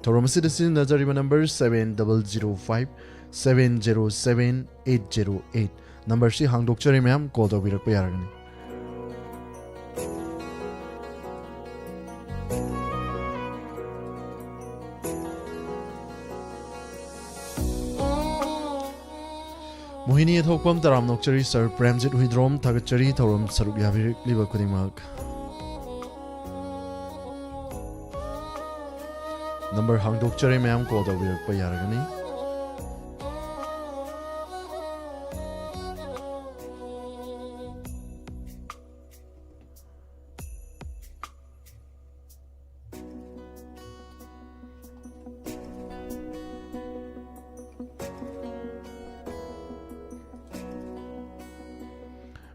ꯊꯧꯔꯝ ꯑꯁꯤꯗ ꯁꯤꯖꯤꯟꯅꯖꯔꯤꯕ number seven double zero five seven zero seven eight zero eight꯫ ꯅꯝꯕꯔꯁꯤ ꯍꯥꯡꯗꯣꯛꯆꯔꯤ ꯃꯌꯥꯝ, ꯀꯣꯜ ꯇꯧꯕꯤꯔꯛꯄ ꯌꯥꯔꯒꯅꯤ꯫ ꯃꯣꯍꯤꯅꯤ ꯑꯊꯣꯛꯄꯝ, ꯇꯔꯥꯝꯅ ꯑꯣꯛꯆꯔꯤ꯫ ꯁꯥꯔ ꯄ꯭ꯔꯦꯝꯖꯤꯠ ꯍꯨꯏꯗ꯭ꯔꯣꯝ, ꯊꯥꯒꯠꯆꯔꯤ ꯊꯧꯔꯝ ꯁꯔꯨꯛ ꯌꯥꯕꯤꯔꯛꯂꯤꯕ ꯈꯨꯗꯤꯡꯃꯛ꯫ ꯅꯝꯕꯔ ꯍꯥꯡꯗꯣꯛꯆꯔꯦ, ꯃꯌꯥꯝ ꯀꯣꯜ ꯇꯧꯕꯤꯔꯛꯄ ꯌꯥꯔꯒꯅꯤ꯫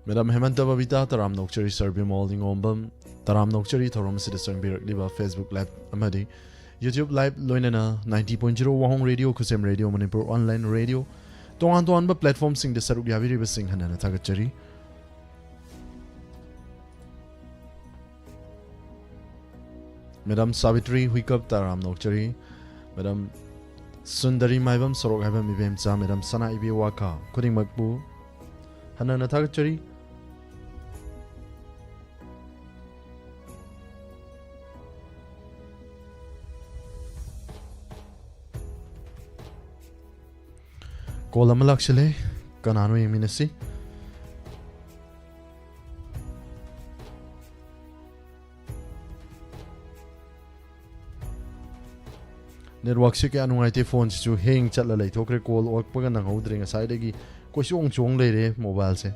ꯃꯦꯗꯥꯝ ꯍꯦꯃꯟꯇ ꯕꯕꯤꯇꯥ, ꯇꯔꯥꯝꯅ ꯑꯣꯛꯆꯔꯤ꯫ ꯁꯥꯔ ꯕꯤꯃꯣꯜ ꯅꯤꯉꯣꯝꯕꯝ, ꯇꯔꯥꯝꯅ ꯑꯣꯛꯆꯔꯤ ꯊꯧꯔꯝ ꯑꯁꯤꯗ ꯆꯪꯕꯤꯔꯛꯂꯤꯕ Facebook Live ꯑꯃꯗꯤ YouTube Live, ꯂꯣꯏꯅꯅ ninety point zero ꯋꯥꯍꯣꯡ ꯔꯦꯗꯤꯑꯣ, ꯈꯨꯁꯦꯝ ꯔꯦꯗꯤꯑꯣ, ꯃꯅꯤꯄꯨꯔ ꯑꯣꯟꯂꯥꯏꯟ ꯔꯦꯗꯤꯑꯣ, ꯇꯣꯉꯥꯟ ꯇꯣꯉꯥꯟꯕ ꯄ꯭ꯂꯦꯠꯐꯣꯝꯁꯤꯡꯗ ꯁꯔꯨꯛ ꯌꯥꯕꯤꯔꯤꯕꯁꯤꯡ ꯍꯟꯅ ꯍꯟꯅ ꯊꯥꯒꯠꯆꯔꯤ꯫ ꯃꯦꯗꯥꯝ ꯁꯥꯕꯤꯇ꯭ꯔꯤ ꯍꯨꯏꯀꯞ, ꯇꯔꯥꯝꯅ ꯑꯣꯛꯆꯔꯤ꯫ ꯃꯦꯗꯥꯝ ꯁꯨꯟꯗꯔꯤ ꯃꯥꯏꯕꯝ, ꯁꯣꯔꯣꯛ ꯍꯥꯏꯕꯝ ꯏꯕꯦꯝꯆꯥ, ꯃꯦꯗꯥꯝ ꯁꯅꯥ ꯏꯕꯤ ꯋꯥꯀꯥ, ꯈꯨꯗꯤꯡꯃꯛꯄꯨ ꯍꯟꯅ ꯍꯟꯅ ꯊꯥꯒꯠꯆꯔꯤ꯫ ꯀꯣꯜ ꯑꯃ ꯂꯥꯛꯁꯤꯜꯂꯦ, ꯀꯅꯥꯅꯣ ꯌꯦꯡꯃꯤꯟꯅꯁꯤ꯫ ꯅꯦꯠꯋꯥꯛꯁꯦ ꯀꯌꯥ ꯅꯨꯡꯉꯥꯏꯇꯦ, ꯐꯣꯟꯁꯤꯁꯨ ꯍꯦꯡ ꯆꯠꯂ ꯂꯩꯊꯣꯛꯈ꯭ꯔꯦ꯫ ꯀꯣꯜ ꯑꯣꯛꯄꯒ ꯅꯪꯍꯧꯗ꯭ꯔꯦ ꯉꯁꯥꯏꯗꯒꯤ꯫ ꯀꯣꯏꯆꯣꯡ ꯆꯣꯡ ꯂꯩꯔꯦ ꯃꯣꯕꯥꯏꯜꯁꯦ꯫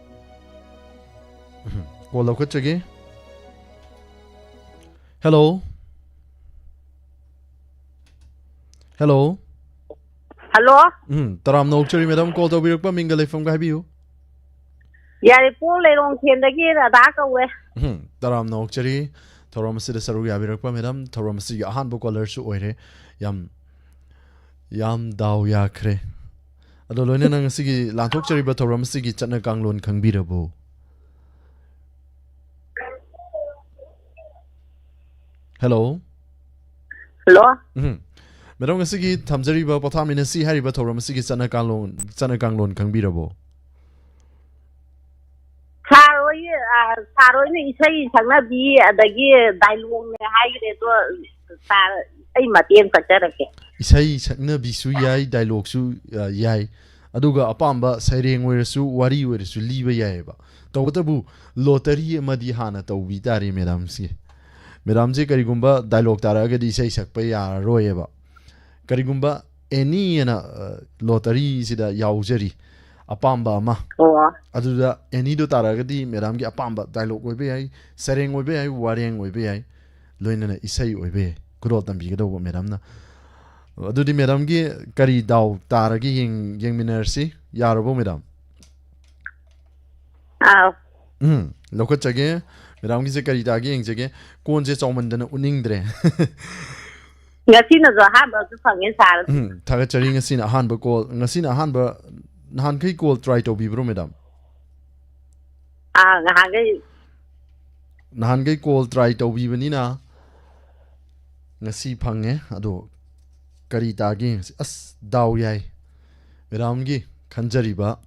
ꯀꯣꯜ ꯂꯧꯈꯠꯆꯒꯦ꯫ ꯍꯦꯜꯂꯣ꯫ Hello. ꯍꯜꯂꯣ꯫ ꯎꯝ, ꯇꯔꯥꯝꯅ ꯑꯣꯛꯆꯔꯤ ꯃꯦꯗꯥꯝ, ꯀꯣꯜ ꯇꯧꯕꯤꯔꯛꯄ ꯃꯤꯡꯒ ꯂꯩꯐꯝꯒ ꯍꯥꯏꯕꯤꯌꯨ꯫ ꯌꯥꯏꯔꯤꯄꯣꯛ ꯂꯩꯔꯣꯡꯊꯦꯟꯗꯒꯤ ꯔꯥꯙꯥ ꯀꯧꯋꯦ꯫ ꯎꯝ, ꯇꯔꯥꯝꯅ ꯑꯣꯛꯆꯔꯤ ꯊꯧꯔꯝ ꯑꯁꯤꯗ ꯁꯔꯨꯛ ꯌꯥꯕꯤꯔꯛꯄ ꯃꯦꯗꯥꯝ꯫ ꯊꯧꯔꯝ ꯑꯁꯤꯒꯤ ꯑꯍꯥꯟꯕ ꯀꯣꯂꯔꯁꯨ ꯑꯣꯏꯔꯦ꯫ ꯌꯥꯝ ꯌꯥꯝ ꯗꯥꯎ ꯌꯥꯈ꯭ꯔꯦ꯫ ꯑꯗꯣ ꯂꯣꯏꯅꯅ ꯉꯁꯤꯒꯤ ꯂꯥꯟꯊꯣꯛꯆꯔꯤꯕ ꯊꯧꯔꯝ ꯑꯁꯤꯒꯤ ꯆꯠꯅ ꯀꯥꯡꯂꯣꯟ ꯈꯪꯕꯤꯔꯕꯣ? ꯍꯦꯜꯂꯣ꯫ ꯍꯜꯂꯣ꯫ ꯎꯝ, ꯃꯦꯗꯥꯝ, ꯉꯁꯤꯒꯤ ꯊꯝꯖꯔꯤꯕ ꯄꯣꯊꯥꯃꯤꯟꯅꯁꯤ ꯍꯥꯏꯔꯤꯕ ꯊꯧꯔꯝ ꯑꯁꯤꯒꯤ ꯆꯠꯅ ꯀꯥꯡꯂꯣꯟ ꯆꯠꯅ ꯀꯥꯡꯂꯣꯟ ꯈꯪꯕꯤꯔꯕꯣ? ꯁꯥꯔ ꯍꯣꯏ, ꯑ, ꯁꯥꯔ ꯍꯣꯏꯅ ꯏꯁꯩ ꯁꯛꯅꯕꯤ ꯑꯗꯒꯤ ꯗꯥꯏꯂꯣꯡꯅꯦ ꯍꯥꯏꯈ꯭ꯔꯦ, ꯑꯗꯣ ꯁꯥꯔ ꯑꯩ ꯃꯇꯦꯡ ꯆꯠꯆꯔꯛꯀꯦ꯫ ꯏꯁꯩ ꯁꯛꯅꯕꯤꯁꯨ ꯌꯥꯏ, ꯗꯥꯏꯂꯣꯛꯁꯨ, ꯑ, ꯌꯥꯏ꯫ ꯑꯗꯨꯒ ꯑꯄꯥꯝꯕ ꯁꯩꯔꯦꯡ ꯑꯣꯏꯔꯁꯨ, ꯋꯥꯔꯤ ꯑꯣꯏꯔꯁꯨ ꯂꯤꯕ ꯌꯥꯏꯑꯕ꯫ ꯇꯧꯕꯇꯕꯨ ꯂꯣꯇꯔꯤ ꯑꯃꯗꯤ ꯍꯥꯟꯅ ꯇꯧꯕꯤ ꯇꯥꯔꯦ ꯃꯦꯗꯥꯝꯁꯦ꯫ ꯃꯦꯗꯥꯝꯁꯦ ꯀꯔꯤꯒꯨꯝꯕ ꯗꯥꯏꯂꯣꯛ ꯇꯥꯔꯛꯑꯒꯗꯤ ꯏꯁꯩ ꯁꯛꯄ ꯌꯥꯔꯔꯣꯏꯑꯕ꯫ ꯀꯔꯤꯒꯨꯝꯕ ꯑꯦꯅꯤ ꯑꯅ, ꯑ, ꯂꯣꯇꯔꯤꯁꯤꯗ ꯌꯥꯎꯖꯔꯤ ꯑꯄꯥꯝꯕ ꯑꯃ꯫ ꯑꯣ꯫ ꯑꯗꯨꯗ ꯑꯦꯅꯤꯗꯣ ꯇꯥꯔꯛꯑꯒꯗꯤ ꯃꯦꯗꯥꯝꯒꯤ ꯑꯄꯥꯝꯕ ꯗꯥꯏꯂꯣꯛ ꯑꯣꯏꯕ ꯌꯥꯏ, ꯁꯩꯔꯦꯡ ꯑꯣꯏꯕ ꯌꯥꯏ, ꯋꯥꯔꯦꯡ ꯑꯣꯏꯕ ꯌꯥꯏ, ꯂꯣꯏꯅꯅ ꯏꯁꯩ ꯑꯣꯏꯕ ꯌꯥꯏ꯫ ꯈꯨꯗꯣꯜ ꯇꯝꯕꯤꯒꯗꯧꯕ ꯃꯦꯗꯥꯝꯅ꯫ ꯑꯗꯨꯗꯤ ꯃꯦꯗꯥꯝꯒꯤ ꯀꯔꯤ ꯗꯥꯎ ꯇꯥꯔꯒꯦ ꯌꯦꯡ-, ꯌꯦꯡꯃꯤꯟꯅꯔꯁꯤ꯫ ꯌꯥꯔꯕꯣ ꯃꯦꯗꯥꯝ? ꯑꯥꯎ꯫ ꯎꯝ, ꯂꯧꯈꯠꯆꯒꯦ꯫ ꯃꯦꯗꯥꯝꯒꯤꯁꯦ ꯀꯔꯤ ꯇꯥꯒꯦ ꯌꯦꯡꯖꯒꯦ꯫ ꯀꯣꯟꯁꯦ ꯆꯥꯎꯃꯟꯗꯅ ꯎꯠꯅꯤꯡꯗ꯭ꯔꯦ꯫ ꯉꯁꯤꯅꯁꯨ ꯑꯍꯥꯟꯕꯁꯨ ꯐꯪꯉꯦ ꯁꯥꯔ꯫ ꯎꯝ, ꯊꯥꯒꯠꯆꯔꯤ꯫ ꯉꯁꯤꯅ ꯑꯍꯥꯟꯕ ꯀꯣꯜ, ꯉꯁꯤꯅ ꯑꯍꯥꯟꯕ, ꯅꯍꯥꯟꯈꯩ ꯀꯣꯜ ꯇ꯭ꯔꯥꯏ ꯇꯧꯕꯤꯕ꯭ꯔꯣ ꯃꯦꯗꯥꯝ? ꯑꯥ, ꯉꯍꯥꯟꯈꯩ꯫ ꯅꯍꯥꯟꯈꯩ ꯀꯣꯜ ꯇ꯭ꯔꯥꯏ ꯇꯧꯕꯤꯕꯅꯤꯅ ꯉꯁꯤ ꯐꯪꯉꯦ꯫ ꯑꯗꯣ ꯀꯔꯤ ꯇꯥꯒꯦ ꯌꯦꯡꯁꯤ꯫ ꯑꯁ, ꯗꯥꯎ ꯌꯥꯏ꯫ ꯃꯦꯗꯥꯝꯒꯤ ꯈꯟꯖꯔꯤꯕ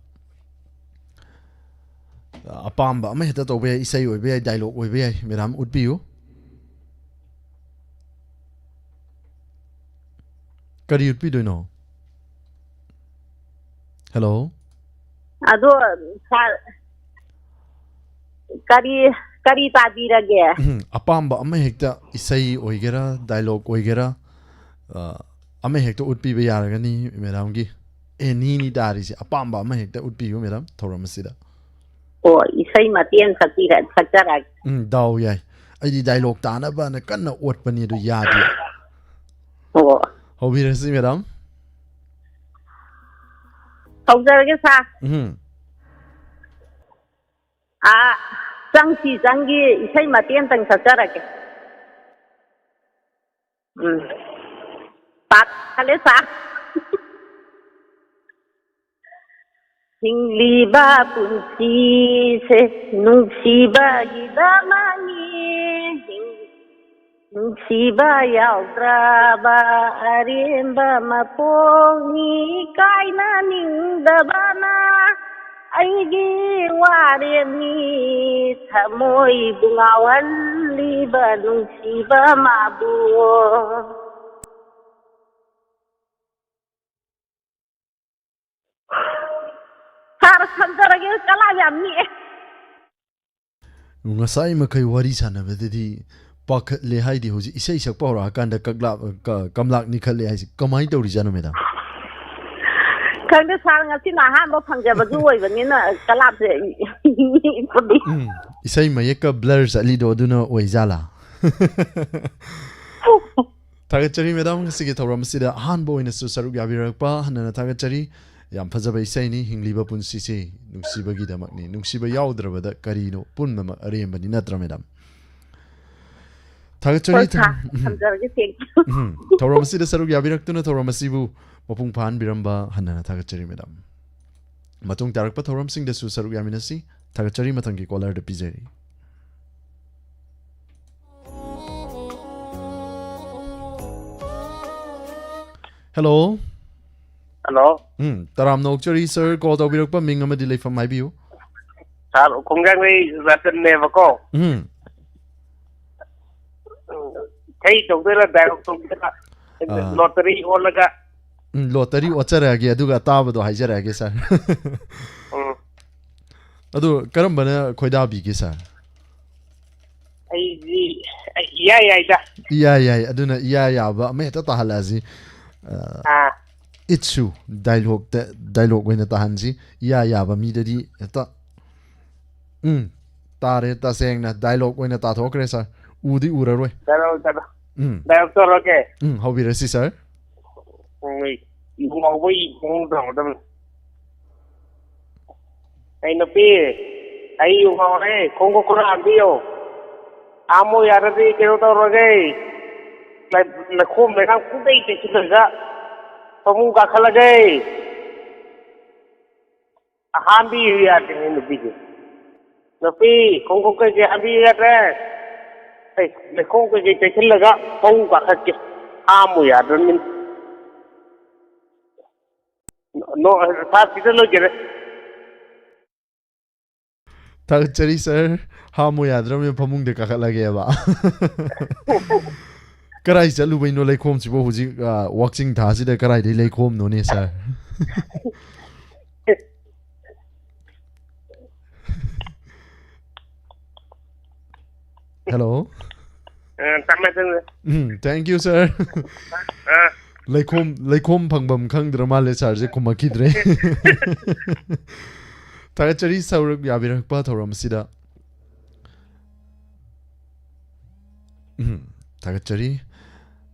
ꯑꯄꯥꯝꯕ ꯑꯃ ꯍꯦꯛꯇ ꯇꯧꯕ ꯌꯥꯏ, ꯏꯁꯩ ꯑꯣꯏꯕ ꯌꯥꯏ, ꯗꯥꯏꯂꯣꯛ ꯑꯣꯏꯕ ꯌꯥꯏ꯫ ꯃꯦꯗꯥꯝ ꯎꯠꯄꯤꯌꯨ꯫ ꯀꯔꯤ ꯎꯠꯄꯤꯗꯣꯏꯅꯣ? ꯍꯦꯜꯂꯣ꯫ ꯑꯗꯣ ꯁꯥꯔ, ꯀꯔꯤ, ꯀꯔꯤ ꯇꯥꯕꯤꯔꯒꯦ? ꯎꯝ, ꯑꯄꯥꯝꯕ ꯑꯃ ꯍꯦꯛꯇ, ꯏꯁꯩ ꯑꯣꯏꯒꯦꯔꯥ, ꯗꯥꯏꯂꯣꯛ ꯑꯣꯏꯒꯦꯔꯥ, ꯑ, ꯑꯃ ꯍꯦꯛꯇ ꯎꯠꯄꯤꯕ ꯌꯥꯔꯒꯅꯤ ꯃꯦꯗꯥꯝꯒꯤ꯫ ꯑꯦꯅꯤꯅꯤ ꯇꯥꯔꯤꯁꯦ, ꯑꯄꯥꯝꯕ ꯑꯃ ꯍꯦꯛꯇ ꯎꯠꯄꯤꯌꯨ ꯃꯦꯗꯥꯝ, ꯊꯧꯔꯝ ꯑꯁꯤꯗ꯫ ꯑꯣ, ꯏꯁꯩ ꯃꯇꯦꯛ ꯑꯃ ꯁꯛꯄꯤꯔ-, ꯁꯛꯆꯔꯛꯑꯒꯦ꯫ ꯎꯝ, ꯗꯥꯎ ꯌꯥꯏ꯫ ꯑꯩꯗꯤ ꯗꯥꯏꯂꯣꯛ ꯇꯥꯅꯕꯅ ꯀꯟꯅ ꯑꯣꯠꯄꯅꯤ, ꯑꯗꯨ ꯌꯥꯗꯦ꯫ ꯑꯣ꯫ ꯍꯧꯕꯤꯔꯁꯤ, ꯃꯦꯗꯥꯝ꯫ ꯍꯧꯖꯔꯒꯦ, ꯁꯥꯔ꯫ ꯎꯝ꯫ ꯑꯥ, ꯆꯪꯁꯤ ꯆꯪꯒꯤ ꯏꯁꯩ ꯃꯇꯦꯛ ꯑꯃꯇꯪ ꯁꯛꯆꯔꯛꯀꯦ꯫ ꯎꯝ꯫ ꯄꯥꯈꯠꯂꯦ, ꯁꯥꯔ꯫ ꯍꯤꯡꯂꯤꯕ ꯄꯨꯟꯁꯤꯁꯦ ꯅꯨꯡꯁꯤꯕꯒꯤꯗꯃꯛꯅꯤ꯫ ꯅꯨꯡꯁꯤꯕ ꯌꯥꯎꯗ꯭ꯔꯕ ꯑꯔꯦꯝꯕ ꯃꯄꯣꯛꯅꯤ꯫ ꯀꯥꯏꯅꯅꯤꯡꯗꯕꯅ ꯑꯩꯒꯤ ꯋꯥꯔꯦꯞꯅꯤ꯫ ꯊꯃꯣꯏꯕꯨ ꯉꯥꯎꯍꯜꯂꯤꯕ ꯅꯨꯡꯁꯤꯕ ꯃꯥꯕꯨ꯫ ꯁꯥꯔ, ꯊꯝꯖꯔꯒꯦ, ꯀꯂꯥ ꯌꯥꯝ ꯅꯤꯛꯑꯦ꯫ ꯉꯁꯥꯏ ꯃꯈꯩ ꯋꯥꯔꯤ ꯁꯥꯟꯅꯕꯗꯗꯤ ꯄꯥꯈꯠꯂꯦ ꯍꯥꯏꯗꯤ, ꯍꯧꯖꯤꯛ ꯏꯁꯩ ꯁꯛꯄ ꯍꯧꯔꯛꯑꯀꯥꯟꯗ ꯀꯛꯂꯥ-, ꯀ-, ꯀꯝꯂꯥꯛ ꯅꯤꯛꯈꯠꯂꯦ ꯍꯥꯏꯁꯦ ꯀꯃꯥꯏꯅ ꯇꯧꯔꯤꯖꯥꯠꯅꯣ, ꯃꯦꯗꯥꯝ? ꯈꯪꯗꯦ, ꯁꯥꯔ, ꯉꯁꯤꯅ ꯑꯍꯥꯟꯕ ꯐꯪꯖꯕꯁꯨ ꯑꯣꯏꯕꯅꯤꯅ ꯀꯂꯥꯞꯁꯦ ꯅꯤꯛꯄꯗꯤ꯫ ꯎꯝ, ꯏꯁꯩ ꯃꯌꯦꯛꯀ ꯕ꯭ꯂꯔ ꯆꯠꯂꯤꯗꯣ ꯑꯗꯨꯅ ꯑꯣꯏꯖꯥꯠꯂꯥ? ꯊꯥꯒꯠꯆꯔꯤ, ꯃꯦꯗꯥꯝ, ꯉꯁꯤꯒꯤ ꯊꯧꯔꯝ ꯑꯁꯤꯗ ꯑꯍꯥꯟꯕ ꯑꯣꯏꯅꯁꯨ ꯁꯔꯨꯛ ꯌꯥꯕꯤꯔꯛꯄ ꯍꯟꯅꯅ ꯊꯥꯒꯠꯆꯔꯤ꯫ ꯌꯥꯝ ꯐꯖꯕ ꯏꯁꯩꯅꯤ, ꯍꯤꯡꯂꯤꯕ ꯄꯨꯟꯁꯤꯁꯦ ꯅꯨꯡꯁꯤꯕꯒꯤꯗꯃꯛꯅꯤ, ꯅꯨꯡꯁꯤꯕ ꯌꯥꯎꯗ꯭ꯔꯕꯗ ꯀꯔꯤꯅꯣ, ꯄꯨꯝꯅꯃꯛ ꯑꯔꯦꯝꯕꯅꯤ, ꯅꯠꯇ꯭ꯔꯥ, ꯃꯦꯗꯥꯝ? ꯊꯥꯒꯠꯆꯔꯤ꯫ ꯍꯣꯏ, ꯁꯥꯔ, ꯎꯝ꯫ ꯊꯝꯖꯔꯒꯦ, ꯊꯦꯡ ꯎꯝ꯫ ꯊꯧꯔꯝ ꯑꯁꯤꯗ ꯁꯔꯨꯛ ꯌꯥꯕꯤꯔꯛꯇꯨꯅ ꯊꯧꯔꯝ ꯑꯁꯤꯕꯨ ꯃꯄꯨꯡ ꯐꯥꯍꯟꯕꯤꯔꯝꯕ ꯍꯟꯅꯅ ꯊꯥꯒꯠꯆꯔꯤ, ꯃꯦꯗꯥꯝ꯫ ꯃꯇꯨꯡ ꯇꯥꯔꯛꯄ ꯊꯧꯔꯝꯁꯤꯡꯗꯁꯨ ꯁꯔꯨꯛ ꯌꯥꯃꯤꯟꯅꯁꯤ꯫ ꯊꯥꯒꯠꯆꯔꯤ, ꯃꯊꯪꯒꯤ ꯀꯣꯂꯔꯗ ꯄꯤꯖꯔꯤ꯫ ꯍꯦꯜꯂꯣ꯫ ꯍꯜꯂꯣ꯫ ꯎꯝ, ꯇꯔꯥꯝꯅ ꯑꯣꯛꯆꯔꯤ, ꯁꯥꯔ, ꯀꯣꯜ ꯇꯧꯕꯤꯔꯛꯄ, ꯃꯤꯡ ꯑꯃꯗꯤ ꯂꯩꯐꯝ ꯍꯥꯏꯕꯤꯌꯨ꯫ ꯁꯥꯔ, ꯈꯣꯡꯖꯥꯡꯂꯩ ꯔꯇꯟꯅꯦꯕꯀꯣ꯫ ꯎꯝ꯫ ꯏꯁꯩ ꯇꯧꯗꯣꯏꯔꯥ, ꯗꯥꯏꯂꯣꯛ ꯇꯧꯗꯣꯏꯔꯥ? ꯑꯥ꯫ ꯂꯣꯇꯔꯤ ꯑꯣꯜꯂꯒ꯫ ꯎꯝ, ꯂꯣꯇꯔꯤ ꯑꯣꯠꯆꯔꯛꯑꯒꯦ, ꯑꯗꯨꯒ ꯑꯇꯥꯕꯗꯣ ꯍꯥꯏꯖꯔꯛꯑꯒꯦ, ꯁꯥꯔ꯫ ꯎꯝ꯫ ꯑꯗꯨ ꯀꯔꯝꯕꯅ ꯈꯣꯏꯗꯥꯕꯤꯒꯦ, ꯁꯥꯔ? ꯑꯩꯗꯤ ꯏꯌꯥ ꯌꯥꯏꯗ꯫ ꯏꯌꯥ ꯌꯥꯏ꯫ ꯑꯗꯨꯅ ꯏꯌꯥ ꯌꯥꯕ ꯑꯃ ꯍꯦꯛꯇ ꯇꯥꯍꯜꯂꯛꯑꯁꯤ꯫ ꯑ, ꯑꯥ꯫ ꯏꯠꯁꯨ ꯗꯥꯏꯂꯣꯛꯇ, ꯗꯥꯏꯂꯣꯛ ꯑꯣꯏꯅ ꯇꯥꯍꯟꯁꯤ꯫ ꯏꯌꯥ ꯌꯥꯕ ꯃꯤꯗꯗꯤ ꯍꯦꯛꯇ, ꯎꯝ, ꯇꯥꯔꯦ, ꯇꯁꯦꯡꯅ ꯗꯥꯏꯂꯣꯛ ꯑꯣꯏꯅ ꯇꯥꯊꯣꯛꯈ꯭ꯔꯦ, ꯁꯥꯔ꯫ ꯎꯗꯤ ꯎꯔꯔꯣꯏ꯫ Dialogue, dialogue. ꯎꯝ꯫ ꯗꯥꯏꯂꯣꯛ ꯇꯧꯔꯒꯦ꯫ ꯎꯝ, ꯍꯧꯕꯤꯔꯁꯤ, ꯁꯥꯔ꯫ ꯅꯣꯏ ꯌꯨ ꯉꯥꯎꯕꯩ ꯃꯑꯣꯡ ꯇꯧꯒꯗꯕꯅꯤ꯫ ꯑꯩ ꯅꯨꯄꯤ, ꯑꯩ ꯌꯨ ꯉꯥꯎꯔꯦ, ꯈꯣꯡꯎꯞ ꯈꯔ ꯍꯥꯝꯕꯤꯌꯣ꯫ ꯍꯥꯝꯃꯣ ꯌꯥꯗ꯭ꯔꯗꯤ ꯀꯩꯅꯣ ꯇꯧꯔꯒꯦ, ꯂꯩ-, ꯂꯩꯈꯣꯝ ꯂꯩꯅꯥꯡ ꯄꯨꯡꯇꯩ ꯇꯩꯁꯤꯜꯂꯒ ꯐꯃꯨꯡ ꯀꯥꯈꯠꯂꯒꯦ꯫ ꯍꯥꯝꯕꯤꯌꯨ ꯌꯥꯗꯦꯅꯦ ꯅꯨꯄꯤꯁꯦ꯫ ꯅꯨꯄꯤ, ꯈꯣꯡꯎꯞ ꯀꯩꯀꯩ ꯍꯥꯝꯕꯤꯌꯨ ꯌꯥꯗ꯭ꯔꯦ꯫ ꯑꯩ ꯂꯩꯈꯣꯝ ꯀꯩꯀꯩ ꯇꯩꯁꯤꯜꯂꯒ ꯐꯃꯨꯡ ꯀꯥꯈꯠꯀꯦ꯫ ꯍꯥꯝꯃꯨ ꯌꯥꯗ꯭ꯔꯕꯅꯤꯅ꯫ ꯅꯣ, ꯁꯥ ꯁꯤꯗ ꯂꯣꯏꯖꯔꯦ꯫ ꯊꯥꯒꯠꯆꯔꯤ ꯁꯥꯔ, ꯍꯥꯝꯃꯨ ꯌꯥꯗ꯭ꯔꯕꯅꯤꯅ ꯐꯃꯨꯡꯗ ꯀꯥꯈꯠꯂꯒꯦꯕ꯫ ꯀꯔꯥꯏ ꯆꯠꯂꯨꯕꯩꯅꯣ ꯂꯩꯈꯣꯝꯁꯤꯕꯨ ꯍꯧꯖꯤꯛ, ꯑ, ꯋꯥꯛꯆꯤꯡ ꯊꯥꯁꯤꯗ ꯀꯔꯥꯏꯗꯩ ꯂꯩꯈꯣꯝꯅꯣꯅꯦ ꯁꯥꯔ? ꯍꯦꯜꯂꯣ꯫ ꯑ, ꯊꯝꯃꯦ, ꯊꯝꯃꯦ꯫ ꯎꯝ, thank you, sir꯫ ꯑ꯫ ꯂꯩꯈꯣꯝ, ꯂꯩꯈꯣꯝ ꯐꯪꯐꯝ ꯈꯪꯗ꯭ꯔ ꯃꯥꯜꯂꯦ, ꯁꯥꯔꯁꯦ ꯈꯨꯝꯃꯛꯈꯤꯗ꯭ꯔꯦ꯫ ꯊꯥꯒꯠꯆꯔꯤ ꯁꯔꯨꯛ ꯌꯥꯕꯤꯔꯛꯄ ꯊꯧꯔꯝ ꯑꯁꯤꯗ꯫ ꯎꯝ, ꯊꯥꯒꯠꯆꯔꯤ꯫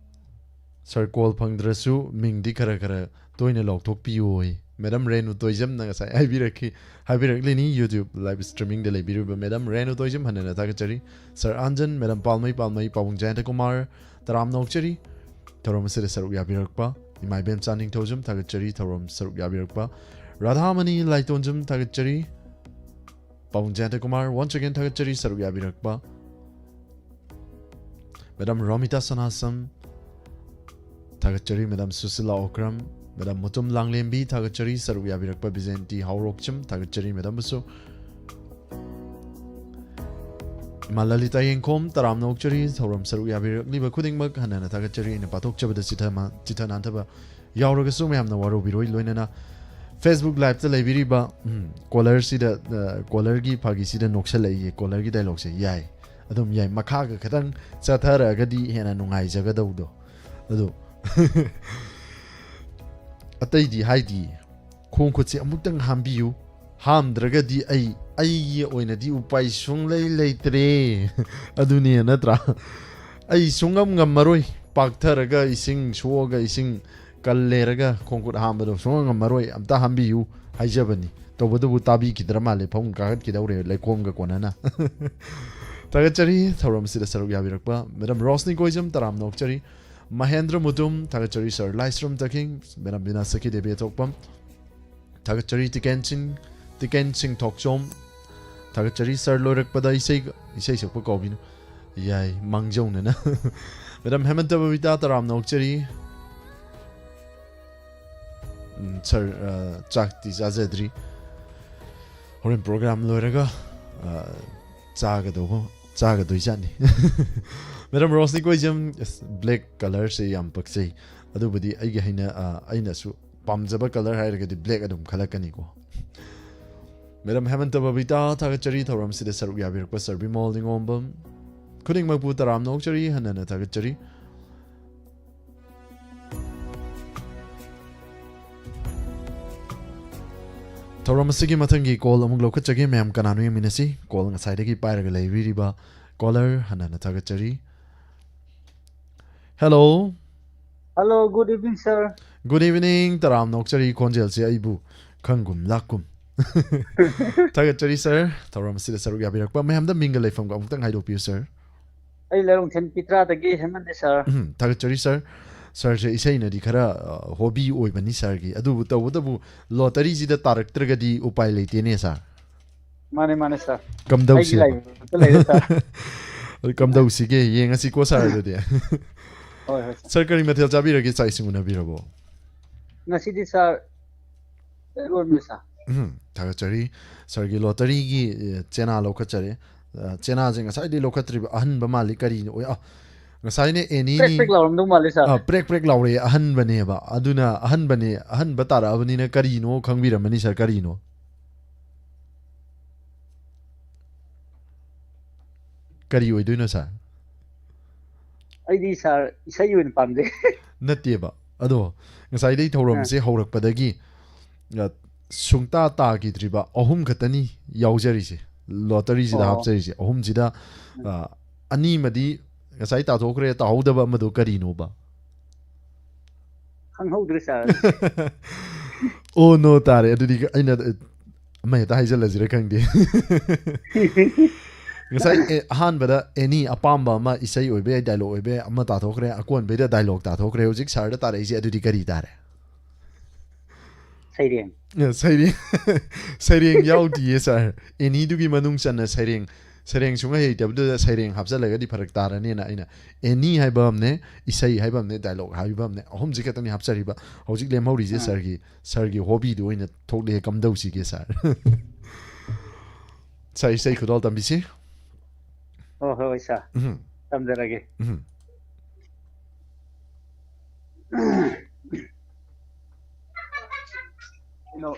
ꯁꯥꯔ, ꯀꯣꯜ ꯐꯪꯗ꯭ꯔꯁꯨ ꯃꯤꯡꯗꯤ ꯈꯔ ꯈꯔ ꯇꯣꯏꯅ ꯂꯥꯎꯊꯣꯛꯄꯤꯌꯣꯌꯦ꯫ ꯃꯦꯗꯥꯝ ꯔꯦꯅꯨ ꯇꯣꯏꯖꯝꯅ ꯉꯁꯥꯏ ꯍꯥꯏꯕꯤꯔꯛꯈꯤ, ꯍꯥꯏꯕꯤꯔꯛꯂꯤꯅꯤ꯫ YouTube live streamingꯗ ꯂꯩꯕꯤꯔꯤꯕ ꯃꯦꯗꯥꯝ ꯔꯦꯅꯨ ꯇꯣꯏꯖꯝ ꯍꯟꯅ ꯍꯟꯅ ꯊꯥꯒꯠꯆꯔꯤ꯫ ꯁꯥꯔ ꯑꯟꯖꯟ, ꯃꯦꯗꯥꯝ ꯄꯥꯜꯃꯩ, ꯄꯥꯜꯃꯩ, ꯄꯥꯕꯨꯡ ꯖꯌꯟꯇ ꯀꯨꯃꯥꯔ, ꯇꯔꯥꯝꯅ ꯑꯣꯛꯆꯔꯤ꯫ ꯊꯧꯔꯝ ꯑꯁꯤꯗ ꯁꯔꯨꯛ ꯌꯥꯕꯤꯔꯛꯄ ꯏꯃꯥ ꯏꯕꯦꯝꯆꯥ ꯅꯤꯡꯊꯧꯖꯝ ꯊꯥꯒꯠꯆꯔꯤ꯫ ꯊꯧꯔꯝ ꯁꯔꯨꯛ ꯌꯥꯕꯤꯔꯛꯄ ꯔꯥꯙꯥꯃꯅꯤ ꯂꯥꯏꯇꯣꯟꯖꯝ ꯊꯥꯒꯠꯆꯔꯤ꯫ ꯄꯥꯕꯨꯡ ꯖꯌꯟꯇ ꯀꯨꯃꯥꯔ, once again ꯊꯥꯒꯠꯆꯔꯤ ꯁꯔꯨꯛ ꯌꯥꯕꯤꯔꯛꯄ꯫ ꯃꯦꯗꯥꯝ ꯔꯣꯃꯤꯇꯥ ꯁꯅꯥꯁꯝ, ꯊꯥꯒꯠꯆꯔꯤ꯫ ꯃꯦꯗꯥꯝ ꯁꯨꯁꯤꯂꯥ ꯑꯣꯀ꯭ꯔꯝ, ꯃꯦꯗꯥꯝ ꯃꯨꯇꯨꯝ ꯂꯥꯡꯂꯦꯝꯕꯤ, ꯊꯥꯒꯠꯆꯔꯤ꯫ ꯁꯔꯨꯛ ꯌꯥꯕꯤꯔꯛꯄ ꯕꯤꯖꯦꯟꯇꯤ ꯍꯥꯎꯔꯣꯛꯆꯝ, ꯊꯥꯒꯠꯆꯔꯤ ꯃꯦꯗꯥꯝꯕꯨꯁꯨ꯫ ꯏꯃꯥ ꯂꯂꯤꯇꯥ ꯌꯦꯡꯈꯣꯝ, ꯇꯔꯥꯝꯅ ꯑꯣꯛꯆꯔꯤ꯫ ꯊꯧꯔꯝ ꯁꯔꯨꯛ ꯌꯥꯕꯤꯔꯛꯂꯤꯕ ꯈꯨꯗꯤꯡꯃꯛ ꯍꯟꯅ ꯍꯟꯅ ꯊꯥꯒꯠꯆꯔꯤ꯫ ꯑꯩꯅ ꯄꯥꯊꯣꯛꯆꯕꯗ ꯆꯤꯊ ꯃ-, ꯆꯤꯊ ꯅꯥꯟꯊꯕ ꯌꯥꯎꯔꯒꯁꯨ ꯃꯌꯥꯝꯅ ꯋꯥꯔꯧꯕꯤꯔꯣꯏ꯫ ꯂꯣꯏꯅꯅ Facebook liveꯇ ꯂꯩꯕꯤꯔꯤꯕ, ꯎꯝ, ꯀꯣꯂꯔꯁꯤꯗ, ꯑ, ꯀꯣꯂꯔꯒꯤ ꯐꯥꯒꯤꯁꯤꯗ ꯅꯣꯛꯁꯜꯂꯛꯏꯌꯦ꯫ ꯀꯣꯂꯔꯒꯤ dialogueꯁꯦ ꯌꯥꯏ꯫ ꯑꯗꯨꯝ ꯌꯥꯏ꯫ ꯃꯈꯥꯒ ꯈꯤꯇꯪ ꯆꯠꯊꯔꯛꯑꯒꯗꯤ ꯍꯦꯟꯅ ꯅꯨꯡꯉꯥꯏꯖꯒꯗꯧꯗꯣ꯫ ꯑꯗꯣ ꯑꯇꯩꯗꯤ ꯍꯥꯏꯗꯤ, ꯈꯣꯡ ꯈꯨꯠꯁꯦ ꯑꯃꯨꯛꯇꯪ ꯍꯥꯝꯕꯤꯌꯨ, ꯍꯥꯝꯗ꯭ꯔꯒꯗꯤ ꯑꯩ, ꯑꯩꯒꯤ ꯑꯣꯏꯅꯗꯤ ꯎꯄꯥꯏ ꯁꯨꯡꯂꯩ ꯂꯩꯇ꯭ꯔꯦ꯫ ꯑꯗꯨꯅꯦ ꯅꯠꯇ꯭ꯔꯥ? ꯑꯩ ꯁꯨꯡꯉꯝ ꯉꯝꯃꯔꯣꯏ꯫ ꯄꯥꯛꯊꯔꯒ ꯏꯁꯤꯡ ꯁꯣꯛꯑꯒ ꯏꯁꯤꯡ ꯀꯜꯂꯦꯔꯒ ꯈꯣꯡꯈꯨꯠ ꯍꯥꯝꯕꯗꯣ ꯁꯨꯡꯉꯝ ꯉꯝꯃꯔꯣꯏ, ꯑꯝꯇ ꯍꯥꯝꯕꯤꯌꯨ ꯍꯥꯏꯖꯕꯅꯤ꯫ ꯇꯧꯕꯗꯕꯨ ꯇꯥꯕꯤꯈꯤꯗ꯭ꯔ ꯃꯥꯜꯂꯦ, ꯐꯃꯨꯡ ꯀꯥꯈꯠꯈꯤꯗꯧꯔꯦ ꯂꯩꯈꯣꯝꯒ ꯀꯣꯟꯅꯅ꯫ ꯊꯥꯒꯠꯆꯔꯤ ꯊꯧꯔꯝ ꯑꯁꯤꯗ ꯁꯔꯨꯛ ꯌꯥꯕꯤꯔꯛꯄ ꯃꯦꯗꯥꯝ ꯔꯣꯁꯅꯤ ꯀꯣꯏꯖꯝ, ꯇꯔꯥꯝꯅ ꯑꯣꯛꯆꯔꯤ꯫ ꯃꯍꯦꯟꯗ꯭ꯔ ꯃꯨꯇꯨꯝ ꯊꯥꯒꯠꯆꯔꯤ꯫ ꯁꯥꯔ ꯂꯥꯏꯁ꯭ꯔꯝ ꯇꯈꯤꯡ, ꯃꯦꯗꯥꯝ ꯕꯤꯅꯥ ꯁꯈꯤ ꯗꯦꯕꯤ ꯑꯊꯣꯛꯄꯝ ꯊꯥꯒꯠꯆꯔꯤ꯫ ꯇꯤꯀꯦꯟ ꯁꯤꯡ, ꯇꯤꯀꯦꯟ ꯁꯤꯡ ꯊꯣꯛꯆꯣꯝ ꯊꯥꯒꯠꯆꯔꯤ꯫ ꯁꯥꯔ ꯂꯣꯏꯔꯛꯄꯗ ꯏꯁꯩ, ꯏꯁꯩ ꯁꯛꯄ ꯀꯥꯎꯕꯤꯅꯨ꯫ ꯌꯥꯏ, ꯃꯥꯡꯖꯧꯅꯅ꯫ ꯃꯦꯗꯥꯝ ꯍꯦꯃꯟꯇ ꯕꯕꯤꯇꯥ, ꯇꯔꯥꯝꯅ ꯑꯣꯛꯆꯔꯤ꯫ ꯎꯝ, ꯁꯥꯔ, ꯑ, ꯆꯥꯛꯇꯤ ꯆꯥꯖꯗ꯭ꯔꯤ꯫ ꯍꯣꯔꯦꯟ ꯄ꯭ꯔꯣꯒ꯭ꯔꯥꯝ ꯂꯣꯏꯔꯒ, ꯑ, ꯆꯥꯒꯗꯧꯕ, ꯆꯥꯒꯗꯣꯏꯖꯥꯠꯅꯤ꯫ ꯃꯦꯗꯥꯝ ꯔꯣꯁꯅꯤ ꯀꯣꯏꯖꯝ, ꯑꯁ, ꯕ꯭ꯂꯦꯛ ꯀꯂꯔꯁꯦ ꯌꯥꯝ ꯄꯛꯆꯩ꯫ ꯑꯗꯨꯕꯨꯗꯤ ꯑꯩꯒꯤ ꯍꯩꯅ-, ꯑ, ꯑꯩꯅꯁꯨ ꯄꯥꯝꯖꯕ ꯀꯂꯔ ꯍꯥꯏꯔꯒꯗꯤ ꯕ꯭ꯂꯦꯛ ꯑꯗꯨꯝ ꯈꯜꯂꯛꯀꯅꯤꯀꯣ꯫ ꯃꯦꯗꯥꯝ ꯍꯦꯃꯟꯇ ꯕꯕꯤꯇꯥ, ꯊꯥꯒꯠꯆꯔꯤ ꯊꯧꯔꯝꯁꯤꯗ ꯁꯔꯨꯛ ꯌꯥꯕꯤꯔꯛꯄ ꯁꯥꯔ ꯕꯤꯃꯣꯜ ꯅꯤꯉꯣꯝꯕꯝ ꯈꯨꯗꯤꯡꯃꯛꯄꯨ ꯇꯔꯥꯝꯅ ꯑꯣꯛꯆꯔꯤ, ꯍꯟꯅ ꯍꯟꯅ ꯊꯥꯒꯠꯆꯔꯤ꯫ ꯊꯧꯔꯝ ꯑꯁꯤꯒꯤ ꯃꯊꯪꯒꯤ ꯀꯣꯜ ꯑꯃꯨꯛ ꯂꯧꯈꯠꯆꯒꯦ꯫ ꯃꯌꯥꯝ ꯀꯅꯥꯅꯣ ꯌꯦꯡꯃꯤꯟꯅꯁꯤ꯫ ꯀꯣꯜ ꯉꯁꯥꯏꯗꯒꯤ ꯄꯥꯏꯔꯒ ꯂꯩꯕꯤꯔꯤꯕ ꯀꯣꯂꯔ, ꯍꯟꯅ ꯍꯟꯅ ꯊꯥꯒꯠꯆꯔꯤ꯫ Hello. Hello, good evening, sir. Good evening, ꯇꯔꯥꯝꯅ ꯑꯣꯛꯆꯔꯤ꯫ ꯈꯣꯟꯖꯦꯜꯁꯦ ꯑꯩꯕꯨ ꯈꯪꯒꯨꯝ ꯂꯥꯛꯀꯨꯝ꯫ ꯊꯥꯒꯠꯆꯔꯤ ꯁꯥꯔ, ꯊꯧꯔꯝ ꯑꯁꯤꯗ ꯁꯔꯨꯛ ꯌꯥꯕꯤꯔꯛꯄ꯫ ꯃꯌꯥꯝꯗ ꯃꯤꯡꯒ ꯂꯩꯐꯝꯒ ꯑꯃꯨꯛꯇꯪ ꯍꯥꯏꯗꯣꯛꯄꯤꯌꯨ ꯁꯥꯔ꯫ ꯑꯩ ꯂꯩꯔꯣꯡꯊꯦꯝ ꯄꯤꯇ꯭ꯔꯥꯗꯒꯤ ꯍꯦꯃꯟꯅꯦ, ꯁꯥꯔ꯫ ꯎꯝ, ꯊꯥꯒꯠꯆꯔꯤ ꯁꯥꯔ꯫ ꯁꯥꯔꯁꯦ ꯏꯁꯩꯅꯗꯤ ꯈꯔ, ꯑ, ꯍꯣꯕꯤ ꯑꯣꯏꯕꯅꯤ ꯁꯥꯔꯒꯤ, ꯑꯗꯨꯕꯨ ꯇꯧꯕꯇꯕꯨ ꯂꯣꯇꯔꯤꯁꯤꯗ ꯇꯥꯔꯛꯇ꯭ꯔꯒꯗꯤ ꯎꯄꯥꯏ ꯂꯩꯇꯦꯅꯦ ꯁꯥꯔ꯫ ꯃꯥꯅꯦ, ꯃꯥꯅꯦ, ꯁꯥꯔ꯫ ꯀꯝꯗꯧꯁꯦꯕ? ꯑꯩꯒꯤ ꯂꯥꯏꯕꯛꯇ ꯂꯩꯔꯦ, ꯁꯥꯔ꯫ ꯑꯗꯨ ꯀꯝꯗꯧꯁꯤꯒꯦ? ꯌꯦꯡꯉꯁꯤꯀꯣ, ꯁꯥꯔ, ꯑꯗꯨꯗꯤ꯫ ꯍꯣꯏ, ꯍꯣꯏ, ꯁꯥꯔ꯫ ꯁꯥꯔ, ꯀꯔꯤ ꯃꯊꯦꯜ ꯆꯥꯕꯤꯔꯒꯦ? ꯆꯥꯛ ꯏꯁꯤꯡ ꯎꯅꯕꯤꯔꯕꯣ? ꯉꯁꯤꯗꯤ, ꯁꯥꯔ, ꯏꯔꯣꯟꯕ, ꯁꯥꯔ꯫ ꯎꯝ, ꯊꯥꯒꯠꯆꯔꯤ꯫ ꯁꯥꯔꯒꯤ ꯂꯣꯇꯔꯤꯒꯤ, ꯑꯦ, ꯆꯦꯅꯥ ꯂꯧꯈꯠꯆꯔꯦ꯫ ꯑ, ꯆꯦꯅꯥꯁꯦ ꯉꯁꯥꯏꯗꯩ ꯂꯧꯈꯠꯇ꯭ꯔꯤꯕ ꯑꯍꯟꯕ ꯃꯥꯜꯂꯤ, ꯀꯔꯤꯅꯣ? ꯑꯣꯏ, ꯑ, ꯉꯁꯥꯏꯅ ꯑꯦꯅꯤꯅꯤ꯫ ꯄ꯭ꯔꯦꯛ ꯄ꯭ꯔꯦꯛ ꯂꯥꯎꯔꯝꯗꯧ ꯃꯥꯜꯂꯤ, ꯁꯥꯔ꯫ ꯑ, ꯄ꯭ꯔꯦꯛ ꯄ꯭ꯔꯦꯛ ꯂꯥꯎꯔꯛꯑꯦ, ꯑꯍꯟꯕꯅꯦꯕ꯫ ꯑꯗꯨꯅ ꯑꯍꯟꯕꯅꯦ, ꯑꯍꯟꯕ ꯇꯥꯔꯛꯑꯕꯅꯤꯅ ꯀꯔꯤꯅꯣ ꯈꯪꯕꯤꯔꯝꯃꯅꯤ, ꯁꯥꯔ, ꯀꯔꯤꯅꯣ? ꯀꯔꯤ ꯑꯣꯏꯗꯣꯏꯅꯣ, ꯁꯥꯔ? ꯑꯩꯗꯤ, ꯁꯥꯔ, ꯏꯁꯩ ꯑꯣꯏꯅ ꯄꯥꯝꯖꯩ꯫ ꯅꯠꯇꯦꯕ꯫ ꯑꯗꯣ ꯉꯁꯥꯏꯗꯩ ꯊꯧꯔꯝꯁꯦ ꯑꯥ꯫ ꯍꯧꯔꯛꯄꯗꯒꯤ, ꯑ, ꯁꯨꯡꯇꯥ ꯇꯥꯈꯤꯗ꯭ꯔꯤꯕ ꯑꯍꯨꯝ ꯈꯛꯇꯅꯤ ꯌꯥꯎꯖꯔꯤꯁꯦ, ꯂꯣꯇꯔꯤꯁꯤꯗ ꯑꯣ꯫ ꯍꯥꯞꯆꯔꯤꯁꯦ꯫ ꯑꯍꯨꯝꯁꯤꯗ, ꯎꯝ꯫ ꯑ, ꯑꯅꯤꯃꯗꯤ ꯉꯁꯥꯏ ꯇꯥꯊꯣꯛꯈ꯭ꯔꯦ, ꯇꯥꯍꯧꯗꯕ ꯑꯃꯗꯣ ꯀꯔꯤꯅꯣꯕ? ꯈꯪꯍꯧꯗ꯭ꯔꯦ ꯁꯥꯔ꯫ ꯑꯣ ꯅꯣ ꯇꯥꯔꯦ꯫ ꯑꯗꯨꯗꯤ ꯑꯩꯅ ꯑꯃ ꯍꯦꯛꯇ ꯍꯥꯏꯖꯜꯂꯁꯤꯔ ꯈꯪꯗꯦ꯫ ꯉꯁꯥꯏ ꯑꯦ, ꯑꯍꯥꯟꯕꯗ ꯑꯦꯅꯤ ꯑꯄꯥꯝꯕ ꯑꯃ, ꯏꯁꯩ ꯑꯣꯏꯕ ꯌꯥꯏ, ꯗꯥꯏꯂꯣꯛ ꯑꯣꯏꯕ ꯌꯥꯏ, ꯑꯃ ꯇꯥꯊꯣꯛꯈ꯭ꯔꯦ, ꯑꯀꯣꯟꯕꯩꯗ ꯗꯥꯏꯂꯣꯛ ꯇꯥꯊꯣꯛꯈ꯭ꯔꯦ꯫ ꯍꯧꯖꯤꯛ ꯁꯥꯔꯗ ꯇꯥꯔꯛꯏꯁꯦ ꯑꯗꯨꯗꯤ ꯀꯔꯤ ꯇꯥꯔꯦ? ꯁꯩꯔꯦꯡ꯫ ꯑꯦ, ꯁꯩꯔꯦꯡ꯫ ꯁꯩꯔꯦꯡ ꯌꯥꯎꯗꯤꯌꯦ ꯁꯥꯔ꯫ ꯑꯦꯅꯤꯗꯨꯒꯤ ꯃꯅꯨꯡ ꯆꯟꯅ ꯁꯩꯔꯦꯡ, ꯁꯩꯔꯦꯡ ꯁꯨꯡꯍꯩ ꯍꯩꯇꯕꯗꯨꯗ ꯁꯩꯔꯦꯡ ꯍꯥꯞꯆꯜꯂꯒꯗꯤ ꯐꯔꯛ ꯇꯥꯔꯅꯤꯅ ꯑꯩꯅ ꯑꯦꯅꯤ ꯍꯥꯏꯕ ꯑꯃꯅꯦ, ꯏꯁꯩ ꯍꯥꯏꯕ ꯑꯃꯅꯦ, ꯗꯥꯏꯂꯣꯛ ꯍꯥꯏꯕ ꯑꯃꯅꯦ, ꯑꯍꯨꯝꯁꯤ ꯈꯛꯇꯅꯤ ꯍꯥꯞꯆꯔꯤꯕ꯫ ꯍꯧꯖꯤꯛ ꯂꯦꯝꯍꯧꯔꯤꯁꯦ ꯑꯥ꯫ ꯁꯥꯔꯒꯤ, ꯁꯥꯔꯒꯤ ꯍꯣꯕꯤꯗꯨ ꯑꯣꯏꯅ ꯊꯣꯛꯂꯛꯑꯦ꯫ ꯀꯝꯗꯧꯁꯤꯒꯦ ꯁꯥꯔ? ꯁꯥꯔ, ꯏꯁꯩ ꯈꯨꯗꯣꯜ ꯇꯝꯕꯤꯁꯤ꯫ ꯍꯣꯏ ꯍꯣꯏ ꯁꯥꯔ, ꯎꯝ, ꯇꯝꯖꯔꯒꯦ꯫ ꯎꯝ꯫ ꯀꯩꯅꯣ,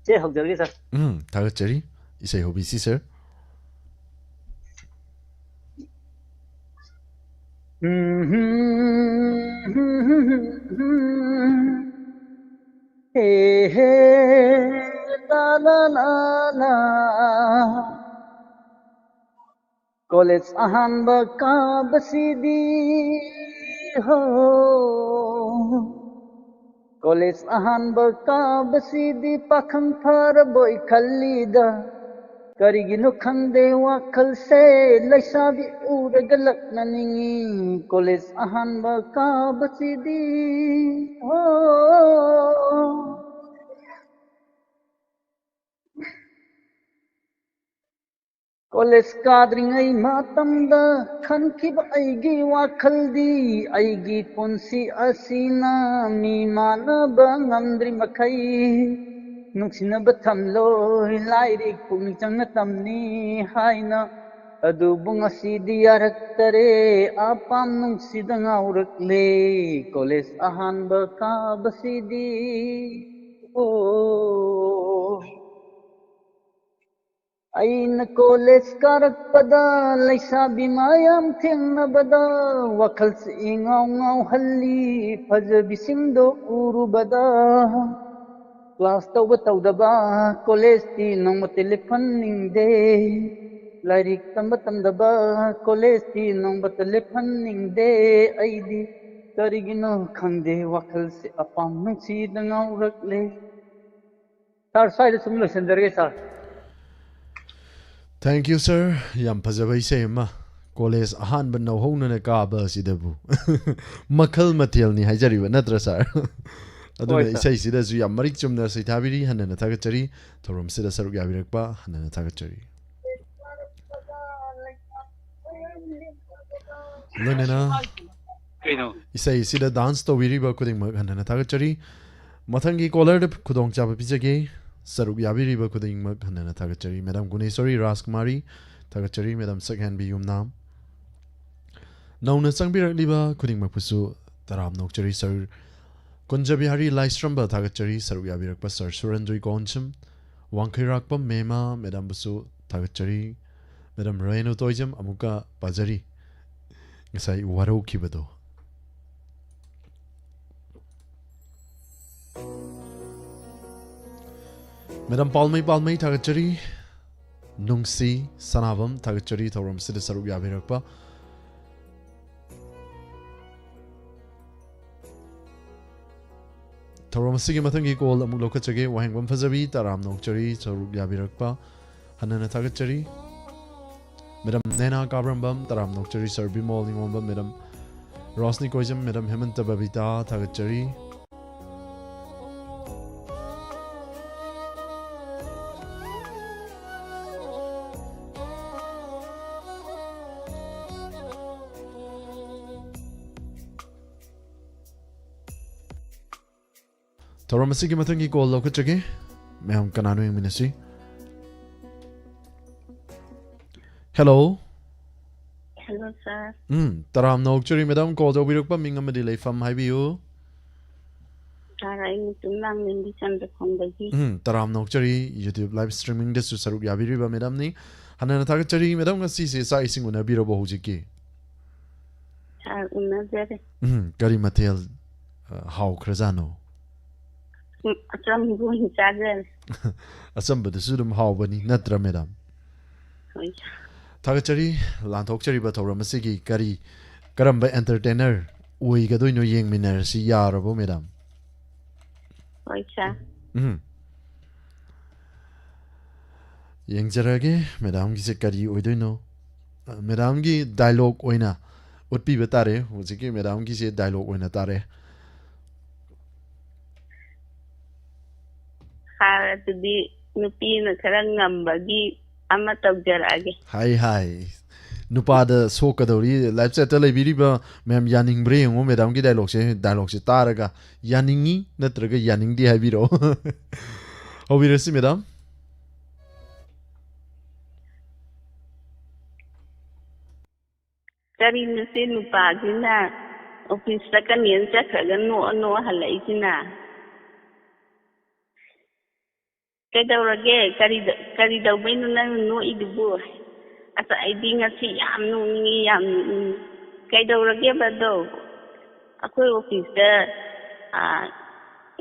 ꯁꯦ ꯍꯧꯖꯔꯒꯦ ꯁꯥꯔ꯫ ꯎꯝ, ꯊꯥꯒꯠꯆꯔꯤ ꯏꯁꯩ ꯍꯣꯕꯤꯁꯤ ꯁꯥꯔ꯫ ꯍꯦ ꯍꯦ, ꯂꯥ ꯂꯥ ꯂꯥ ꯂꯥ꯫ ꯀꯣꯂꯦꯖ ꯑꯍꯥꯟꯕ ꯀꯥꯕꯁꯤꯗꯤ ꯍꯣ, ꯀꯣꯂꯦꯖ ꯑꯍꯥꯟꯕ ꯀꯥꯕꯁꯤꯗꯤ ꯄꯥꯈꯪ ꯐꯔꯕꯣꯏ ꯈꯜꯂꯤꯗ꯫ ꯀꯔꯤꯒꯤꯅꯣ ꯈꯪꯗꯦ ꯋꯥꯈꯜꯁꯦ ꯂꯩꯁꯥꯕꯤ ꯎꯔꯒ ꯂꯛꯅꯅꯤꯡꯉꯤ꯫ ꯀꯣꯂꯦꯖ ꯑꯍꯥꯟꯕ ꯀꯥꯕꯁꯤꯗꯤ ꯍꯣ꯫ ꯀꯣꯂꯦꯖ ꯀꯥꯗ꯭ꯔꯤꯉꯩ ꯃꯇꯝꯗ ꯈꯟꯈꯤꯕ ꯑꯩꯒꯤ ꯋꯥꯈꯜꯗꯤ ꯑꯩꯒꯤ ꯄꯨꯟꯁꯤ ꯑꯁꯤꯅ ꯃꯤ ꯃꯥꯟꯅꯕ ꯉꯝꯗ꯭ꯔꯤ ꯃꯈꯩ ꯅꯨꯡꯁꯤꯅꯕ ꯊꯝꯂꯣꯏ ꯂꯥꯏꯔꯤꯛ ꯄꯨꯛꯅꯤꯡ ꯆꯪꯅ ꯇꯝꯅꯤ ꯍꯥꯏꯅ꯫ ꯑꯗꯨꯕꯨ ꯉꯁꯤꯗꯤ ꯌꯥꯔꯛꯇꯔꯦ, ꯑꯄꯥꯝ ꯅꯨꯡꯁꯤꯗ ꯉꯥꯎꯔꯛꯂꯦ꯫ ꯀꯣꯂꯦꯖ ꯑꯍꯥꯟꯕ ꯀꯥꯕꯁꯤꯗꯤ ꯑꯣ꯫ ꯑꯩꯅ ꯀꯣꯂꯦꯖ ꯀꯥꯔꯛꯄꯗ ꯂꯩꯁꯥꯕꯤ ꯃꯌꯥꯝ ꯊꯦꯡꯅꯕꯗ ꯋꯥꯈꯜꯁꯤ ꯏꯉꯥꯎ ꯉꯥꯎꯍꯜꯂꯤ ꯐꯖꯕꯤꯁꯤꯡꯗꯣ ꯎꯔꯨꯕꯗ꯫ ꯀ꯭ꯂꯥꯁ ꯇꯧꯕ ꯇꯧꯗꯕ ꯀꯣꯂꯦꯖꯇꯤ ꯅꯣꯡꯃꯇ ꯂꯦꯞꯍꯟꯅꯤꯡꯗꯦ꯫ ꯂꯥꯏꯔꯤꯛ ꯇꯝꯕ ꯇꯝꯗꯕ ꯀꯣꯂꯦꯖꯇꯤ ꯅꯣꯡꯃꯇ ꯂꯦꯞꯍꯟꯅꯤꯡꯗꯦ ꯑꯩꯗꯤ꯫ ꯀꯔꯤꯒꯤꯅꯣ ꯈꯪꯗꯦ ꯋꯥꯈꯜꯁꯦ ꯑꯄꯥꯝ ꯅꯨꯡꯁꯤꯗ ꯉꯥꯎꯔꯛꯂꯦ꯫ ꯁꯥꯔ, ꯁ꯭ꯋꯥꯏꯗ ꯁꯨꯝ ꯂꯣꯏꯁꯤꯟꯖꯔꯒꯦ, ꯁꯥꯔ꯫ Thank you, sir. ꯌꯥꯝ ꯐꯖꯕ ꯏꯁꯩ ꯑꯃ꯫ ꯀꯣꯂꯦꯖ ꯑꯍꯥꯟꯕ ꯅꯧꯍꯧꯅꯅ ꯀꯥꯕ ꯑꯁꯤꯗꯕꯨ ꯃꯈꯜ ꯃꯊꯦꯜꯅꯤ ꯍꯥꯏꯖꯔꯤꯕ ꯅꯠꯇ꯭ꯔꯥ, ꯁꯥꯔ? ꯑꯗꯨꯅ ꯍꯣꯏ, ꯁꯥꯔ꯫ ꯏꯁꯩꯁꯤꯗꯁꯨ ꯌꯥꯝ ꯃꯔꯤꯛ ꯆꯨꯝꯅ ꯁꯩꯊꯥꯕꯤꯔꯤ, ꯍꯟꯅꯅ ꯊꯥꯒꯠꯆꯔꯤ꯫ ꯊꯧꯔꯝꯁꯤꯗ ꯁꯔꯨꯛ ꯌꯥꯕꯤꯔꯛꯄ ꯍꯟꯅꯅ ꯊꯥꯒꯠꯆꯔꯤ꯫ ꯂꯣꯏꯅꯅ ꯀꯩꯅꯣ? ꯏꯁꯩꯁꯤꯗ dance ꯇꯧꯕꯤꯔꯤꯕ ꯈꯨꯗꯤꯡꯃꯛ ꯍꯟꯅꯅ ꯊꯥꯒꯠꯆꯔꯤ꯫ ꯃꯊꯪꯒꯤ ꯀꯣꯂꯔꯗ ꯈꯨꯗꯣꯡꯆꯥꯕ ꯄꯤꯖꯒꯦ꯫ ꯁꯔꯨꯛ ꯌꯥꯕꯤꯔꯤꯕ ꯈꯨꯗꯤꯡꯃꯛ ꯍꯟꯅꯅ ꯊꯥꯒꯠꯆꯔꯤ꯫ ꯃꯦꯗꯥꯝ ꯒꯨꯅꯦꯁꯣꯔꯤ ꯔꯥꯖꯀꯨꯃꯥꯔꯤ, ꯊꯥꯒꯠꯆꯔꯤ꯫ ꯃꯦꯗꯥꯝ ꯁꯛꯍꯦꯟꯕꯤ ꯌꯨꯝꯅꯥꯝ, ꯅꯧꯅ ꯆꯪꯕꯤꯔꯛꯂꯤꯕ ꯈꯨꯗꯤꯡꯃꯛꯄꯨꯁꯨ ꯇꯔꯥꯝꯅ ꯑꯣꯛꯆꯔꯤ꯫ ꯁꯔ ꯀꯨꯟꯖꯕꯤꯍꯥꯔꯤ ꯂꯥꯏꯁ꯭ꯔꯝꯕ, ꯊꯥꯒꯠꯆꯔꯤ꯫ ꯁꯔꯨꯛ ꯌꯥꯕꯤꯔꯛꯄ ꯁꯔ ꯁꯨꯔꯦꯟꯗ꯭ꯔꯣꯏ ꯀꯣꯟꯁꯝ, ꯋꯥꯡꯈꯩꯔꯥꯛꯄꯝ ꯃꯦꯃꯥ, ꯃꯦꯗꯥꯝꯕꯨꯁꯨ ꯊꯥꯒꯠꯆꯔꯤ꯫ ꯃꯦꯗꯥꯝ ꯔꯦꯅꯨ ꯇꯣꯏꯖꯝ ꯑꯃꯨꯛꯀ ꯄꯥꯖꯔꯤ, ꯉꯁꯥꯏ ꯋꯥꯔꯧꯈꯤꯕꯗꯣ꯫ ꯃꯦꯗꯥꯝ ꯄꯥꯜꯃꯩ ꯄꯥꯜꯃꯩ, ꯊꯥꯒꯠꯆꯔꯤ꯫ ꯅꯨꯡꯁꯤ ꯁꯅꯥꯕꯝ, ꯊꯥꯒꯠꯆꯔꯤ ꯊꯧꯔꯝꯁꯤꯗ ꯁꯔꯨꯛ ꯌꯥꯕꯤꯔꯛꯄ꯫ ꯊꯧꯔꯝ ꯑꯁꯤꯒꯤ ꯃꯊꯪꯒꯤ ꯀꯣꯜ ꯑꯃꯨꯛ ꯂꯧꯈꯠꯆꯒꯦ꯫ ꯋꯥꯍꯦꯡꯕꯝ ꯐꯖꯕꯤ, ꯇꯔꯥꯝꯅ ꯑꯣꯛꯆꯔꯤ ꯁꯔꯨꯛ ꯌꯥꯕꯤꯔꯛꯄ꯫ ꯍꯟꯅꯅ ꯊꯥꯒꯠꯆꯔꯤ꯫ ꯃꯦꯗꯥꯝ ꯅꯦꯅꯥ ꯀꯥꯕ꯭ꯔꯝꯕꯝ, ꯇꯔꯥꯝꯅ ꯑꯣꯛꯆꯔꯤ꯫ Sir Bimol Ningombam, madam Roshni Koijam, madam Hemanta Babita, ꯊꯥꯒꯠꯆꯔꯤ꯫ ꯊꯧꯔꯝ ꯑꯁꯤꯒꯤ ꯃꯊꯪꯒꯤ ꯀꯣꯜ ꯂꯧꯈꯠꯆꯒꯦ꯫ ꯃꯌꯥꯝ ꯀꯅꯥꯅꯣ ꯌꯦꯡꯃꯤꯟꯅꯁꯤ꯫ ꯍꯦꯜꯂꯣ꯫ ꯍꯦꯜꯂꯣ ꯁꯥꯔ꯫ ꯎꯝ, ꯇꯔꯥꯝꯅ ꯑꯣꯛꯆꯔꯤ ꯃꯦꯗꯥꯝ, ꯀꯣꯜ ꯇꯧꯕꯤꯔꯛꯄ ꯃꯤꯡ ꯑꯃꯗꯤ ꯂꯩꯐꯝ ꯍꯥꯏꯕꯤꯌꯨ꯫ ꯁꯥꯔ, ꯑꯩ ꯃꯨꯇꯨꯝ ꯂꯥꯡꯂꯦꯟꯕꯤ ꯆꯟꯗ꯭ꯔꯈꯣꯡꯗꯒꯤ꯫ ꯎꯝ, ꯇꯔꯥꯝꯅ ꯑꯣꯛꯆꯔꯤ꯫ YouTube live streamingꯗꯁꯨ ꯁꯔꯨꯛ ꯌꯥꯕꯤꯔꯤꯕ ꯃꯦꯗꯥꯝꯅꯤ꯫ ꯍꯟꯅꯅ ꯊꯥꯒꯠꯆꯔꯤ꯫ ꯃꯦꯗꯥꯝ, ꯉꯁꯤꯁꯦ ꯆꯥꯛ ꯏꯁꯤꯡ ꯎꯅꯕꯤꯔꯕꯣ ꯍꯧꯖꯤꯛꯀꯤ? ꯁꯥꯔ, ꯎꯅꯖꯔꯦ꯫ ꯎꯝ, ꯀꯔꯤ ꯃꯊꯦꯜ, ꯑ, ꯍꯥꯎꯈ꯭ꯔꯖꯥꯠꯅꯣ? ꯎꯝ, ꯑꯆꯝꯕ ꯑꯣꯏꯅ ꯆꯥꯖꯔꯦ꯫ ꯑꯆꯝꯕꯗꯨꯁꯨ ꯑꯗꯨꯝ ꯍꯥꯎꯕꯅꯤ ꯅꯠꯇ꯭ꯔꯥ ꯃꯦꯗꯥꯝ? ꯍꯣꯏ ꯁꯥꯔ꯫ ꯊꯥꯒꯠꯆꯔꯤ꯫ ꯂꯥꯟꯊꯣꯛꯆꯔꯤꯕ ꯊꯧꯔꯝ ꯑꯁꯤꯒꯤ ꯀꯔꯤ, ꯀꯔꯝꯕ entertainer ꯑꯣꯏꯒꯗꯣꯏꯅꯣ ꯌꯦꯡꯃꯤꯟꯅꯔꯁꯤ, ꯌꯥꯔꯕꯣ ꯃꯦꯗꯥꯝ? ꯍꯣꯏ ꯁꯥꯔ꯫ ꯎꯝ꯫ ꯌꯦꯡꯖꯔꯒꯦ ꯃꯦꯗꯥꯝꯒꯤꯁꯦ ꯀꯔꯤ ꯑꯣꯏꯗꯣꯏꯅꯣ꯫ ꯃꯦꯗꯥꯝꯒꯤ dialogue ꯑꯣꯏꯅ ꯎꯠꯄꯤꯕ ꯇꯥꯔꯦ꯫ ꯍꯧꯖꯤꯛꯀꯤ ꯃꯦꯗꯥꯝꯒꯤꯁꯦ dialogue ꯑꯣꯏꯅ ꯇꯥꯔꯦ꯫ ꯁꯥꯔ, ꯑꯗꯨꯗꯤ ꯅꯨꯄꯤꯅ ꯈꯔ ꯉꯝꯕꯒꯤ ꯑꯃ ꯇꯧꯖꯔꯛꯑꯒꯦ꯫ ꯍꯥꯏ ꯍꯥꯏ꯫ ꯅꯨꯄꯥꯗ ꯁꯣꯛꯀꯗꯧꯔꯤ꯫ Live chatꯇ ꯂꯩꯕꯤꯔꯤꯕ ꯃꯌꯥꯝ ꯌꯥꯅꯤꯡꯕ꯭ꯔꯥ ꯌꯦꯡꯉꯣ ꯃꯦꯗꯥꯝꯒꯤ dialogueꯁꯦ꯫ Dialogueꯁꯦ ꯇꯥꯔꯒ ꯌꯥꯅꯤꯡꯉꯤ ꯅꯠꯇ꯭ꯔꯒ ꯌꯥꯅꯤꯡꯗꯦ ꯍꯥꯏꯕꯤꯔꯛꯑꯣ꯫ ꯍꯧꯕꯤꯔꯁꯤ ꯃꯦꯗꯥꯝ꯫ ꯀꯔꯤꯅꯣ ꯁꯤ ꯅꯨꯄꯥꯁꯤꯅ office ꯆꯠꯀꯅꯦꯅ ꯆꯠꯈ꯭ꯔꯒ ꯅꯣꯛꯑ ꯅꯣꯛꯑ ꯍꯜꯂꯛꯏꯁꯤꯅ? ꯀꯩꯗꯧꯔꯒꯦ? ꯀꯔꯤ, ꯀꯔꯤ ꯇꯧꯕꯩꯅꯣ ꯅꯪꯅ ꯅꯣꯛꯏꯗꯨꯕꯨ? ꯑꯁ, ꯑꯩꯗꯤ ꯉꯁꯤ ꯌꯥꯝ ꯅꯣꯛꯅꯤꯡꯉꯤ, ꯌꯥꯝ ꯅꯣꯛꯅꯤꯡꯉꯤ꯫ ꯀꯩꯗꯧꯔꯒꯦꯕ ꯑꯗꯣ? ꯑꯩꯈꯣꯏ officeꯇ, ꯑꯥ,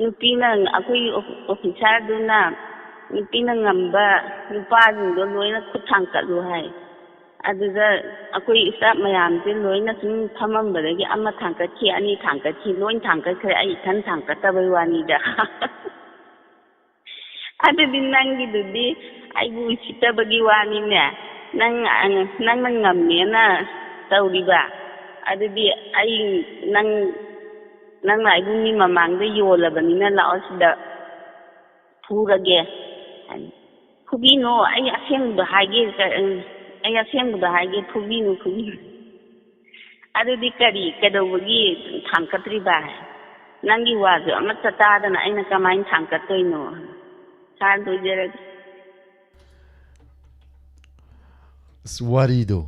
ꯅꯨꯄꯤꯅ, ꯑꯩꯈꯣꯏꯒꯤ officerꯗꯨꯅ ꯅꯨꯄꯤꯅ ꯉꯝꯕ ꯅꯨꯄꯥꯁꯤꯡꯗꯣ ꯂꯣꯏꯅ ꯈꯨꯠ ꯊꯥꯡꯀꯠꯂꯨ ꯍꯥꯏ꯫ ꯑꯗꯨꯗ ꯑꯩꯈꯣꯏ staff ꯃꯌꯥꯝꯁꯦ ꯂꯣꯏꯅ ꯁꯨꯝ ꯐꯝꯃꯝꯕꯗꯒꯤ ꯑꯃ ꯊꯥꯡꯀꯠꯈꯤ, ꯑꯅꯤ ꯊꯥꯡꯀꯠꯈꯤ, ꯂꯣꯏ ꯊꯥꯡꯀꯠꯈ꯭ꯔꯦ, ꯑꯩ ꯏꯊꯟ ꯊꯥꯡꯀꯠꯇꯕꯩ ꯋꯥꯅꯤꯗ꯫ ꯑꯗꯨꯗꯤ ꯅꯪꯒꯤꯗꯨꯗꯤ ꯑꯩꯕꯨ ꯎꯁꯤꯠꯇꯕꯒꯤ ꯋꯥꯅꯤꯅꯦ꯫ ꯅꯪ, ꯅꯪꯅ ꯉꯝꯃꯦꯅ ꯇꯧꯔꯤꯕ꯫ ꯑꯗꯨꯗꯤ ꯑꯩ, ꯅꯪ, ꯅꯪꯅ ꯑꯩꯕꯨ ꯃꯤ ꯃꯃꯥꯡꯗ ꯌꯣꯜꯂꯕꯅꯤꯅ ꯂꯥꯛꯑꯣ ꯁꯤꯗ ꯐꯨꯔꯒꯦ꯫ ꯐꯨꯕꯤꯅꯨ, ꯑꯩ ꯑꯁꯦꯡꯕꯗꯣ ꯍꯥꯏꯒꯦ, ꯑꯩ ꯑꯁꯦꯡꯕꯗꯣ ꯍꯥꯏꯒꯦ, ꯐꯨꯕꯤꯅꯨ, ꯐꯨꯕꯤꯅꯨ꯫ ꯑꯗꯨꯗꯤ ꯀꯔꯤ, ꯀꯩꯗꯧꯕꯒꯤ ꯊꯥꯡꯀꯠꯇ꯭ꯔꯤꯕ? ꯅꯪꯒꯤ ꯋꯥꯁꯨ ꯑꯃꯠꯇ ꯇꯥꯗꯅ ꯑꯩꯅ ꯀꯃꯥꯏꯅ ꯊꯥꯡꯀꯠꯇꯣꯏꯅꯣ? ꯁꯥꯔ, ꯂꯣꯏꯖꯔꯒꯦ꯫ ꯑꯁ, ꯋꯥꯔꯤꯗꯣ꯫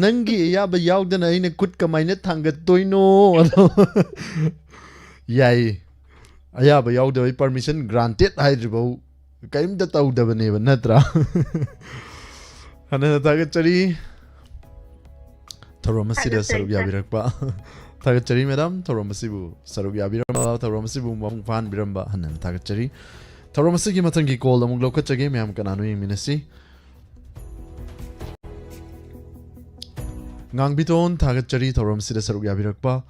ꯅꯪꯒꯤ ꯑꯌꯥꯕ ꯌꯥꯎꯗꯅ ꯑꯩꯅ ꯈꯨꯠ ꯀꯃꯥꯏꯅ ꯊꯥꯡꯒꯠꯇꯣꯏꯅꯣ? ꯑꯗꯣ, ꯌꯥꯏꯌꯦ꯫ ꯑꯌꯥꯕ ꯌꯥꯎꯗꯕꯩ permission granted ꯍꯥꯏꯗ꯭ꯔꯤꯐꯥꯎ ꯀꯔꯤꯝꯇ ꯇꯧꯗꯕꯅꯦꯕ, ꯅꯠꯇ꯭ꯔꯥ? ꯍꯟꯅ ꯊꯥꯒꯠꯆꯔꯤ꯫ ꯊꯧꯔꯝ ꯑꯁꯤꯗ ꯊꯥꯒꯠꯆꯔꯤ, ꯁꯔꯨꯛ ꯁꯥꯔ꯫ ꯌꯥꯕꯤꯔꯛꯄ꯫ ꯊꯥꯒꯠꯆꯔꯤ, ꯃꯦꯗꯥꯝ꯫ ꯊꯧꯔꯝ ꯑꯁꯤꯕꯨ ꯁꯔꯨꯛ ꯌꯥꯕꯤꯔꯝꯕ, ꯊꯧꯔꯝ ꯑꯁꯤꯕꯨ ꯃꯄꯨꯡ ꯐꯥꯍꯟꯕꯤꯔꯝꯕ ꯍꯟꯅ ꯊꯥꯒꯠꯆꯔꯤ꯫ ꯊꯧꯔꯝ ꯑꯁꯤꯒꯤ ꯃꯊꯪꯒꯤ call ꯑꯃꯨꯛ ꯂꯧꯈꯠꯆꯒꯦ꯫ ꯃꯌꯥꯝ ꯀꯅꯥꯅꯣ ꯌꯦꯡꯃꯤꯟꯅꯁꯤ꯫ ꯉꯥꯡꯕꯤꯇꯣꯟ, ꯊꯥꯒꯠꯆꯔꯤ ꯊꯧꯔꯝꯁꯤꯗ ꯁꯔꯨꯛ ꯌꯥꯕꯤꯔꯛꯄ꯫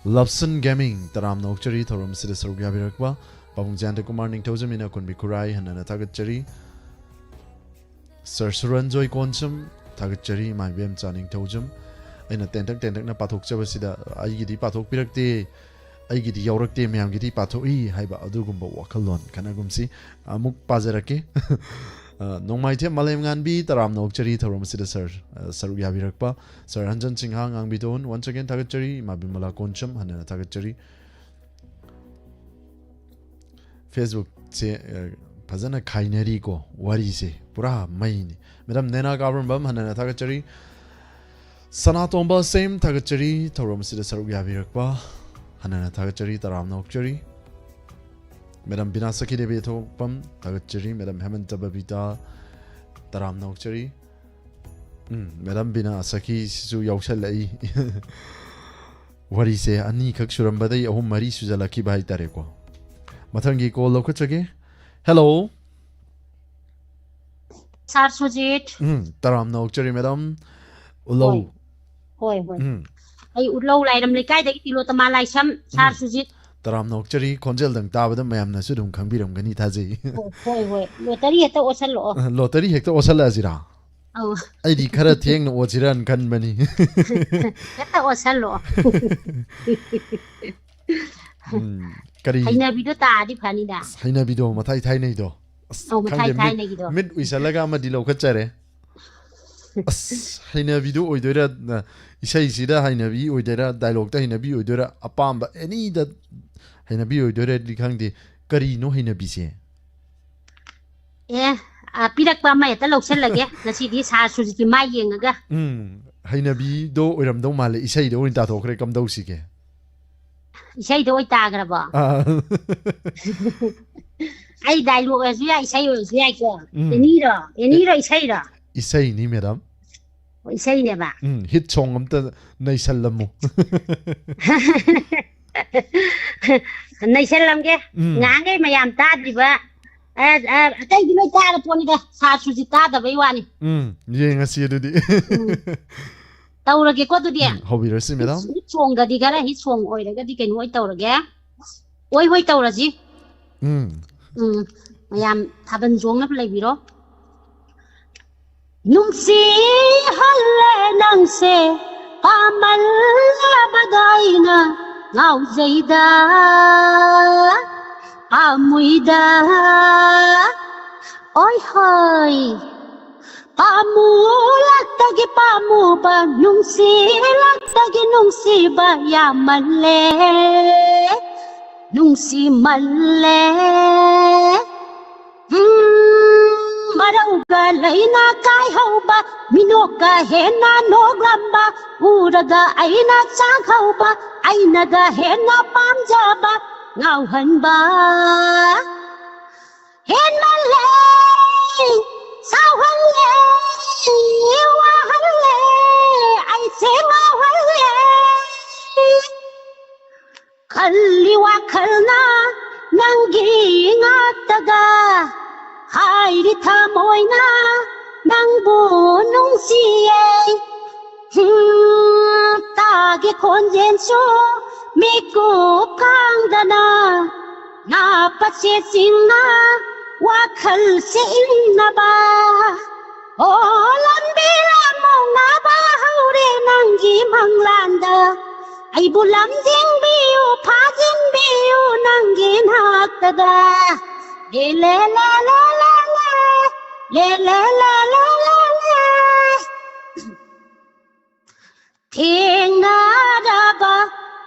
ꯂꯞꯁꯟ ꯒꯦꯃꯤꯡ, ꯇꯔꯥꯝꯅ ꯑꯣꯛꯆꯔꯤ ꯊꯧꯔꯝꯁꯤꯗ ꯁꯔꯨꯛ ꯌꯥꯕꯤꯔꯛꯄ꯫ ꯄꯥꯕꯨꯡ ꯖꯌꯟꯇ ꯀꯨꯃꯥꯔ ꯅꯤꯡꯊꯧꯖꯝ, ꯏꯅ ꯀꯨꯟꯕꯤ ꯈꯨꯔꯥꯏ, ꯍꯟꯅꯅ ꯊꯥꯒꯠꯆꯔꯤ꯫ ꯁꯔ ꯁꯨꯔꯟꯖꯣꯏ ꯀꯣꯟꯁꯝ, ꯊꯥꯒꯠꯆꯔꯤ꯫ ꯏꯃꯥ ꯏꯕꯦꯝꯆꯥ ꯅꯤꯡꯊꯧꯖꯝ, ꯑꯩꯅ ꯇꯦꯟꯇꯛ ꯇꯦꯟꯇꯛꯅ ꯄꯥꯊꯣꯛꯆꯕꯁꯤꯗ ꯑꯩꯒꯤꯗꯤ ꯄꯥꯊꯣꯛꯄꯤꯔꯛꯇꯦ, ꯑꯩꯒꯤꯗꯤ ꯌꯥꯎꯔꯛꯇꯦ, ꯃꯌꯥꯝꯒꯤꯗꯤ ꯄꯥꯊꯣꯛꯏ ꯍꯥꯏꯕ ꯑꯗꯨꯒꯨꯝꯕ ꯋꯥꯈꯜꯂꯣꯟ ꯈꯟꯅꯒꯨꯝꯁꯤ꯫ ꯑꯃꯨꯛ ꯄꯥꯖꯔꯛꯀꯦ꯫ ꯑ, ꯅꯣꯡꯃꯥꯏꯊꯦꯝ ꯃꯥꯂꯦꯝꯉꯥꯟꯕꯤ, ꯇꯔꯥꯝꯅ ꯑꯣꯛꯆꯔꯤ ꯊꯧꯔꯝ ꯑꯁꯤꯗ ꯁꯔ, ꯑ, ꯁꯔꯨꯛ ꯌꯥꯕꯤꯔꯛꯄ꯫ ꯁꯔ ꯍꯟꯖꯟ ꯁꯤꯡꯍ, ꯉꯥꯡꯕꯤꯇꯣꯟ, once again ꯊꯥꯒꯠꯆꯔꯤ꯫ ꯏꯃꯥ ꯕꯤꯃꯂꯥ ꯀꯣꯟꯁꯝ, ꯍꯟꯅꯅ ꯊꯥꯒꯠꯆꯔꯤ꯫ Facebook ꯁꯦ, ꯑ, ꯐꯖꯅ ꯈꯥꯏꯅꯔꯤꯀꯣ, ꯋꯥꯔꯤꯁꯦ ꯄꯨꯔꯥ ꯃꯩꯅꯤ꯫ ꯃꯦꯗꯥꯝ ꯅꯦꯅꯥ ꯀꯥꯕ꯭ꯔꯝꯕꯝ, ꯍꯟꯅꯅ ꯊꯥꯒꯠꯆꯔꯤ꯫ ꯁꯅꯥꯇꯣꯝꯕ ꯁꯦꯝ, ꯊꯥꯒꯠꯆꯔꯤ ꯊꯧꯔꯝ ꯑꯁꯤꯗ ꯁꯔꯨꯛ ꯌꯥꯕꯤꯔꯛꯄ, ꯍꯟꯅꯅ ꯊꯥꯒꯠꯆꯔꯤ, ꯇꯔꯥꯝꯅ ꯑꯣꯛꯆꯔꯤ꯫ ꯃꯦꯗꯥꯝ ꯕꯤꯅꯥ ꯁꯈꯤꯗꯦꯕꯤ ꯊꯣꯛꯄꯝ, ꯊꯥꯒꯠꯆꯔꯤ꯫ ꯃꯦꯗꯥꯝ ꯍꯦꯃꯟꯇ ꯕꯕꯤꯇꯥ, ꯇꯔꯥꯝꯅ ꯑꯣꯛꯆꯔꯤ꯫ ꯎꯝ, ꯃꯦꯗꯥꯝ ꯕꯤꯅꯥ ꯁꯈꯤꯁꯤꯁꯨ ꯌꯥꯎꯁꯜꯂꯛꯏ꯫ ꯋꯥꯔꯤꯁꯦ ꯑꯅꯤꯈꯛ ꯁꯨꯔꯝꯕꯗꯩ ꯑꯍꯨꯝ ꯃꯔꯤ ꯁꯨꯖꯜꯂꯛꯈꯤꯕ ꯍꯥꯏꯇꯥꯔꯦꯀꯣ꯫ ꯃꯊꯪꯒꯤ ꯀꯣꯜ ꯂꯧꯈꯠꯆꯒꯦ꯫ ꯍꯦꯜꯂꯣ꯫ ꯁꯥꯔ ꯁꯨꯖꯤꯠ꯫ ꯎꯝ, ꯇꯔꯥꯝꯅ ꯑꯣꯛꯆꯔꯤ ꯃꯦꯗꯥꯝ꯫ ꯎꯂꯧ꯫ ꯍꯣꯏ꯫ ꯍꯣꯏ, ꯍꯣꯏ꯫ ꯎꯝ꯫ ꯑꯩ ꯎꯂꯧ ꯂꯥꯏꯔꯝ ꯂꯩꯀꯥꯏꯗꯒꯤ ꯇꯤꯂꯣꯇꯃꯥ ꯂꯥꯏꯁꯝ, ꯁꯥꯔ ꯎꯝ꯫ ꯁꯨꯖꯤꯠ꯫ ꯇꯔꯥꯝꯅ ꯑꯣꯛꯆꯔꯤ, ꯈꯣꯟꯖꯦꯜꯗꯪ ꯇꯥꯕꯗ ꯃꯌꯥꯝꯅꯁꯨ ꯑꯗꯨꯝ ꯈꯪꯕꯤꯔꯝꯒꯅꯤ ꯊꯥꯖꯩ꯫ ꯑꯣ, ꯍꯣꯏ, ꯍꯣꯏ꯫ ꯂꯣꯇꯔꯤ ꯍꯦꯛꯇ ꯑꯣꯠꯁꯜꯂꯛꯑꯣ꯫ ꯑ, ꯂꯣꯇꯔꯤ ꯍꯦꯛꯇ ꯑꯣꯠꯁꯜꯂꯛꯑꯁꯤꯔꯥ? ꯑꯧ꯫ ꯑꯩꯗꯤ ꯈꯔ ꯊꯦꯡꯅ ꯑꯣꯠꯁꯤꯔꯅ ꯈꯟꯕꯅꯤ꯫ ꯍꯦꯛꯇ ꯑꯣꯠꯁꯜꯂꯣ꯫ ꯎꯝ, ꯀꯔꯤ? ꯍꯩꯅꯕꯤꯗꯣ ꯇꯥꯔꯗꯤ ꯐꯅꯤꯗ꯫ ꯑꯁ, ꯍꯩꯅꯕꯤꯗꯣ, ꯃꯊꯥꯏ ꯊꯥꯏꯅꯩꯗꯣ꯫ ꯑꯁ, ꯑꯧ, ꯃꯊꯥꯏ ꯈꯪꯗꯦ, ꯃꯤꯠ, ꯊꯥꯏꯅꯒꯤꯗꯣ꯫ ꯃꯤꯠ ꯎꯏꯁꯜꯂꯒ ꯑꯃꯗꯤ ꯂꯧꯈꯠꯆꯔꯦ꯫ ꯑꯁ, ꯍꯩꯅꯕꯤꯗꯣ ꯑꯣꯏꯗꯣꯏꯔꯥ, ꯅ-, ꯏꯁꯩꯁꯤꯗ ꯍꯩꯅꯕꯤ ꯑꯣꯏꯗꯣꯏꯔꯥ, ꯗꯥꯏꯂꯣꯛꯇ ꯍꯩꯅꯕꯤ ꯑꯣꯏꯗꯣꯏꯔꯥ, ꯑꯄꯥꯝꯕ ꯑꯦꯅꯤꯗ ꯍꯩꯅꯕꯤ ꯑꯣꯏꯗꯣꯏꯔꯗꯤ ꯈꯪꯗꯦ꯫ ꯀꯔꯤꯅꯣ ꯍꯩꯅꯕꯤꯁꯦ? ꯑꯦ, ꯑ, ꯄꯤꯔꯛꯄ ꯑꯃ ꯍꯦꯛꯇ ꯂꯧꯁꯜꯂꯒꯦ꯫ ꯉꯁꯤꯗꯤ ꯁꯥꯔ ꯁꯨꯖꯤꯠꯀꯤ ꯃꯥꯏ ꯌꯦꯡꯉꯒ꯫ ꯎꯝ, ꯍꯩꯅꯕꯤꯗꯣ ꯑꯣꯏꯔꯝꯗꯧ ꯃꯥꯜꯂꯦ꯫ ꯏꯁꯩꯗ ꯑꯣꯏꯅ ꯇꯥꯊꯣꯛꯈ꯭ꯔꯦ, ꯀꯝꯗꯧꯁꯤꯒꯦ? ꯏꯁꯩꯗ ꯑꯣꯏ ꯇꯥꯈ꯭ꯔꯕꯣ? ꯑꯥ꯫ ꯑꯩ ꯗꯥꯏꯂꯣꯛ ꯑꯣꯏꯔꯁꯨ ꯌꯥꯏ, ꯏꯁꯩ ꯑꯣꯏꯔꯁꯨ ꯌꯥꯏꯀꯣ? ꯎꯝ꯫ ꯑꯦꯅꯤꯔꯣ? ꯑꯦꯅꯤꯔꯣ, ꯏꯁꯩꯔꯣ? ꯏꯁꯩꯅꯤ, ꯃꯦꯗꯥꯝ꯫ ꯑꯣ, ꯏꯁꯩꯅꯦꯕ? ꯎꯝ, ꯍꯤꯠ ꯁꯣꯡ ꯑꯝꯇ ꯅꯩꯁꯜꯂꯝꯃꯨ꯫ ꯅꯩꯁꯜꯂꯝꯒꯦ꯫ ꯎꯝ꯫ ꯉꯥꯡꯈꯩ ꯃꯌꯥꯝ ꯇꯥꯗ꯭ꯔꯤꯕ, ꯑ, ꯑ, ꯑꯇꯩꯗꯤ ꯂꯣꯏ ꯇꯥꯔ ꯄꯣꯠꯅꯤꯗ, ꯁꯥꯔ ꯁꯨꯖꯤꯠ ꯇꯥꯗꯕꯩ ꯋꯥꯅꯤ꯫ ꯎꯝ, ꯌꯦꯡꯉꯁꯤ ꯑꯗꯨꯗꯤ꯫ ꯎꯝ꯫ ꯇꯧꯔꯒꯦꯀꯣ ꯑꯗꯨꯗꯤ꯫ ꯎꯝ, ꯍꯧꯕꯤꯔꯁꯤ, ꯃꯦꯗꯥꯝ꯫ ꯍꯤꯠ ꯁꯣꯡꯗꯗꯤ ꯈꯔ ꯍꯤꯠ ꯁꯣꯡ ꯑꯣꯏꯔꯒꯗꯤ ꯀꯩꯅꯣ ꯑꯣꯏ ꯇꯧꯔꯒꯦ꯫ ꯑꯣꯏ ꯍꯣꯏ ꯇꯧꯔꯁꯤ꯫ ꯎꯝ꯫ ꯎꯝ, ꯃꯌꯥꯝ ꯊꯥꯕꯜ ꯆꯣꯡꯅꯕ ꯂꯩꯕꯤꯔꯣ꯫ ꯅꯨꯡꯁꯤꯍꯜꯂꯦ ꯅꯪꯁꯦ, ꯄꯥꯝꯃꯜꯂꯕꯗ ꯑꯩꯅ ꯉꯥꯎꯖꯩꯗ, ꯄꯥꯝꯃꯨꯏꯗ, ꯑꯣꯏ ꯍꯣꯏ꯫ ꯄꯥꯝꯃꯨꯂꯛꯇꯒꯤ ꯄꯥꯝꯃꯨꯕ, ꯅꯨꯡꯁꯤꯂꯛꯇꯒꯤ ꯅꯨꯡꯁꯤꯕ ꯌꯥꯝꯃꯜꯂꯦ, ꯅꯨꯡꯁꯤꯃꯜꯂꯦ꯫ ꯎꯝ, ꯃꯔꯧꯒ ꯂꯩꯅ ꯀꯥꯏꯍꯧꯕ, ꯃꯤꯅꯣꯛꯀ ꯍꯦꯟꯅ ꯅꯣꯛꯂꯝꯕ, ꯎꯔꯒ ꯑꯩꯅ ꯆꯥꯛꯍꯧꯕ, ꯑꯩꯅꯒ ꯍꯦꯟꯅ ꯄꯥꯝꯖꯕ, ꯉꯥꯎꯍꯟꯕ꯫ ꯍꯦꯟꯃꯜꯂꯦ, ꯁꯥꯎꯍꯜꯂꯦ, ꯋꯥꯍꯜꯂꯦ, ꯑꯩꯁꯦ ꯉꯥꯎꯍꯜꯂꯦ꯫ ꯈꯜꯂꯤ ꯋꯥꯈꯜꯅ ꯅꯪꯒꯤ ꯉꯥꯛꯇꯗ, ꯍꯥꯏꯔꯤ ꯊꯃꯣꯏꯅ ꯅꯪꯕꯨ ꯅꯨꯡꯁꯤꯌꯦ꯫ ꯍꯝ, ꯇꯥꯒꯦ ꯈꯣꯟꯖꯦꯜꯁꯨ ꯃꯤꯀꯨꯞ ꯈꯥꯡꯗꯅ, ꯅꯥꯄꯁꯦꯁꯤꯡꯅ ꯋꯥꯈꯜꯁꯦ ꯏꯪꯅꯕ꯫ ꯑꯣ, ꯂꯝꯕꯤꯔ ꯃꯣꯡꯅꯕ ꯍꯧꯔꯦ ꯅꯪꯒꯤ ꯃꯪꯂꯥꯟꯗ꯫ ꯑꯩꯕꯨ ꯂꯝꯖꯤꯡꯕꯤꯌꯨ, ꯐꯥꯖꯤꯟꯕꯤꯌꯨ ꯅꯪꯒꯤ ꯅꯥꯛꯇꯗ꯫ ꯂꯦ, ꯂꯦ, ꯂꯦ, ꯂꯦ, ꯂꯦ, ꯂꯦ꯫ ꯂꯦ, ꯂꯦ, ꯂꯦ, ꯂꯦ, ꯂꯦ, ꯂꯦ꯫ ꯊꯦꯡꯅꯔꯕ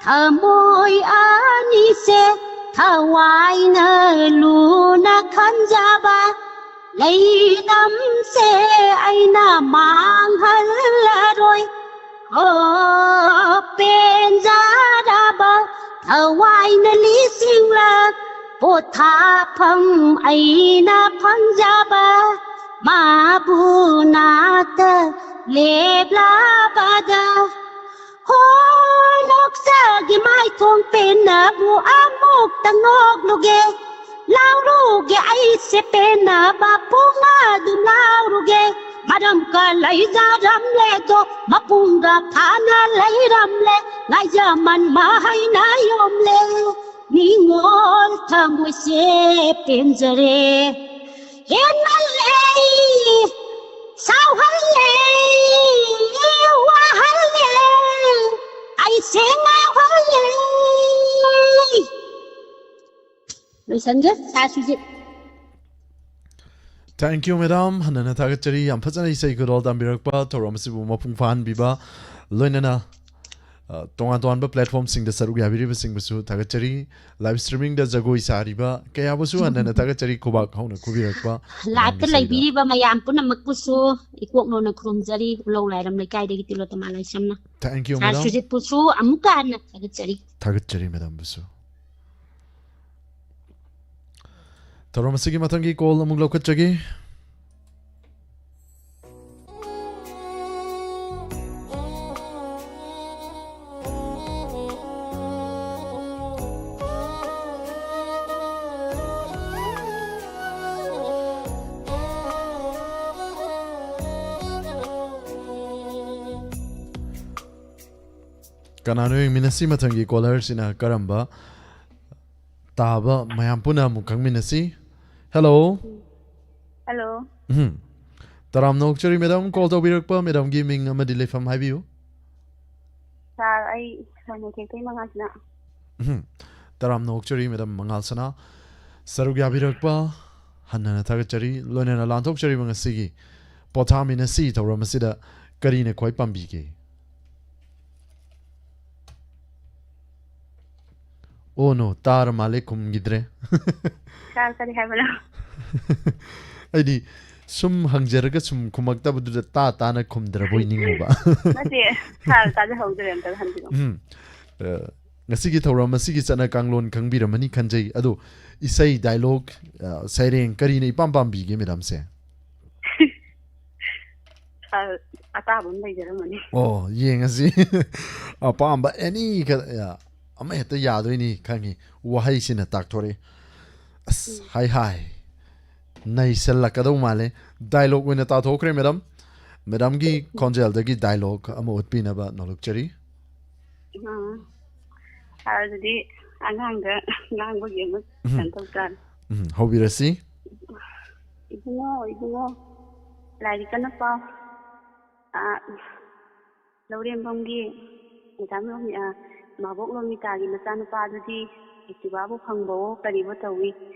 ꯊꯃꯣꯏ ꯑꯅꯤꯁꯦ ꯊꯋꯥꯏꯅ ꯂꯨꯅ ꯈꯟꯖꯕ, ꯂꯩꯅꯝꯁꯦ ꯑꯩꯅ ꯃꯥꯡꯍꯜꯂꯔꯣꯏ꯫ ꯑꯣ, ꯄꯦꯟꯖꯔꯕ ꯊꯋꯥꯏꯅ ꯂꯤꯁꯤꯡꯂꯛ ꯄꯣꯊꯥꯐꯝ ꯑꯩꯅ ꯐꯪꯖꯕ, ꯃꯥꯕꯨ ꯅꯥꯛꯇ ꯂꯦꯞꯂꯕꯗ꯫ ꯍꯣ, ꯅꯣꯛꯆꯒꯤ ꯃꯥꯏꯊꯣꯡ ꯄꯦꯟꯅꯕꯨ ꯑꯃꯨꯛꯇ ꯅꯣꯛꯂꯨꯒꯦ꯫ ꯂꯥꯎꯔꯨꯒꯦ ꯑꯩꯁꯦ ꯄꯦꯟꯅꯕ ꯄꯨꯡ ꯑꯗꯨꯝ ꯂꯥꯎꯔꯨꯒꯦ꯫ ꯃꯔꯝꯒ ꯂꯩꯖꯔꯝꯂꯦꯗꯣ ꯃꯄꯨꯡꯒ ꯐꯥꯅ ꯂꯩꯔꯝꯂꯦ꯫ ꯉꯥꯏꯖꯃꯟ ꯃꯍꯩꯅ ꯌꯣꯝꯂꯦ ꯅꯤꯉꯣꯜ ꯊꯃꯣꯏꯁꯦ ꯄꯦꯟꯖꯔꯦ꯫ ꯍꯦꯟꯃꯜꯂꯦ ꯁꯥꯎꯍꯜꯂꯦ ꯋꯥꯍꯜꯂꯦ ꯑꯩꯁꯦ ꯉꯥꯎꯍꯜꯂꯦ꯫ ꯂꯣꯏꯁꯟꯒꯦ ꯁꯥꯔ ꯁꯨꯖꯤꯠ꯫ Thank you, madam. ꯍꯟꯅꯅ ꯊꯥꯒꯠꯆꯔꯤ꯫ ꯌꯥꯝ ꯐꯖꯅ ꯏꯁꯩ ꯈꯨꯗꯣꯜ ꯇꯝꯕꯤꯔꯛꯄ, ꯊꯧꯔꯝ ꯑꯁꯤꯕꯨ ꯃꯄꯨꯡ ꯐꯥꯍꯟꯕꯤꯕ, ꯂꯣꯏꯅꯅ, ꯑ, ꯇꯣꯉꯥꯟ ꯇꯣꯉꯥꯟꯕ platformꯁꯤꯡꯗ ꯁꯔꯨꯛ ꯌꯥꯕꯤꯔꯤꯕꯁꯤꯡꯕꯨꯁꯨ ꯊꯥꯒꯠꯆꯔꯤ꯫ Live streamingꯗ ꯖꯒꯣꯏ ꯁꯥꯔꯤꯕ ꯀꯌꯥꯕꯨꯁꯨ ꯍꯟꯅꯅ ꯊꯥꯒꯠꯆꯔꯤ꯫ ꯈꯨꯕꯥꯛ ꯍꯧꯅ ꯈꯨꯕꯤꯔꯛꯄ ꯂꯥꯏꯞꯇ ꯂꯩꯕꯤꯔꯤꯕ ꯃꯌꯥꯝ ꯄꯨꯝꯅꯃꯛꯄꯨꯁꯨ ꯏꯀꯣꯛ ꯅꯣꯟꯅ ꯈꯨꯔꯨꯝꯖꯔꯤ꯫ ꯎꯂꯧ ꯂꯥꯏꯔꯝ ꯂꯩꯀꯥꯏꯗꯒꯤ ꯇꯤꯂꯣꯇꯃꯥ ꯂꯥꯏꯁ꯭ꯔꯝꯅ꯫ Thank you, sir madam. ꯁꯨꯖꯤꯠꯄꯨꯁꯨ ꯑꯃꯨꯛꯀ ꯍꯟꯅ ꯊꯥꯒꯠꯆꯔꯤ꯫ ꯊꯥꯒꯠꯆꯔꯤ, madamꯕꯨꯁꯨ꯫ ꯊꯧꯔꯝ ꯑꯁꯤꯒꯤ ꯃꯊꯪꯒꯤ call ꯑꯃꯨꯛ ꯂꯧꯈꯠꯆꯒꯦ꯫ ꯀꯅꯥꯅꯣ ꯌꯦꯡꯃꯤꯟꯅꯁꯤ, ꯃꯊꯪꯒꯤ callerꯁꯤꯅ ꯀꯔꯝꯕ ꯇꯥꯕ, ꯃꯌꯥꯝ ꯄꯨꯟꯅ ꯑꯃꯨꯛ ꯈꯪꯃꯤꯟꯅꯁꯤ꯫ Hello꯫ Hello꯫ ꯎꯝ꯫ ꯇꯔꯥꯝꯅ ꯑꯣꯛꯆꯔꯤ, madam꯫ Call ꯇꯧꯕꯤꯔꯛꯄ madamꯒꯤ ꯃꯤꯡ ꯑꯃꯗꯤ ꯂꯩꯐꯝ ꯍꯥꯏꯕꯤꯌꯨ꯫ Sir, ꯑꯩ ꯁꯣꯅꯣ ꯊꯦꯛꯇꯩ ꯃꯉꯥꯁꯤꯅ꯫ ꯎꯝ꯫ ꯇꯔꯥꯝꯅ ꯑꯣꯛꯆꯔꯤ, madam ꯃꯉꯥꯜ ꯁꯅꯥ꯫ ꯁꯔꯨꯛ ꯌꯥꯕꯤꯔꯛꯄ ꯍꯟꯅꯅ ꯊꯥꯒꯠꯆꯔꯤ꯫ ꯂꯣꯏꯅꯅ ꯂꯥꯟꯊꯣꯛꯆꯔꯤꯕ ꯉꯁꯤꯒꯤ ꯄꯣꯊꯥꯃꯤꯟꯅꯁꯤ ꯊꯧꯔꯝ ꯑꯁꯤꯗ ꯀꯔꯤꯅ ꯈ꯭ꯋꯥꯏ ꯄꯥꯝꯕꯤꯒꯦ? Oh no, ꯇꯥꯔ ꯃꯥꯜꯂꯦ, ꯈꯨꯝꯈꯤꯗ꯭ꯔꯦ꯫ Sir, ꯀꯔꯤ ꯍꯥꯏꯕꯅꯣ? ꯑꯩꯗꯤ ꯁꯨꯝ ꯍꯪꯖꯔꯒ ꯁꯨꯝ ꯈꯨꯝꯃꯛꯇꯕꯗꯨꯗ ꯇꯥ ꯇꯥꯅ ꯈꯨꯝꯗ꯭ꯔꯕꯣꯏ ꯅꯤꯡꯉꯨꯕ꯫ ꯅꯠꯇꯦ, Sir, ꯇꯥꯖꯍꯧꯗ꯭ꯔꯦ, ꯑꯝꯇ ꯍꯟꯕꯤꯔꯛꯑꯣ꯫ ꯎꯝ꯫ ꯑ, ꯉꯁꯤꯒꯤ ꯊꯧꯔꯝ ꯑꯁꯤꯒꯤ ꯆꯠꯅ ꯀꯥꯡꯂꯣꯟ ꯈꯪꯕꯤꯔꯝꯃꯅꯤ ꯈꯟꯖꯩ꯫ ꯑꯗꯣ ꯏꯁꯩ, dialogue, ꯑ, ꯁꯩꯔꯦꯡ ꯀꯔꯤꯅ ꯏꯄꯥꯝ ꯄꯥꯝꯕꯤꯒꯦ madamꯁꯦ? ꯑ, ꯑꯇꯥꯕ ꯑꯃ ꯂꯩꯖꯔꯝꯃꯅꯤ꯫ ꯑꯣ, ꯌꯦꯡꯉꯁꯤ꯫ ꯑꯄꯥꯝꯕ ꯑꯦꯅꯤ ꯑꯃ ꯍꯦꯛꯇ ꯌꯥꯗꯣꯏꯅꯤ ꯈꯪꯉꯤ꯫ ꯋꯥꯍꯩꯁꯤꯅ ꯇꯥꯛꯊꯣꯔꯛꯏ꯫ ꯑꯁ, ꯍꯥꯏ ꯍꯥꯏ, ꯅꯩꯁꯜꯂꯛꯀꯗꯧ ꯃꯥꯜꯂꯦ꯫ ꯗꯥꯏꯂꯣꯛ ꯑꯣꯏꯅ ꯇꯥꯊꯣꯛꯈ꯭ꯔꯦ ꯃꯦꯗꯥꯝ꯫ ꯃꯦꯗꯥꯝꯒꯤ ꯈꯣꯟꯖꯦꯜꯗꯒꯤ ꯗꯥꯏꯂꯣꯛ ꯑꯃ ꯎꯠꯄꯤꯅꯕ ꯅꯣꯂꯨꯛꯆꯔꯤ꯫ ꯑꯥ, ꯑꯗꯨꯗꯤ ꯑꯉꯥꯡꯗ ꯉꯥꯡꯕꯒꯤ ꯑꯃ ꯎꯝ꯫ ꯀꯩꯅꯣ ꯇꯧ ꯇꯥꯔꯦ꯫ ꯎꯝ, ꯍꯧꯕꯤꯔꯁꯤ꯫ "ꯏꯕꯨꯡꯉꯣ, ꯏꯕꯨꯡꯉꯣ, ꯂꯥꯏꯔꯤꯛ ꯀꯟꯅ ꯄꯥꯎ꯫ ꯑꯥ, ꯂꯧꯔꯦꯝꯕꯝꯒꯤ ꯃꯦꯗꯥꯝ ꯔꯣꯃꯤ-, ꯑꯥ, ꯃꯥꯕꯣꯛ ꯂꯣꯃꯤꯇꯥꯒꯤ ꯃꯆꯥꯅꯨꯄꯥꯗꯨꯗꯤ ꯑꯦꯛꯇꯤꯚꯥꯕꯨ ꯐꯪꯕꯋꯣ ꯀꯔꯤꯕꯨ ꯇꯧꯏ?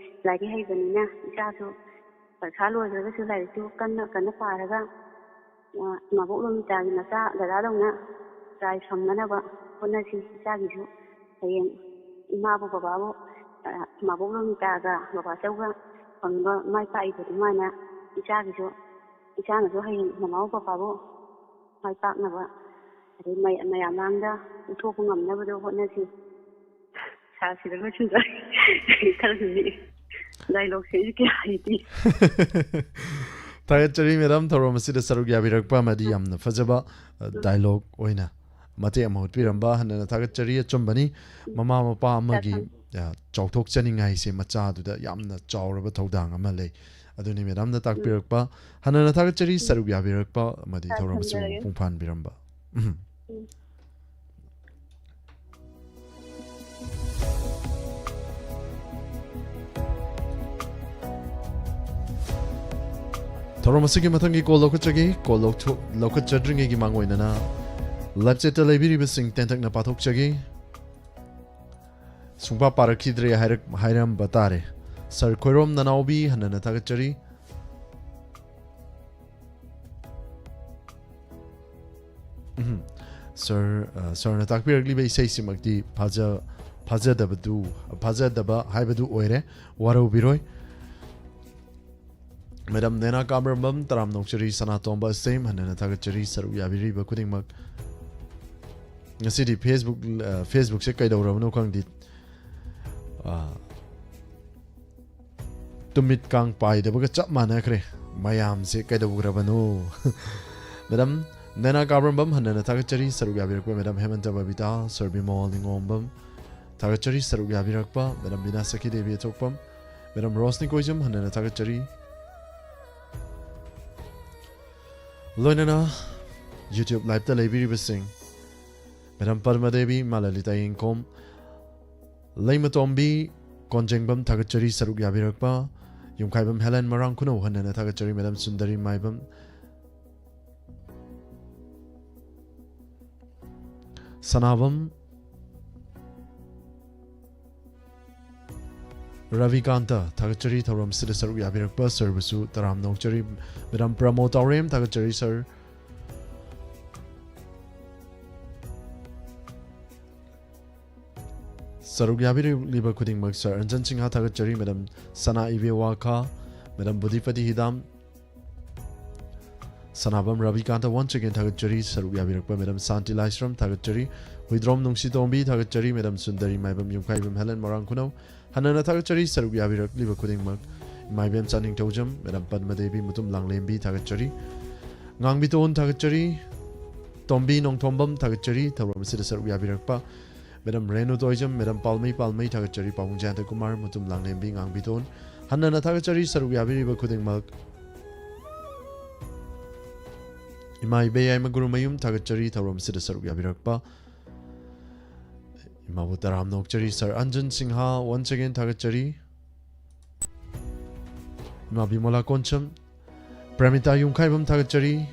ꯂꯥꯏꯔꯤꯛ ꯍꯩꯕꯅꯤꯅ ꯏꯆꯥꯁꯨ ꯄꯔꯤꯈꯥ ꯂꯣꯏꯈ꯭ꯔꯒꯁꯨ ꯂꯥꯏꯔꯤꯛꯇꯨ ꯀꯟꯅ ꯀꯟꯅ ꯄꯥꯔꯒ, ꯑꯥ, ꯃꯥꯕꯣꯛ ꯂꯣꯃꯤꯇꯥꯒꯤ ꯃꯆꯥ ꯗꯗꯥꯗꯧꯅ ꯄ꯭ꯔꯥꯏꯖ ꯐꯪꯅꯅꯕ ꯍꯣꯠꯅꯁꯤ꯫ ꯏꯆꯥꯒꯤꯁꯨ ꯍꯌꯦꯡ ꯏꯃꯥꯕꯨ ꯕꯕꯥꯕꯨ, ꯑꯥ, ꯃꯥꯕꯣꯛ ꯂꯣꯃꯤꯇꯥꯒ ꯕꯕꯥꯆꯧꯒ ꯐꯪꯕ ꯃꯥꯏ ꯄꯥꯛꯏꯕ ꯑꯗꯨꯃꯥꯏꯅ ꯏꯆꯥꯒꯤꯁꯨ, ꯏꯆꯥꯅꯁꯨ ꯍꯌꯦꯡ ꯃꯃꯥꯕꯨ ꯕꯕꯥꯕꯨ ꯃꯥꯏ ꯄꯥꯛꯅꯕ, ꯑꯗꯩ ꯃꯌꯥꯝ ꯃꯥꯡꯗ ꯎꯠꯊꯣꯛꯄ ꯉꯝꯅꯕꯗꯣ ꯍꯣꯠꯅꯁꯤ"꯫ ꯁꯥꯔ, ꯁꯤꯗ ꯂꯣꯏꯁꯤꯟꯖꯔꯒꯦ꯫ ꯈꯔꯁꯨ ꯅꯤꯛꯑꯦ꯫ ꯗꯥꯏꯂꯣꯛꯁꯦ ꯑꯩꯁꯨ ꯀꯌꯥ ꯍꯩꯇꯦ꯫ ꯊꯥꯒꯠꯆꯔꯤ ꯃꯦꯗꯥꯝ, ꯊꯧꯔꯝ ꯑꯁꯤꯗ ꯁꯔꯨꯛ ꯌꯥꯕꯤꯔꯛꯄ ꯑꯃꯗꯤ ꯌꯥꯝꯅ ꯐꯖꯕ, ꯑ, ꯗꯥꯏꯂꯣꯛ ꯑꯣꯏꯅ ꯃꯇꯦꯛ ꯑꯃ ꯎꯠꯄꯤꯔꯝꯕ꯫ ꯍꯟꯅꯅ ꯊꯥꯒꯠꯆꯔꯤ꯫ ꯑꯆꯨꯝꯕꯅꯤ, ꯃꯃꯥ ꯃꯄꯥ ꯑꯃꯒꯤ, ꯑ, ꯆꯥꯎꯊꯣꯛꯆꯅꯤꯡꯉꯥꯏꯁꯦ ꯃꯆꯥꯗꯨꯗ ꯌꯥꯝꯅ ꯆꯥꯎꯔꯕ ꯊꯧꯗꯥꯡ ꯑꯃ ꯂꯩ꯫ ꯑꯗꯨꯅꯤ ꯃꯦꯗꯥꯝꯅ ꯇꯥꯛꯄꯤꯔꯛꯄ꯫ ꯍꯟꯅꯅ ꯊꯥꯒꯠꯆꯔꯤ꯫ ꯁꯔꯨꯛ ꯌꯥꯕꯤꯔꯛꯄ ꯑꯃꯗꯤ ꯊꯧꯔꯝ ꯑꯁꯤꯕꯨ ꯃꯄꯨꯡ ꯐꯥꯍꯟꯕꯤꯔꯝꯕ꯫ ꯎꯝ꯫ ꯊꯧꯔꯝ ꯑꯁꯤꯒꯤ ꯃꯊꯪꯒꯤ ꯀꯣꯜ ꯂꯧꯈꯠꯆꯒꯦ꯫ ꯀꯣꯜ ꯂꯧꯊꯣꯛ-, ꯂꯧꯈꯠꯆꯗ꯭ꯔꯤꯉꯩꯒꯤ ꯃꯥꯡꯑꯣꯏꯅꯅ ꯂꯥꯏꯐ ꯆꯦꯠꯇ ꯂꯩꯕꯤꯔꯤꯕꯁꯤꯡ ꯇꯦꯟꯇꯛꯅ ꯄꯥꯊꯣꯛꯆꯒꯦ꯫ ꯁꯨꯡꯄꯥ ꯄꯥꯔꯛꯈꯤꯗ꯭ꯔꯦ ꯍꯥꯏꯔꯛ-, ꯍꯥꯏꯔꯝꯕ ꯇꯥꯔꯦ꯫ ꯁꯥꯔ ꯈꯣꯏꯔꯣꯝ ꯅꯅꯥꯎꯕꯤ, ꯍꯟꯅꯅ ꯊꯥꯒꯠꯆꯔꯤ꯫ ꯎꯝ꯫ ꯁꯥꯔ, ꯑ, ꯁꯥꯔꯅ ꯇꯥꯛꯄꯤꯔꯛꯂꯤꯕ ꯏꯁꯩꯁꯤꯃꯛꯇꯤ ꯐꯥꯖ-, ꯐꯥꯖꯗꯕꯗꯨ, ꯐꯥꯖꯗꯕ ꯍꯥꯏꯕꯗꯨ ꯑꯣꯏꯔꯦ꯫ ꯋꯥꯔꯧꯕꯤꯔꯣꯏ꯫ ꯃꯦꯗꯥꯝ ꯅꯦꯅꯥ ꯀꯥꯃꯔꯝꯕꯝ, ꯇꯔꯥꯝ ꯅꯣꯛꯆꯔꯤ꯫ ꯁꯅꯥꯇꯣꯝꯕ ꯁꯦꯝ, ꯍꯟꯅꯅ ꯊꯥꯒꯠꯆꯔꯤ꯫ ꯁꯔꯨꯛ ꯌꯥꯕꯤꯔꯤꯕ ꯈꯨꯗꯤꯡꯃꯛ꯫ ꯉꯁꯤꯗꯤ ꯐꯦꯁꯕꯨꯛ, ꯑ, ꯐꯦꯁꯕꯨꯛꯁꯦ ꯀꯩꯗꯧꯔꯕꯅꯣ ꯈꯪꯗꯦ꯫ ꯑ, ꯇꯨꯃꯤꯠ ꯀꯥꯡ ꯄꯥꯏꯗꯕꯒ ꯆꯞ ꯃꯥꯟꯅꯈ꯭ꯔꯦ꯫ ꯃꯌꯥꯝꯁꯦ ꯀꯩꯗꯧꯈ꯭ꯔꯕꯅꯣ? ꯃꯦꯗꯥꯝ ꯅꯦꯅꯥ ꯀꯥꯕ꯭ꯔꯝꯕꯝ, ꯍꯟꯅꯅ ꯊꯥꯒꯠꯆꯔꯤ ꯁꯔꯨꯛ ꯌꯥꯕꯤꯔꯛꯄ꯫ ꯃꯦꯗꯥꯝ ꯍꯦꯃꯟꯇ ꯕꯕꯤꯇꯥ, ꯁꯔ ꯕꯤꯃꯣꯜ ꯅꯤꯉꯣꯝꯕꯝ, ꯊꯥꯒꯠꯆꯔꯤ ꯁꯔꯨꯛ ꯌꯥꯕꯤꯔꯛꯄ꯫ ꯃꯦꯗꯥꯝ ꯕꯤꯅꯥ ꯁꯈꯤ ꯗꯦꯕꯤ ꯑꯊꯣꯛꯄꯝ, ꯃꯦꯗꯥꯝ ꯔꯣꯁꯅꯤ ꯀꯣꯏꯖꯝ, ꯍꯟꯅꯅ ꯊꯥꯒꯠꯆꯔꯤ꯫ ꯂꯣꯏꯅꯅ YouTube live ꯇ ꯂꯩꯕꯤꯔꯤꯕꯁꯤꯡ, ꯃꯦꯗꯥꯝ ꯄꯗꯃ ꯗꯦꯕꯤ, ꯏꯃꯥ ꯂꯂꯤꯇꯥ ꯌꯦꯡꯈꯣꯝ, ꯂꯩꯃꯇꯣꯝꯕꯤ ꯀꯣꯟꯖꯦꯡꯕꯝ, ꯊꯥꯒꯠꯆꯔꯤ ꯁꯔꯨꯛ ꯌꯥꯕꯤꯔꯛꯄ꯫ ꯌꯨꯝꯈꯥꯏꯕꯝ ꯍꯦꯂꯦꯟ ꯃꯔꯥꯡ ꯈꯨꯅꯧ, ꯍꯟꯅꯅ ꯊꯥꯒꯠꯆꯔꯤ꯫ ꯃꯦꯗꯥꯝ ꯁꯨꯟꯗꯔꯤ ꯃꯥꯏꯕꯝ, ꯁꯅꯥꯕꯝ ꯔꯕꯤꯀꯥꯟꯇ, ꯊꯥꯒꯠꯆꯔꯤ ꯊꯧꯔꯝꯁꯤꯗ ꯁꯔꯨꯛ ꯌꯥꯕꯤꯔꯛꯄ ꯁꯔꯕꯨꯁꯨ ꯇꯔꯥꯝꯅ ꯑꯣꯛꯆꯔꯤ꯫ ꯃꯦꯗꯥꯝ ꯄ꯭ꯔꯃꯣ ꯇꯥꯎꯔꯦꯝ, ꯊꯥꯒꯠꯆꯔꯤ ꯁꯔ꯫ ꯁꯔꯨꯛ ꯌꯥꯕꯤꯔꯛꯂꯤꯕ ꯈꯨꯗꯤꯡꯃꯛ ꯁꯔ ꯑꯟꯖꯟ ꯁꯤꯡꯍ, ꯊꯥꯒꯠꯆꯔꯤ꯫ ꯃꯦꯗꯥꯝ ꯁꯅꯥ ꯏꯕꯦ ꯋꯥꯈꯥ, madam ꯕꯨꯙꯤꯄꯇꯤ ꯍꯤꯗꯥꯝ, Sanabam Rabikanta, once again ꯊꯥꯒꯠꯆꯔꯤ꯫ ꯁꯔꯨꯛ ꯌꯥꯕꯤꯔꯛꯄ ꯃꯦꯗꯥꯝ ꯁꯥꯟꯇꯤ ꯂꯥꯏꯁ꯭ꯔꯝ, ꯊꯥꯒꯠꯆꯔꯤ꯫ ꯍꯨꯏꯗ꯭ꯔꯣꯝ ꯅꯨꯡꯁꯤꯇꯣꯝꯕꯤ, ꯊꯥꯒꯠꯆꯔꯤ꯫ ꯃꯦꯗꯥꯝ ꯁꯨꯟꯗꯔꯤ ꯃꯥꯏꯕꯝ, ꯌꯨꯝꯈꯥꯏꯕꯝ ꯍꯦꯂꯦꯟ ꯃꯣꯏꯔꯥꯡ ꯈꯨꯅꯧ, ꯍꯟꯅꯅ ꯊꯥꯒꯠꯆꯔꯤ꯫ ꯁꯔꯨꯛ ꯌꯥꯕꯤꯔꯛꯂꯤꯕ ꯈꯨꯗꯤꯡꯃꯛ ꯏꯃꯥ ꯏꯕꯦꯝ ꯆꯥꯅꯤꯡꯊꯧꯖꯝ, ꯃꯦꯗꯥꯝ ꯄꯗꯃ ꯗꯦꯕꯤ, ꯃꯨꯇꯨꯝ ꯂꯥꯡꯂꯦꯝꯕꯤ, ꯊꯥꯒꯠꯆꯔꯤ꯫ ꯉꯥꯡꯕꯤꯇꯣꯟ, ꯊꯥꯒꯠꯆꯔꯤ꯫ ꯇꯣꯝꯕꯤ ꯅꯣꯡꯊꯣꯝꯕꯝ, ꯊꯥꯒꯠꯆꯔꯤ꯫ ꯊꯧꯔꯝ ꯑꯁꯤꯗ ꯁꯔꯨꯛ ꯌꯥꯕꯤꯔꯛꯄ ꯃꯦꯗꯥꯝ ꯔꯦꯅꯨ ꯇꯣꯏꯖꯝ, ꯃꯦꯗꯥꯝ ꯄꯥꯜꯃꯩ ꯄꯥꯜꯃꯩ, ꯊꯥꯒꯠꯆꯔꯤ꯫ ꯄꯥꯕꯨꯡ ꯖꯌꯟꯇ ꯀꯨꯃꯥꯔ, ꯃꯨꯇꯨꯝ ꯂꯥꯡꯂꯦꯝꯕꯤ, ꯉꯥꯡꯕꯤꯇꯣꯟ, ꯍꯟꯅꯅ ꯊꯥꯒꯠꯆꯔꯤ꯫ ꯁꯔꯨꯛ ꯌꯥꯕꯤꯔꯤꯕ ꯈꯨꯗꯤꯡꯃꯛ ꯏꯃꯥ ꯏꯕꯦ ꯌꯥꯏꯃ ꯒꯨꯔꯨꯃꯌꯨꯝ, ꯊꯥꯒꯠꯆꯔꯤ꯫ ꯊꯧꯔꯝ ꯑꯁꯤꯗ ꯁꯔꯨꯛ ꯌꯥꯕꯤꯔꯛꯄ ꯏꯃꯥꯕꯨ ꯇꯔꯥꯝꯅ ꯑꯣꯛꯆꯔꯤ꯫ ꯁꯔ ꯑꯟꯖꯟ ꯁꯤꯡꯍ, once again ꯊꯥꯒꯠꯆꯔꯤ꯫ ꯏꯃꯥ ꯕꯤꯃꯣꯂꯥ ꯀꯣꯟꯁꯝ, ꯄ꯭ꯔꯃꯤꯇꯥ ꯌꯨꯝꯈꯥꯏꯕꯝ, ꯊꯥꯒꯠꯆꯔꯤ꯫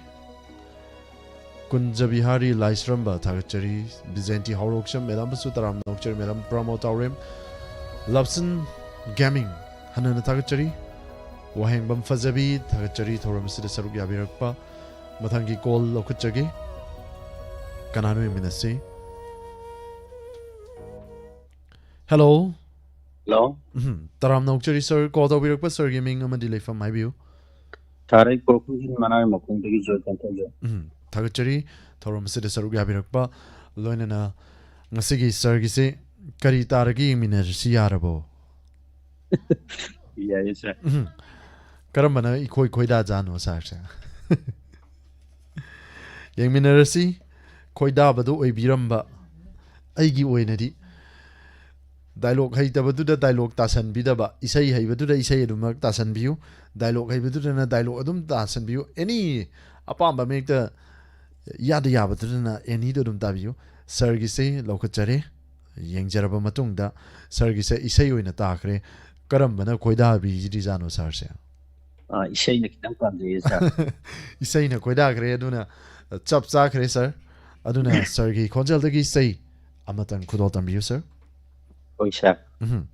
ꯀꯨꯟꯖ ꯕꯤꯍꯥꯔꯤ ꯂꯥꯏꯁ꯭ꯔꯝꯕ, ꯊꯥꯒꯠꯆꯔꯤ꯫ ꯕꯤꯖꯦꯟꯇꯤ ꯍꯥꯎꯔꯣꯛꯁꯝ, ꯃꯦꯗꯥꯝꯕꯨꯁꯨ ꯇꯔꯥꯝꯅ ꯑꯣꯛꯆꯔꯤ꯫ ꯃꯦꯗꯥꯝ ꯄ꯭ꯔꯃꯣ ꯇꯥꯎꯔꯦꯝ, ꯂꯞꯁꯟ ꯒꯦꯃꯤꯡ, ꯍꯟꯅꯅ ꯊꯥꯒꯠꯆꯔꯤ꯫ ꯋꯥꯍꯦꯡꯕꯝ ꯐꯖꯕꯤ, ꯊꯥꯒꯠꯆꯔꯤ ꯊꯧꯔꯝ ꯑꯁꯤꯗ ꯁꯔꯨꯛ ꯌꯥꯕꯤꯔꯛꯄ꯫ ꯃꯊꯪꯒꯤ ꯀꯣꯜ ꯂꯧꯈꯠꯆꯒꯦ꯫ ꯀꯅꯥꯅꯣ ꯌꯦꯡꯃꯤꯟꯅꯁꯤ꯫ ꯍꯦꯜꯂꯣ꯫ ꯍꯦꯜꯂꯣ꯫ ꯎꯝ, ꯇꯔꯥꯝꯅ ꯑꯣꯛꯆꯔꯤ ꯁꯔ, ꯀꯣꯜ ꯇꯧꯕꯤꯔꯛꯄ ꯁꯔꯒꯤ ꯃꯤꯡ ꯑꯃꯗꯤ ꯂꯩꯐꯝ ꯍꯥꯏꯕꯤꯌꯨ꯫ ꯁꯥꯔ, ꯑꯩ ꯀꯣꯔꯐꯨ ꯍꯤꯜ ꯃꯅꯥꯛ ꯃꯈꯣꯡꯗꯒꯤ ꯖꯣꯏ ꯄꯥꯟꯊꯧꯖꯝ꯫ ꯎꯝ, ꯊꯥꯒꯠꯆꯔꯤ ꯊꯧꯔꯝ ꯑꯁꯤꯗ ꯁꯔꯨꯛ ꯌꯥꯕꯤꯔꯛꯄ꯫ ꯂꯣꯏꯅꯅ ꯉꯁꯤꯒꯤ ꯁꯔꯒꯤꯁꯦ ꯀꯔꯤ ꯇꯥꯔꯒꯦ ꯌꯦꯡꯃꯤꯟꯅꯔꯁꯤ, ꯌꯥꯔꯕꯣ? ꯌꯥꯏꯌꯦ ꯁꯥꯔ꯫ ꯎꯝ, ꯀꯔꯝꯕꯅ ꯏꯈꯣꯏ ꯈꯣꯏꯗꯥꯖꯥꯠꯅꯣ ꯁꯥꯔꯁꯦ? ꯌꯦꯡꯃꯤꯟꯅꯔꯁꯤ꯫ ꯈꯣꯏꯗꯥꯕꯗꯨ ꯑꯣꯏꯕꯤꯔꯝꯕ ꯑꯩꯒꯤ ꯑꯣꯏꯅꯗꯤ, ꯗꯥꯏꯂꯣꯛ ꯍꯩꯇꯕꯗꯨꯗ ꯗꯥꯏꯂꯣꯛ ꯇꯥꯁꯟꯕꯤꯗꯕ, ꯏꯁꯩ ꯍꯩꯕꯗꯨꯗ ꯏꯁꯩ ꯑꯗꯨꯃꯛ ꯇꯥꯁꯟꯕꯤꯌꯨ, ꯗꯥꯏꯂꯣꯛ ꯍꯩꯕꯗꯨꯗꯅ ꯗꯥꯏꯂꯣꯛ ꯑꯗꯨꯝ ꯇꯥꯁꯟꯕꯤꯌꯨ, ꯑꯦꯅꯤ ꯑꯄꯥꯝꯕ ꯑꯃ ꯍꯦꯛꯇ, ꯌꯥꯗ ꯌꯥꯕꯗꯨꯗꯅ ꯑꯦꯅꯤꯗꯣ ꯑꯗꯨꯝ ꯇꯥꯕꯤꯌꯨ꯫ ꯁꯥꯔꯒꯤꯁꯦ ꯂꯧꯈꯠꯆꯔꯦ, ꯌꯦꯡꯖꯔꯕ ꯃꯇꯨꯡꯗ ꯁꯥꯔꯒꯤꯁꯦ ꯏꯁꯩ ꯑꯣꯏꯅ ꯇꯥꯈ꯭ꯔꯦ꯫ ꯀꯔꯝꯕꯅ ꯈꯣꯏꯗꯥꯕꯤꯔꯤꯖꯥꯠꯅꯣ ꯁꯥꯔꯁꯦ? ꯑꯥ, ꯏꯁꯩꯅ ꯈꯤꯇꯪ ꯄꯥꯝꯖꯩꯌꯦ ꯁꯥꯔ꯫ ꯏꯁꯩꯅ ꯈꯣꯏꯗꯥꯈ꯭ꯔꯦ, ꯑꯗꯨꯅ ꯆꯞ ꯆꯥꯈ꯭ꯔꯦ ꯁꯥꯔ꯫ ꯑꯗꯨꯅ ꯁꯥꯔꯒꯤ ꯈꯣꯟꯖꯦꯜꯗꯒꯤ ꯏꯁꯩ ꯑꯃꯇꯪ ꯈꯨꯗꯣꯜ ꯇꯝꯕꯤꯌꯨ ꯁꯥꯔ꯫ ꯍꯣꯏ ꯁꯥꯔ꯫ ꯎꯝ꯫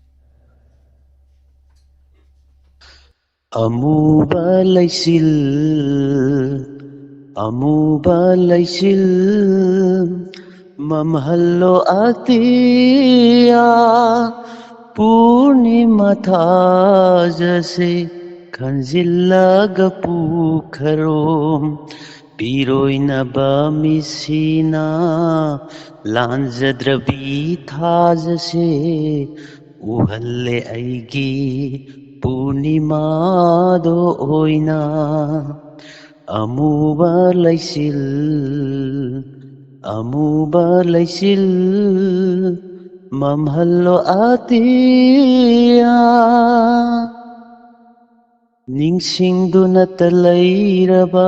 ꯑꯃꯨꯕ ꯂꯩꯆꯤꯜ, ꯑꯃꯨꯕ ꯂꯩꯆꯤꯜ, ꯃꯝꯍꯜꯂꯣ ꯑꯇꯤꯌꯥ꯫ ꯄꯨꯔꯅꯤꯃꯥ ꯊꯥꯖꯁꯦ ꯈꯟꯖꯤꯜꯂꯒ ꯄꯨꯈꯔꯣ꯫ ꯄꯤꯔꯣꯏꯅꯕ ꯃꯤꯠꯁꯤꯅ ꯂꯥꯟꯖꯗ꯭ꯔꯕꯤ ꯊꯥꯖꯁꯦ ꯎꯍꯜꯂꯦ ꯑꯩꯒꯤ ꯄꯨꯔꯅꯤꯃꯥꯗꯣ ꯑꯣꯏꯅ꯫ ꯑꯃꯨꯕ ꯂꯩꯆꯤꯜ, ꯑꯃꯨꯕ ꯂꯩꯆꯤꯜ, ꯃꯝꯍꯜꯂꯣ ꯑꯇꯤꯌꯥ꯫ ꯅꯤꯡꯁꯤꯡꯗꯨꯅꯇ ꯂꯩꯔꯕ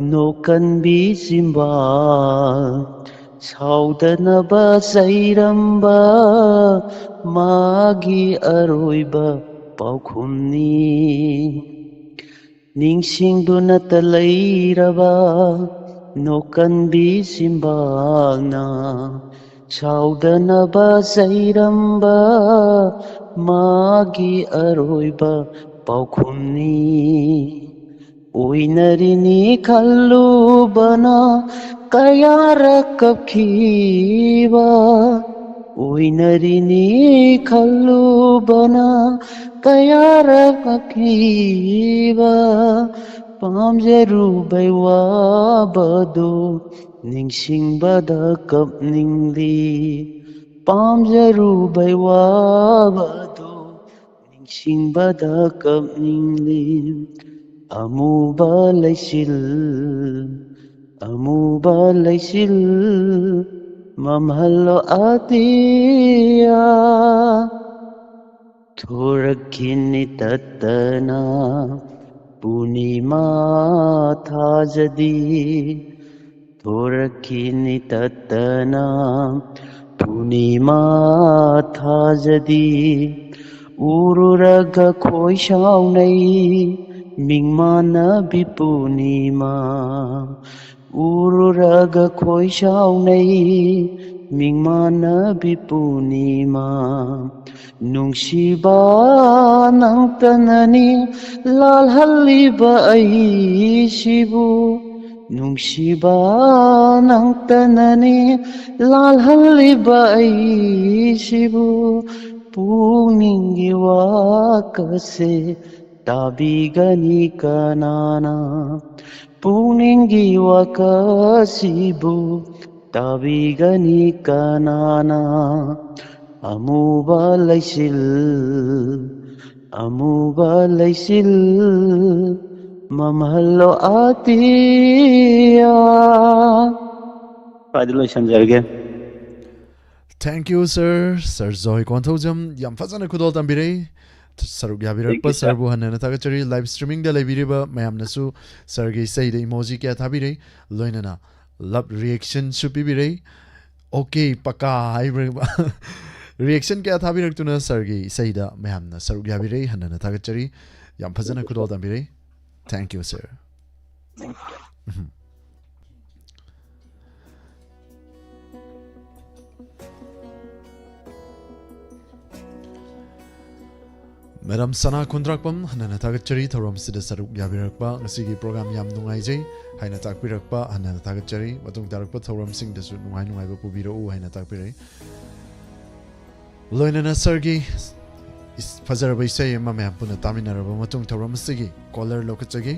ꯅꯣꯛꯀꯟꯕꯤ ꯆꯤꯝꯕꯥꯜ, ꯁꯥꯎꯗꯅꯕ ꯆꯩꯔꯝꯕ ꯃꯥꯒꯤ ꯑꯔꯣꯏꯕ ꯄꯥꯎꯈꯨꯝꯅꯤ꯫ ꯅꯤꯡꯁꯤꯡꯗꯨꯅꯇ ꯂꯩꯔꯕ ꯅꯣꯛꯀꯟꯕꯤ ꯆꯤꯝꯕꯥꯜꯅ ꯁꯥꯎꯗꯅꯕ ꯆꯩꯔꯝꯕ ꯃꯥꯒꯤ ꯑꯔꯣꯏꯕ ꯄꯥꯎꯈꯨꯝꯅꯤ꯫ ꯑꯣꯏꯅꯔꯤꯅꯤ ꯈꯜꯂꯨꯕꯅ ꯀꯌꯥꯔꯛ ꯀꯞꯈꯤꯕ, ꯑꯣꯏꯅꯔꯤꯅꯤ ꯈꯜꯂꯨꯕꯅ ꯀꯌꯥꯔꯛ ꯀꯞꯈꯤꯕ, ꯄꯥꯝꯖꯔꯨꯕꯩ ꯋꯥꯕꯗꯣ ꯅꯤꯡꯁꯤꯡꯕꯗ ꯀꯞꯅꯤꯡꯂꯤ꯫ ꯄꯥꯝꯖꯔꯨꯕꯩ ꯋꯥꯕꯗꯣ ꯅꯤꯡꯁꯤꯡꯕꯗ ꯀꯞꯅꯤꯡꯂꯤ꯫ ꯑꯃꯨꯕ ꯂꯩꯆꯤꯜ, ꯑꯃꯨꯕ ꯂꯩꯆꯤꯜ ꯃꯝꯍꯜꯂꯣ ꯑꯇꯤꯌꯥ꯫ ꯊꯣꯔꯛꯈꯤꯅꯤ ꯇꯠꯇꯅ ꯄꯨꯔꯅꯤꯃꯥ ꯊꯥꯖꯗꯤ꯫ ꯊꯣꯔꯛꯈꯤꯅꯤ ꯇꯠꯇꯅ ꯄꯨꯔꯅꯤꯃꯥ ꯊꯥꯖꯗꯤ꯫ ꯎꯔꯨꯔꯒ ꯈꯣꯏ ꯁꯥꯎꯅꯩ ꯃꯤꯡ ꯃꯥꯟꯅꯕꯤ ꯄꯨꯔꯅꯤꯃꯥ꯫ ꯎꯔꯨꯔꯒ ꯈꯣꯏ ꯁꯥꯎꯅꯩ ꯃꯤꯡ ꯃꯥꯟꯅꯕꯤ ꯄꯨꯔꯅꯤꯃꯥ꯫ ꯅꯨꯡꯁꯤꯕ ꯅꯪꯇꯅꯅꯤ ꯂꯥꯜꯍꯜꯂꯤꯕ ꯑꯩꯁꯤꯕꯨ꯫ ꯅꯨꯡꯁꯤꯕ ꯅꯪꯇꯅꯅꯤ ꯂꯥꯜꯍꯜꯂꯤꯕ ꯑꯩꯁꯤꯕꯨ꯫ ꯄꯨꯛꯅꯤꯡꯒꯤ ꯋꯥꯀꯁꯦ ꯇꯥꯕꯤꯒꯅꯤ ꯀꯅꯥꯅ? ꯄꯨꯛꯅꯤꯡꯒꯤ ꯋꯥꯀꯁꯤꯕꯨ ꯇꯥꯕꯤꯒꯅꯤ ꯀꯅꯥꯅ? ꯑꯃꯨꯕ ꯂꯩꯆꯤꯜ, ꯑꯃꯨꯕ ꯂꯩꯆꯤꯜ, ꯃꯝꯍꯜꯂꯣ ꯑꯇꯤꯌꯥ꯫ ꯁ꯭ꯋꯥꯏꯗ ꯂꯣꯏꯁꯤꯟꯖꯔꯒꯦ꯫ Thank you, sir. Sir ꯖꯣꯏ ꯀꯣꯟꯊꯧꯖꯝ ꯌꯥꯝ ꯐꯖꯅ ꯈꯨꯗꯣꯜ ꯇꯝꯕꯤꯔꯛꯏ꯫ ꯁꯔꯨꯛ ꯌꯥꯕꯤꯔꯛꯄ Thank you, sir. ꯁꯔꯕꯨ ꯍꯟꯅ ꯍꯟꯅ ꯊꯥꯒꯠꯆꯔꯤ꯫ ꯂꯥꯏꯚ ꯁ꯭ꯇ꯭ꯔꯤꯃꯤꯡꯗ ꯂꯩꯕꯤꯔꯤꯕ ꯃꯌꯥꯝꯅꯁꯨ ꯁꯔꯒꯤ ꯏꯁꯩꯗ ꯏꯃꯣꯖꯤ ꯀꯌꯥ ꯊꯥꯕꯤꯔꯛꯏ, ꯂꯣꯏꯅꯅ ꯂꯞ ꯔꯤꯌꯦꯛꯁꯟꯁꯨ ꯄꯤꯕꯤꯔꯛꯏ꯫ ꯑꯣꯀꯦ, ꯄꯀꯥ ꯍꯥꯏꯕ꯭ꯔꯥ? ꯔꯤꯌꯦꯛꯁꯟ ꯀꯌꯥ ꯊꯥꯕꯤꯔꯛꯇꯨꯅ ꯁꯔꯒꯤ ꯏꯁꯩꯗ ꯃꯌꯥꯝꯅ ꯁꯔꯨꯛ ꯌꯥꯕꯤꯔꯛꯏ, ꯍꯟꯅ ꯍꯟꯅ ꯊꯥꯒꯠꯆꯔꯤ꯫ ꯌꯥꯝ ꯐꯖꯅ ꯈꯨꯗꯣꯜ ꯇꯝꯕꯤꯔꯛꯏ꯫ Thank you, sir. ꯃꯦꯗꯥꯝ ꯁꯅꯥ ꯈꯨꯟꯗ꯭ꯔꯥꯛꯄꯝ, ꯍꯟꯅ ꯍꯟꯅ ꯊꯥꯒꯠꯆꯔꯤ ꯊꯧꯔꯝꯁꯤꯗ ꯁꯔꯨꯛ ꯌꯥꯕꯤꯔꯛꯄ꯫ ꯉꯁꯤꯒꯤ ꯄ꯭ꯔꯣꯒ꯭ꯔꯥꯝ ꯌꯥꯝ ꯅꯨꯡꯉꯥꯏꯖꯩ ꯍꯥꯏꯅ ꯇꯥꯛꯄꯤꯔꯛꯄ ꯍꯟꯅ ꯍꯟꯅ ꯊꯥꯒꯠꯆꯔꯤ꯫ ꯃꯇꯨꯡ ꯇꯥꯔꯛꯄ ꯊꯧꯔꯝꯁꯤꯡꯗꯁꯨ ꯅꯨꯡꯉꯥꯏ ꯅꯨꯡꯉꯥꯏꯕ ꯄꯨꯕꯤꯔꯛꯎ ꯍꯥꯏꯅ ꯇꯥꯛꯄꯤꯔꯛꯏ꯫ ꯂꯣꯏꯅꯅ ꯁꯔꯒꯤ ꯏꯁ-, ꯐꯖꯔꯕ ꯏꯁꯩ ꯑꯃ ꯃꯌꯥꯝ ꯄꯨꯟꯅ ꯇꯥꯃꯤꯟꯅꯔꯕ ꯃꯇꯨꯡ ꯊꯧꯔꯝ ꯑꯁꯤꯒꯤ ꯀꯣꯂꯔ ꯂꯧꯈꯠꯆꯒꯦ꯫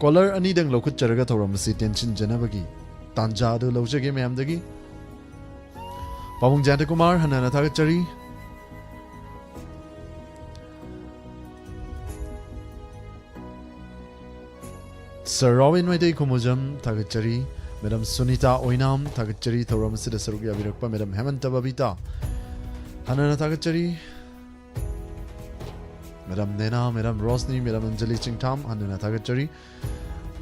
ꯀꯣꯂꯔ ꯑꯅꯤꯗꯪ ꯂꯧꯈꯠꯆꯔꯒ ꯊꯧꯔꯝ ꯑꯁꯤ ꯇꯦꯟꯁꯤꯟꯖꯅꯕꯒꯤ ꯇꯥꯟꯖꯥ ꯑꯗꯨ ꯂꯧꯖꯒꯦ ꯃꯌꯥꯝꯗꯒꯤ꯫ ꯄꯥꯕꯨꯡ ꯖꯌꯟꯇ ꯀꯨꯃꯥꯔ, ꯍꯟꯅ ꯍꯟꯅ ꯊꯥꯒꯠꯆꯔꯤ꯫ ꯁꯔ ꯔꯣꯕꯤꯟ ꯃꯩꯇꯩ ꯈꯨꯃꯨꯖꯝ, ꯊꯥꯒꯠꯆꯔꯤ꯫ Madam Sunita Oinam, ꯊꯥꯒꯠꯆꯔꯤ ꯊꯧꯔꯝ ꯑꯁꯤꯗ ꯁꯔꯨꯛ ꯌꯥꯕꯤꯔꯛꯄ꯫ Madam ꯍꯦꯃꯟꯇ ꯕꯕꯤꯇꯥ, ꯍꯟꯅꯅ ꯊꯥꯒꯠꯆꯔꯤ꯫ Madam ꯅꯦꯅꯥ, Madam Roshni, Madam Anjali ꯆꯤꯡꯊꯥꯝ, ꯍꯟꯅꯅ ꯊꯥꯒꯠꯆꯔꯤ꯫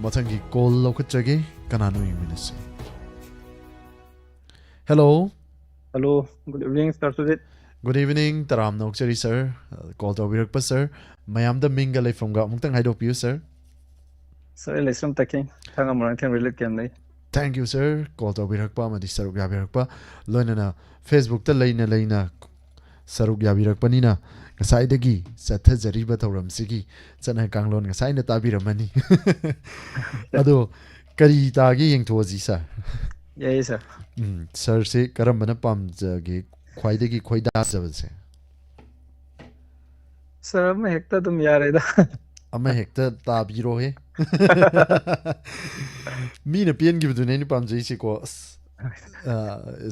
ꯃꯊꯪꯒꯤ call ꯂꯧꯈꯠꯆꯒꯦ꯫ ꯀꯅꯥꯅꯣ ꯌꯦꯡꯃꯤꯟꯅꯁꯤ꯫ Hello꯫ Hello, good evening, Sir Sujit. Good evening, ꯇꯔꯥꯝꯅ ꯑꯣꯛꯆꯔꯤ, sir꯫ Call ꯇꯧꯕꯤꯔꯛꯄ, sir꯫ ꯃꯌꯥꯝꯗ ꯃꯤꯡꯒ ꯂꯩꯐꯝꯒ ꯑꯃꯨꯛꯇꯪ ꯍꯥꯏꯗꯣꯛꯄꯤꯌꯨ, sir꯫ Sir, ꯑꯩ ꯂꯩꯁ꯭ꯔꯝ ꯇꯈꯦꯜ, ꯊꯥꯡꯒ ꯃꯣꯏꯔꯥꯡꯊꯦꯝ relief camp ꯂꯩ꯫ Thank you, sir, call ꯇꯧꯕꯤꯔꯛꯄ ꯑꯃꯗꯤ ꯁꯔꯨꯛ ꯌꯥꯕꯤꯔꯛꯄ, ꯂꯣꯏꯅꯅ Facebook-ꯇ ꯂꯩꯅ ꯂꯩꯅ ꯁꯔꯨꯛ ꯌꯥꯕꯤꯔꯛꯄꯅꯤꯅ ꯉꯁꯥꯏꯗꯒꯤ ꯆꯠꯊꯖꯔꯤꯕ ꯊꯧꯔꯝꯁꯤꯒꯤ ꯆꯠꯅ ꯀꯥꯡꯂꯣꯟ ꯉꯁꯥꯏꯅ ꯇꯥꯕꯤꯔꯝꯃꯅꯤ꯫ ꯑꯗꯣ ꯀꯔꯤ ꯇꯥꯒꯦ ꯌꯦꯡꯊꯣꯛꯑꯁꯤ, sir꯫ ꯌꯥꯏꯌꯦ, sir꯫ ꯎꯝ, sir-ꯁꯦ ꯀꯔꯝꯕꯅ ꯄꯥꯝꯖꯒꯦ, ꯈ꯭ꯋꯥꯏꯗꯒꯤ ꯈꯣꯏꯗꯥꯖꯕꯁꯦ? Sir, ꯑꯃ ꯍꯦꯛꯇ ꯑꯗꯨꯝ ꯌꯥꯔꯦꯗ꯫ ꯑꯃ ꯍꯦꯛꯇ ꯇꯥꯕꯤꯔꯣꯍꯦ꯫ ꯃꯤꯅ ꯄꯦꯟꯈꯤꯕꯗꯨꯅꯦ ꯑꯩꯅ ꯄꯥꯝꯖꯩꯁꯤꯀꯣ꯫ ꯑꯁ, ꯑ,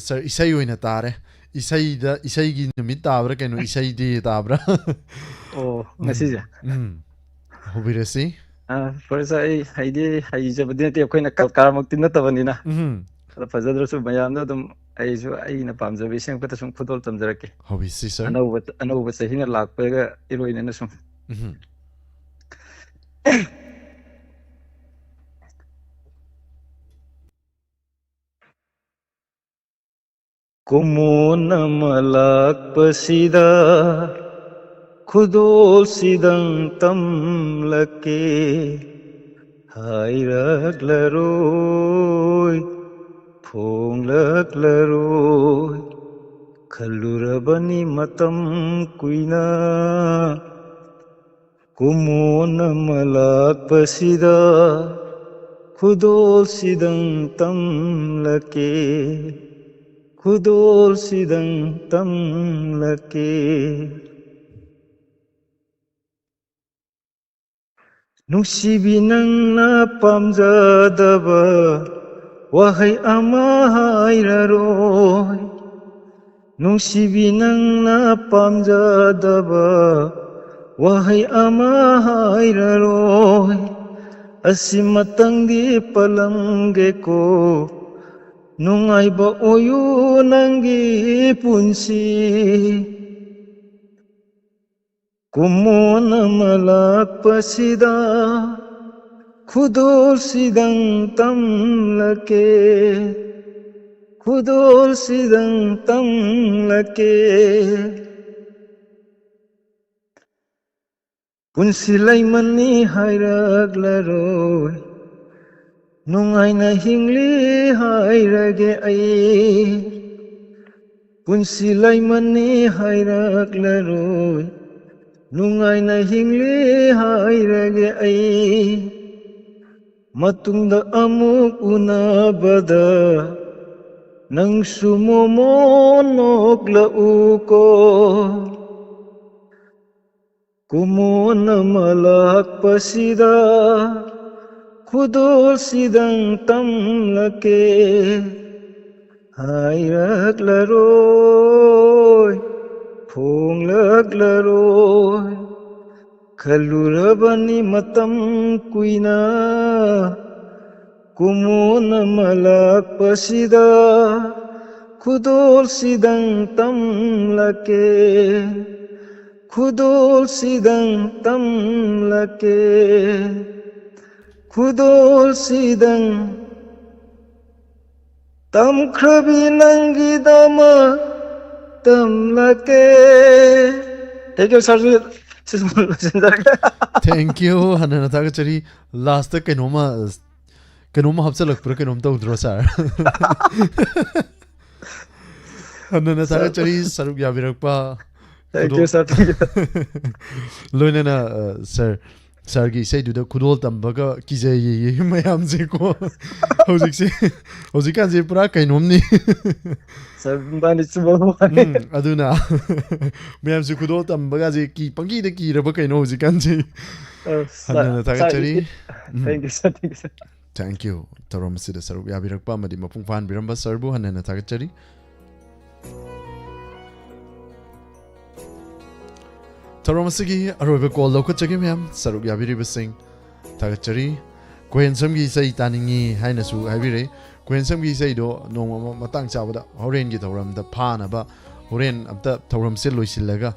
sir, ꯏꯁꯩ ꯑꯣꯏꯅ ꯇꯥꯔꯦ꯫ ꯏꯁꯩꯗ, ꯏꯁꯩꯒꯤ ꯅꯨꯃꯤꯠ ꯇꯥꯕ꯭ꯔꯥ ꯀꯩꯅꯣ, ꯏꯁꯩꯗꯤ ꯇꯥꯕ꯭ꯔꯥ? ꯑꯣ, ꯎꯝ, ꯉꯁꯤꯁꯦ? ꯎꯝ꯫ ꯍꯧꯕꯤꯔꯁꯤ꯫ ꯑ, first, ꯑꯩ ꯍꯩꯗꯤ ꯍꯩꯖꯕꯗꯤ ꯅꯠꯇꯦ, ꯑꯩꯈꯣꯏꯅ ꯀꯂꯀꯥꯔꯃꯛꯇꯤ ꯅꯠꯇꯕꯅꯤꯅ꯫ ꯎꯝ꯫ ꯑꯗꯣ ꯐꯖꯗ꯭ꯔꯁꯨ ꯃꯌꯥꯝꯅ ꯑꯗꯨꯝ, ꯑꯩꯁꯨ ꯑꯩꯅ ꯄꯥꯝꯖꯕ ꯏꯁꯩ ꯑꯃꯈꯛꯇ ꯁꯨꯝ ꯈꯨꯗꯣꯜ ꯇꯝꯖꯔꯛꯀꯦ꯫ ꯍꯧꯕꯤꯁꯤ, sir꯫ ꯑꯅꯧꯕ, ꯑꯅꯧꯕ ꯆꯍꯤꯅ ꯂꯥꯛꯄꯒ ꯏꯔꯣꯏꯅꯅ ꯁꯨꯝ꯫ ꯎꯝ꯫ ꯀꯨꯝꯑꯣꯟ ꯑꯃ ꯂꯥꯛꯄꯁꯤꯗ ꯈꯨꯗꯣꯜꯁꯤꯗꯪ ꯇꯝꯂꯛꯀꯦ꯫ ꯍꯥꯏꯔꯛꯂꯔꯣꯏ, ꯐꯣꯡꯂꯛꯂꯔꯣꯏ, ꯈꯜꯂꯨꯔꯕꯅꯤ ꯃꯇꯝ ꯀꯨꯏꯅ꯫ ꯀꯨꯝꯑꯣꯟ ꯑꯃ ꯂꯥꯛꯄꯁꯤꯗ ꯈꯨꯗꯣꯜꯁꯤꯗꯪ ꯇꯝꯂꯛꯀꯦ, ꯈꯨꯗꯣꯜꯁꯤꯗꯪ ꯇꯝꯂꯛꯀꯦ꯫ ꯅꯨꯡꯁꯤꯕꯤ, ꯅꯪꯅ ꯄꯥꯝꯖꯗꯕ ꯋꯥꯍꯩ ꯑꯃ ꯍꯥꯏꯔꯔꯣꯏ꯫ ꯅꯨꯡꯁꯤꯕꯤ, ꯅꯪꯅ ꯄꯥꯝꯖꯗꯕ ꯋꯥꯍꯩ ꯑꯃ ꯍꯥꯏꯔꯔꯣꯏ꯫ ꯑꯁꯤꯃꯇꯪꯗꯤ ꯄꯜꯂꯝꯒꯦꯀꯣ, ꯅꯨꯡꯉꯥꯏꯕ ꯑꯣꯏꯌꯨ ꯅꯪꯒꯤ ꯄꯨꯟꯁꯤ꯫ ꯀꯨꯝꯑꯣꯟ ꯑꯃ ꯂꯥꯛꯄꯁꯤꯗ ꯈꯨꯗꯣꯜꯁꯤꯗꯪ ꯇꯝꯂꯛꯀꯦ, ꯈꯨꯗꯣꯜꯁꯤꯗꯪ ꯇꯝꯂꯛꯀꯦ꯫ ꯄꯨꯟꯁꯤ ꯂꯩꯃꯟꯅꯤ ꯍꯥꯏꯔꯛꯂꯔꯣꯏ, ꯅꯨꯡꯉꯥꯏꯅ ꯍꯤꯡꯂꯤ ꯍꯥꯏꯔꯒꯦ ꯑꯩ꯫ ꯄꯨꯟꯁꯤ ꯂꯩꯃꯟꯅꯤ ꯍꯥꯏꯔꯛꯂꯔꯣꯏ, ꯅꯨꯡꯉꯥꯏꯅ ꯍꯤꯡꯂꯤ ꯍꯥꯏꯔꯒꯦ ꯑꯩ꯫ ꯃꯇꯨꯡꯗ ꯑꯃꯨꯛ ꯎꯅꯕꯗ ꯅꯪꯁꯨ ꯃꯣꯃꯣꯟ ꯅꯣꯛꯂꯛꯎꯀꯣ꯫ ꯀꯨꯝꯑꯣꯟ ꯑꯃ ꯂꯥꯛꯄꯁꯤꯗ ꯈꯨꯗꯣꯜꯁꯤꯗꯪ ꯇꯝꯂꯛꯀꯦ꯫ ꯍꯥꯏꯔꯛꯂꯔꯣꯏ, ꯐꯣꯡꯂꯛꯂꯔꯣꯏ꯫ ꯈꯜꯂꯨꯔꯕꯅꯤ ꯃꯇꯝ ꯀꯨꯏꯅ, ꯀꯨꯝꯑꯣꯟ ꯑꯃ ꯂꯥꯛꯄꯁꯤꯗ ꯈꯨꯗꯣꯜꯁꯤꯗꯪ ꯇꯝꯂꯛꯀꯦ, ꯈꯨꯗꯣꯜꯁꯤꯗꯪ ꯇꯝꯂꯛꯀꯦ, ꯈꯨꯗꯣꯜꯁꯤꯗꯪ ꯇꯝꯈ꯭ꯔꯕꯤ ꯅꯪꯒꯤꯗꯃꯛ ꯇꯝꯂꯛꯀꯦ꯫ Thank you, sir. ꯁꯤꯁꯨ ꯂꯣꯏꯁꯤꯟꯖꯔꯒꯦ꯫ Thank you, ꯍꯟꯅ ꯍꯟꯅ ꯊꯥꯒꯠꯆꯔꯤ꯫ Last ꯀꯩꯅꯣꯝꯃ ꯀꯩꯅꯣꯝꯃ ꯍꯥꯞꯆꯤꯜꯂꯛꯄ꯭ꯔꯥ ꯀꯩꯅꯣꯝ ꯇꯧꯗ꯭ꯔꯣ, sir? ꯍꯟꯅ ꯍꯟꯅ ꯊꯥꯒꯠꯆꯔꯤ ꯁꯔꯨꯛ ꯌꯥꯕꯤꯔꯛꯄ꯫ Thank you, sir. Thank you. ꯂꯣꯏꯅꯅ, ꯑ, sir, sirꯒꯤ ꯏꯁꯩꯗꯨꯗ ꯈꯨꯗꯣꯜ ꯇꯝꯕꯒ ꯀꯤꯖꯩꯌꯦ ꯃꯌꯥꯝꯁꯦꯀꯣ꯫ ꯍꯧꯖꯤꯛꯁꯦ, ꯍꯧꯖꯤꯛꯀꯥꯟꯁꯦ ꯄꯨꯔꯥ ꯀꯩꯅꯣꯝꯅꯤ꯫ Sir, ꯃꯥꯅꯤ, ꯆꯨꯝꯕ ꯋꯥꯅꯤ꯫ ꯎꯝ, ꯑꯗꯨꯅ ꯃꯌꯥꯝꯁꯦ ꯈꯨꯗꯣꯜ ꯇꯝꯕꯒꯁꯦ ꯀꯤ-, ꯄꯪꯀꯤꯗ ꯀꯤꯔꯕ ꯀꯩꯅꯣ ꯍꯧꯖꯤꯛꯀꯥꯟꯁꯦ꯫ ꯑ, sir, ꯍꯟꯅ ꯍꯟꯅ ꯊꯥꯒꯠꯆꯔꯤ꯫ Sir, thank you, sir. Thank you, sir. Thank you꯫ ꯊꯧꯔꯝ ꯑꯁꯤꯗ ꯁꯔꯨꯛ ꯌꯥꯕꯤꯔꯛꯄ ꯑꯃꯗꯤ ꯃꯄꯨꯡ ꯐꯥꯍꯟꯕꯤꯔꯝꯕ sirꯕꯨ ꯍꯟꯅ ꯍꯟꯅ ꯊꯥꯒꯠꯆꯔꯤ꯫ ꯊꯧꯔꯝ ꯑꯁꯤꯒꯤ ꯑꯔꯣꯏꯕ call ꯂꯧꯈꯠꯆꯒꯦ ꯃꯌꯥꯝ, ꯁꯔꯨꯛ ꯌꯥꯕꯤꯔꯤꯕꯁꯤꯡ ꯊꯥꯒꯠꯆꯔꯤ꯫ ꯀꯣꯍꯦꯟꯁꯝꯒꯤ ꯏꯁꯩ ꯇꯥꯅꯤꯡꯉꯤ ꯍꯥꯏꯅꯁꯨ ꯍꯥꯏꯕꯤꯔꯛꯏ꯫ ꯀꯣꯍꯦꯟꯁꯝꯒꯤ ꯏꯁꯩꯗꯣ ꯅꯣꯡꯃ ꯑꯃ ꯃꯇꯥꯡ ꯆꯥꯕꯗ ꯍꯣꯔꯦꯟꯒꯤ ꯊꯧꯔꯝꯗ ꯐꯥꯅꯕ, ꯍꯣꯔꯦꯟ ꯑꯝꯇ ꯊꯧꯔꯝꯁꯦ ꯂꯣꯏꯁꯤꯜꯂꯒ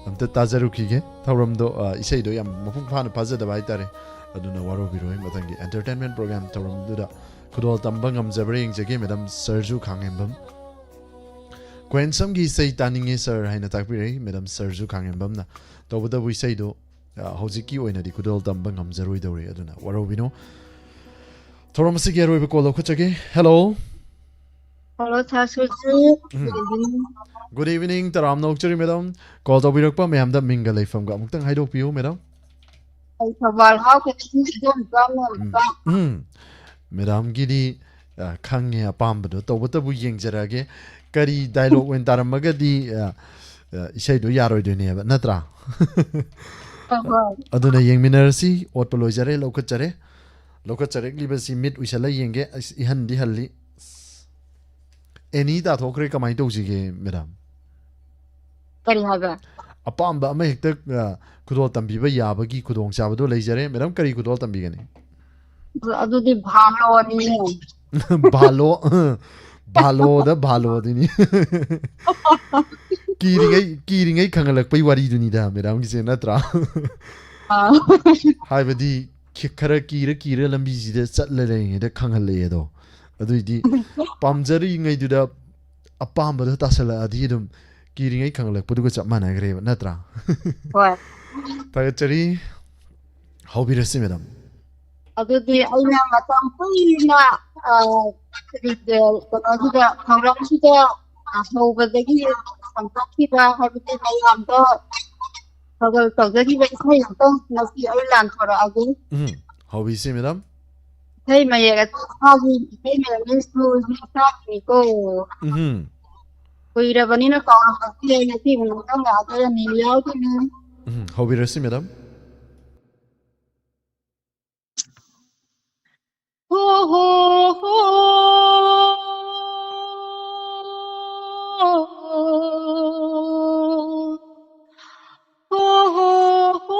ꯑꯝꯇ ꯇꯥꯖꯔꯨꯈꯤꯒꯦ꯫ ꯊꯧꯔꯝꯗꯣ, ꯑ, ꯏꯁꯩꯗꯣ ꯌꯥꯝ ꯃꯄꯨꯡ ꯐꯥꯅ ꯐꯥꯖꯗꯕ ꯍꯥꯏꯇꯥꯔꯦ꯫ ꯑꯗꯨꯅ ꯋꯥꯔꯧꯕꯤꯔꯣꯏ, ꯃꯊꯪꯒꯤ entertainment program ꯊꯧꯔꯝꯗꯨꯗ ꯈꯨꯗꯣꯜ ꯇꯝꯕ ꯉꯝꯖꯕ꯭ꯔꯥ ꯌꯦꯡꯖꯒꯦ, ꯃꯦꯗꯥꯝ ꯁꯔꯖꯨ ꯈꯥꯉꯦꯝꯕꯝ꯫ ꯀꯣꯍꯦꯟꯁꯝꯒꯤ ꯏꯁꯩ ꯇꯥꯅꯤꯡꯉꯦ ꯁꯔ ꯍꯥꯏꯅ ꯇꯥꯛꯄꯤꯔꯛꯏ ꯃꯦꯗꯥꯝ ꯁꯔꯖꯨ ꯈꯥꯉꯦꯝꯕꯝꯅ꯫ ꯇꯧꯕꯇꯕꯨ ꯏꯁꯩꯗꯣ, ꯑ, ꯍꯧꯖꯤꯛꯀꯤ ꯑꯣꯏꯅꯗꯤ ꯈꯨꯗꯣꯜ ꯇꯝꯕ ꯉꯝꯖꯔꯣꯏꯗꯧꯔꯤ, ꯑꯗꯨꯅ ꯋꯥꯔꯧꯕꯤꯅꯨ꯫ ꯊꯧꯔꯝ ꯑꯁꯤꯒꯤ ꯑꯔꯣꯏꯕ call ꯂꯧꯈꯠꯆꯒꯦ꯫ Hello꯫ Hello, ꯁꯥꯔ ꯁꯨꯔꯖꯤꯠ꯫ ꯎꯝ꯫ Good evening꯫ Good evening, ꯇꯔꯥꯝꯅ ꯑꯣꯛꯆꯔꯤ ꯃꯦꯗꯥꯝ꯫ Call ꯇꯧꯕꯤꯔꯛꯄ ꯃꯌꯥꯝꯗ ꯃꯤꯡꯒ ꯂꯩꯐꯝꯒ ꯑꯃꯨꯛꯇꯪ ꯍꯥꯏꯗꯣꯛꯄꯤꯌꯨ ꯃꯦꯗꯥꯝ꯫ ꯑꯩ ꯊꯧꯕꯥꯜ ꯍꯥꯎꯈꯣꯡꯗꯒꯤ ꯏꯗꯣꯝꯆꯥ ꯎꯝ, ꯃꯣꯝꯆꯥ꯫ ꯎꯝ꯫ ꯃꯦꯗꯥꯝꯒꯤꯗꯤ, ꯑ, ꯈꯪꯉꯦ ꯑꯄꯥꯝꯕꯗꯣ, ꯇꯧꯕꯇꯕꯨ ꯌꯦꯡꯖꯔꯛꯑꯒꯦ꯫ ꯀꯔꯤ dialogue ꯑꯣꯏꯅ ꯇꯥꯔꯝꯃꯒꯗꯤ, ꯑ, ꯑ, ꯏꯁꯩꯗꯣ ꯌꯥꯔꯣꯏꯗꯣꯏꯅꯦꯕ, ꯅꯠꯇ꯭ꯔꯥ? ꯍꯣꯏ, ꯍꯣꯏ꯫ ꯑꯗꯨꯅ ꯌꯦꯡꯃꯤꯟꯅꯔꯁꯤ, ꯑꯣꯠꯄ ꯂꯣꯏꯖꯔꯦ, ꯂꯧꯈꯠꯆꯔꯦ꯫ ꯂꯧꯈꯠꯆꯔꯛꯂꯤꯕꯁꯤ ꯃꯤꯠ ꯎꯏꯁꯜꯂ ꯌꯦꯡꯒꯦ꯫ ꯑꯁ, ꯏꯍꯟꯗꯤ ꯍꯜꯂꯤ꯫ ꯑꯁ, ꯑꯦꯅꯤ ꯇꯥꯊꯣꯛꯈ꯭ꯔꯦ, ꯀꯃꯥꯏꯅ ꯇꯧꯁꯤꯒꯦ ꯃꯦꯗꯥꯝ? ꯀꯔꯤ ꯍꯥꯏꯕ? ꯑꯄꯥꯝꯕ ꯑꯃ ꯍꯦꯛꯇ, ꯑ, ꯈꯨꯗꯣꯜ ꯇꯝꯕꯤꯕ ꯌꯥꯕꯒꯤ ꯈꯨꯗꯣꯡꯆꯥꯕꯗꯣ ꯂꯩꯖꯔꯦ꯫ ꯃꯦꯗꯥꯝ, ꯀꯔꯤ ꯈꯨꯗꯣꯜ ꯇꯝꯕꯤꯒꯅꯤ? ꯑꯗꯨꯗꯤ ꯚꯥꯂꯣꯅꯤꯅꯦ꯫ ꯚꯥꯂꯣ, ꯑ, ꯚꯥꯂꯣꯗ ꯚꯥꯂꯣꯗꯨꯅꯤ꯫ ꯀꯤꯔꯤꯉꯩ, ꯀꯤꯔꯤꯉꯩ ꯈꯪꯍꯜꯂꯛꯄꯩ ꯋꯥꯔꯤꯗꯨꯅꯤꯗ ꯃꯦꯗꯥꯝꯒꯤꯁꯦ, ꯅꯠꯇ꯭ꯔꯥ? ꯑꯥ꯫ ꯍꯥꯏꯕꯗꯤ ꯈꯤ-, ꯈꯔ ꯀꯤꯔ ꯀꯤꯔ ꯂꯝꯕꯤꯁꯤꯗ ꯆꯠꯂ ꯂꯩꯔꯤꯉꯩꯗ ꯈꯪꯍꯜꯂꯛꯑꯦ ꯑꯗꯣ꯫ ꯑꯗꯨꯏꯗꯤ ꯄꯥꯝꯖꯔꯤꯉꯩꯗꯨꯗ ꯑꯄꯥꯝꯕꯗꯣ ꯇꯥꯁꯜꯂꯛꯑꯗꯤ ꯑꯗꯨꯝ ꯀꯤꯔꯤꯉꯩ ꯈꯪꯍꯜꯂꯛꯄꯗꯨꯒ ꯆꯞ ꯃꯥꯟꯅꯈ꯭ꯔꯦꯕ, ꯅꯠꯇ꯭ꯔꯥ? ꯍꯣꯏ꯫ ꯊꯥꯒꯠꯆꯔꯤ꯫ ꯍꯧꯕꯤꯔꯁꯤ, ꯃꯦꯗꯥꯝ꯫ ꯑꯗꯨꯗꯤ ꯑꯩꯅ ꯃꯇꯝ ꯀꯨꯏꯅ, ꯑ, ꯀꯩꯅꯣꯁꯤꯗ, ꯊꯧꯔꯝꯁꯤꯗ, ꯑ, ꯍꯧꯕꯗꯒꯤ ꯁꯟꯗꯣꯛꯈꯤꯕ, ꯍꯥꯏꯕꯗꯤ ꯃꯌꯥꯝꯗꯣ ꯊꯧꯒꯜ ꯇꯧꯖꯈꯤꯕ ꯏꯁꯩ ꯑꯝꯇꯪ ꯉꯁꯤ ꯑꯩ ꯂꯥꯟꯊꯣꯔꯛꯑꯒꯦ꯫ ꯎꯝ, ꯍꯧꯕꯤꯁꯤ, ꯃꯦꯗꯥꯝ꯫ ꯏꯁꯩ ꯃꯌꯦꯛ ꯑꯁꯤ ꯏꯁꯥꯒꯤ ꯏꯁꯩ ꯃꯌꯦꯛꯅꯤ, ꯁꯨꯔꯁꯨ ꯏꯁꯥꯒꯤꯅꯤꯀꯣ꯫ ꯎꯝ꯫ ꯀꯨꯏꯔꯕꯅꯤꯅ ꯀꯥꯎꯔꯝꯕꯁꯨ ꯌꯥꯏ, ꯉꯁꯤ ꯑꯃꯨꯛ ꯅꯪ ꯂꯥꯛꯑꯒ ꯅꯤꯜ ꯌꯥꯎꯗꯣꯏꯅꯤ꯫ ꯎꯝ, ꯍꯧꯕꯤꯔꯁꯤ, ꯃꯦꯗꯥꯝ꯫ ꯍꯣ, ꯍꯣ, ꯍꯣ꯫ ꯍꯣ, ꯍꯣ, ꯍꯣ꯫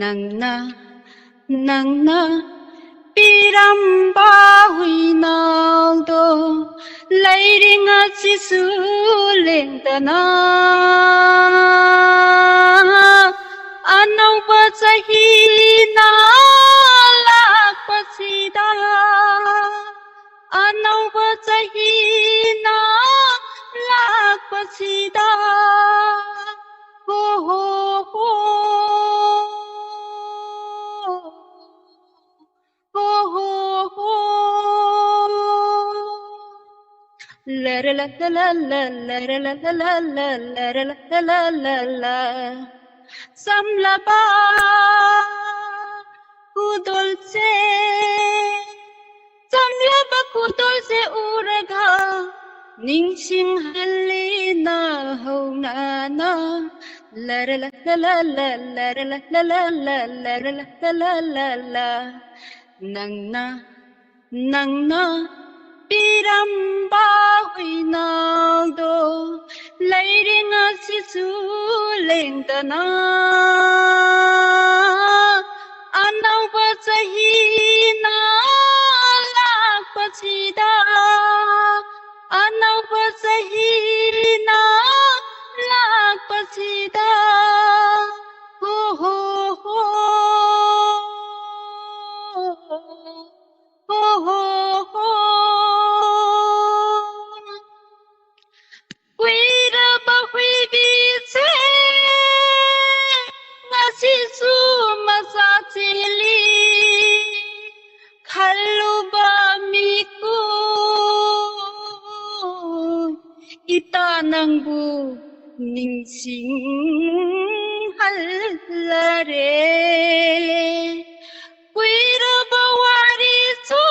ꯅꯪꯅ, ꯅꯪꯅ ꯄꯤꯔꯝꯕ ꯍꯨꯏꯅꯥꯎꯗꯣ ꯂꯩꯔꯤꯡ ꯑꯁꯤꯁꯨ ꯂꯦꯡꯗꯅ ꯑꯅꯧꯕ ꯆꯍꯤꯅ ꯂꯥꯛꯄꯁꯤꯗ, ꯑꯅꯧꯕ ꯆꯍꯤꯅ ꯂꯥꯛꯄꯁꯤꯗ, ꯍꯣ ꯍꯣ ꯍꯣ, ꯍꯣ ꯍꯣ ꯍꯣ꯫ ꯂꯔ ꯂ ꯂ ꯂ ꯂ, ꯂꯔ ꯂ ꯂ ꯂ ꯂ, ꯂꯔ ꯂ ꯂ ꯂ ꯂ ꯂ꯫ ꯆꯝꯂꯕ ꯈꯨꯗꯣꯜꯁꯦ, ꯆꯝꯂꯕ ꯈꯨꯗꯣꯜꯁꯦ ꯎꯔꯒ ꯅꯤꯡꯁꯤꯡꯍꯜꯂꯤ ꯅꯍꯧꯅꯅ꯫ ꯂꯔ ꯂ ꯂ ꯂ ꯂ, ꯂꯔ ꯂ ꯂ ꯂ ꯂ, ꯂꯔ ꯂ ꯂ ꯂ ꯂ ꯂ꯫ ꯅꯪꯅ, ꯅꯪꯅ ꯄꯤꯔꯝꯕ ꯍꯨꯏꯅꯥꯎꯗꯣ ꯂꯩꯔꯤꯡ ꯑꯁꯤꯁꯨ ꯂꯦꯡꯗꯅ ꯑꯅꯧꯕ ꯆꯍꯤꯅ ꯂꯥꯛꯄꯁꯤꯗ, ꯑꯅꯧꯕ ꯆꯍꯤꯅ ꯂꯥꯛꯄꯁꯤꯗ, ꯍꯣ ꯍꯣ ꯍꯣ, ꯍꯣ ꯍꯣ ꯍꯣ꯫ ꯀꯨꯏꯔꯕ ꯍꯨꯏꯕꯤꯁꯦ ꯉꯁꯤꯁꯨ ꯃꯆꯥ ꯆꯦꯜꯂꯤ꯫ ꯈꯜꯂꯨꯕ ꯃꯤꯀꯨꯞ ꯏꯇꯥ ꯅꯪꯕꯨ ꯅꯤꯡꯁꯤꯡꯍꯜꯂꯔꯦ꯫ ꯀꯨꯏꯔꯕ ꯋꯥꯔꯤꯁꯨ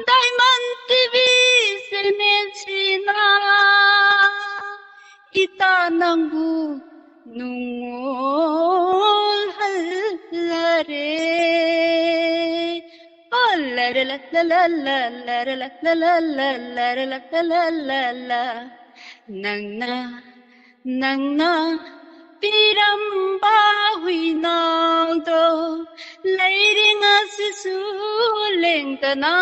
Diamond ꯇꯤꯚꯤ ꯆꯦꯅꯦꯜꯁꯤꯅ ꯏꯇꯥ ꯅꯪꯕꯨ ꯅꯨꯡꯉꯣꯜꯍꯜꯂꯔꯦ꯫ ꯅꯪꯅ ꯅꯪꯅ ꯄꯤꯔꯝꯕ ꯍꯨꯏꯅꯥꯎꯗꯣ ꯂꯩꯔꯤꯉꯩꯁꯤꯁꯨ ꯂꯦꯡꯗꯅ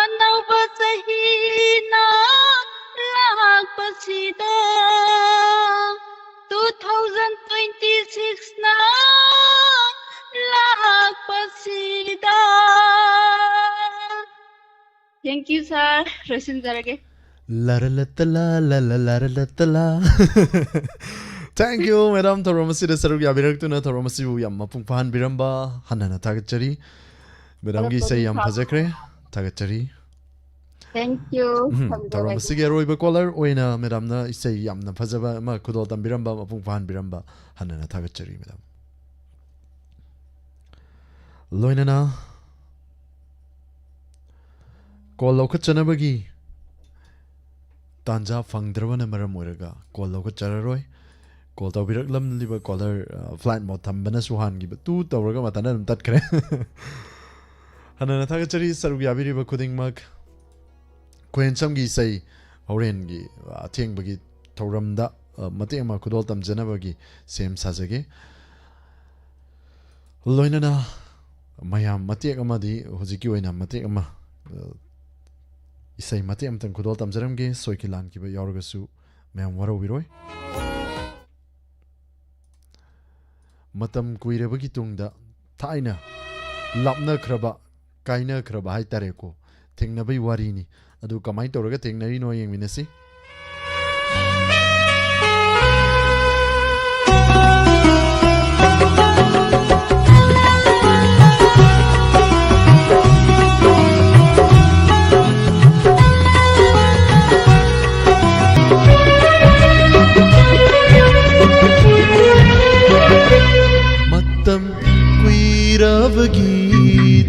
ꯑꯅꯧꯕ ꯆꯍꯤꯅ ꯂꯥꯛꯄꯁꯤꯗ two thousand twenty six ꯅ ꯂꯥꯛꯄꯁꯤꯗ꯫ Thank you, sir. ꯂꯣꯏꯁꯤꯟꯖꯔꯒꯦ꯫ ꯂꯔꯂꯇꯂꯥ, ꯂꯂ ꯂꯔꯂꯇꯂꯥ꯫ Thank you, madam. ꯊꯧꯔꯝ ꯑꯁꯤꯗ ꯁꯔꯨꯛ ꯌꯥꯕꯤꯔꯛꯇꯨꯅ ꯊꯧꯔꯝ ꯑꯁꯤꯕꯨ ꯌꯥꯝ ꯃꯄꯨꯡ ꯐꯥꯍꯟꯕꯤꯔꯝꯕ ꯍꯟꯅ ꯍꯟꯅ ꯊꯥꯒꯠꯆꯔꯤ꯫ Madamꯒꯤ ꯏꯁꯩ ꯌꯥꯝ ꯐꯖꯈ꯭ꯔꯦ꯫ ꯊꯥꯒꯠꯆꯔꯤ꯫ Thank you. ꯎꯝ, ꯊꯧꯔꯝ ꯊꯝꯖꯔꯒꯦ꯫ ꯑꯁꯤꯒꯤ ꯑꯔꯣꯏꯕ caller ꯑꯣꯏꯅ madamꯅ ꯏꯁꯩ ꯌꯥꯝꯅ ꯐꯖꯕ ꯑꯃ ꯈꯨꯗꯣꯜ ꯇꯝꯕꯤꯔꯝꯕ, ꯃꯄꯨꯡ ꯐꯥꯍꯟꯕꯤꯔꯝꯕ ꯍꯟꯅ ꯍꯟꯅ ꯊꯥꯒꯠꯆꯔꯤ, madam꯫ ꯂꯣꯏꯅꯅ call ꯂꯧꯈꯠꯆꯅꯕꯒꯤ ꯇꯥꯟꯖꯥ ꯐꯪꯗ꯭ꯔꯕꯅ ꯃꯔꯝ ꯑꯣꯏꯔꯒ call ꯂꯧꯈꯠꯆꯔꯔꯣꯏ꯫ Call ꯇꯧꯕꯤꯔꯛꯂꯝꯂꯤꯕ caller, ꯑ, flight mode ꯊꯝꯕꯅꯁꯨ ꯍꯥꯟꯈꯤꯕ ꯇꯨ ꯇꯧꯔꯒ ꯃꯊꯟꯇ ꯑꯗꯨꯝ ꯇꯠꯈ꯭ꯔꯦ꯫ ꯍꯟꯅ ꯍꯟꯅ ꯊꯥꯒꯠꯆꯔꯤ ꯁꯔꯨꯛ ꯌꯥꯕꯤꯔꯤꯕ ꯈꯨꯗꯤꯡꯃꯛ꯫ ꯈꯣꯏꯍꯦꯟꯁꯝꯒꯤ ꯏꯁꯩ ꯍꯣꯔꯦꯟꯒꯤ, ꯑ, ꯑꯊꯦꯡꯕꯒꯤ ꯊꯧꯔꯝꯗ, ꯑ, ꯃꯇꯦꯛ ꯑꯃ ꯈꯨꯗꯣꯜ ꯇꯝꯖꯅꯕꯒꯤ ꯁꯦꯝ ꯁꯥꯖꯒꯦ꯫ ꯂꯣꯏꯅꯅ ꯃꯌꯥꯝ ꯃꯇꯦꯛ ꯑꯃꯗꯤ ꯍꯧꯖꯤꯛꯀꯤ ꯑꯣꯏꯅ ꯃꯇꯦꯛ ꯑꯃ, ꯑ, ꯏꯁꯩ ꯃꯇꯦꯛ ꯑꯃꯇꯪ ꯈꯨꯗꯣꯜ ꯇꯝꯖꯔꯝꯒꯦ꯫ ꯁꯣꯏꯈꯤ ꯂꯥꯟꯈꯤꯕ ꯌꯥꯎꯔꯒꯁꯨ ꯃꯌꯥꯝ ꯋꯥꯔꯧꯕꯤꯔꯣꯏ꯫ ꯃꯇꯝ ꯀꯨꯏꯔꯕꯒꯤ ꯇꯨꯡꯗ ꯊꯥꯏꯅ ꯂꯥꯞꯅꯈ꯭ꯔꯕ, ꯀꯥꯏꯅꯈ꯭ꯔꯕ ꯍꯥꯏꯇꯥꯔꯦꯀꯣ, ꯊꯦꯡꯅꯕꯩ ꯋꯥꯔꯤꯅꯤ꯫ ꯑꯗꯨ ꯀꯃꯥꯏꯅ ꯇꯧꯔꯒ ꯊꯦꯡꯅꯔꯤꯅꯣ ꯌꯦꯡꯃꯤꯟꯅꯁꯤ꯫ ꯃꯇꯝ ꯀꯨꯏꯔꯕꯒꯤ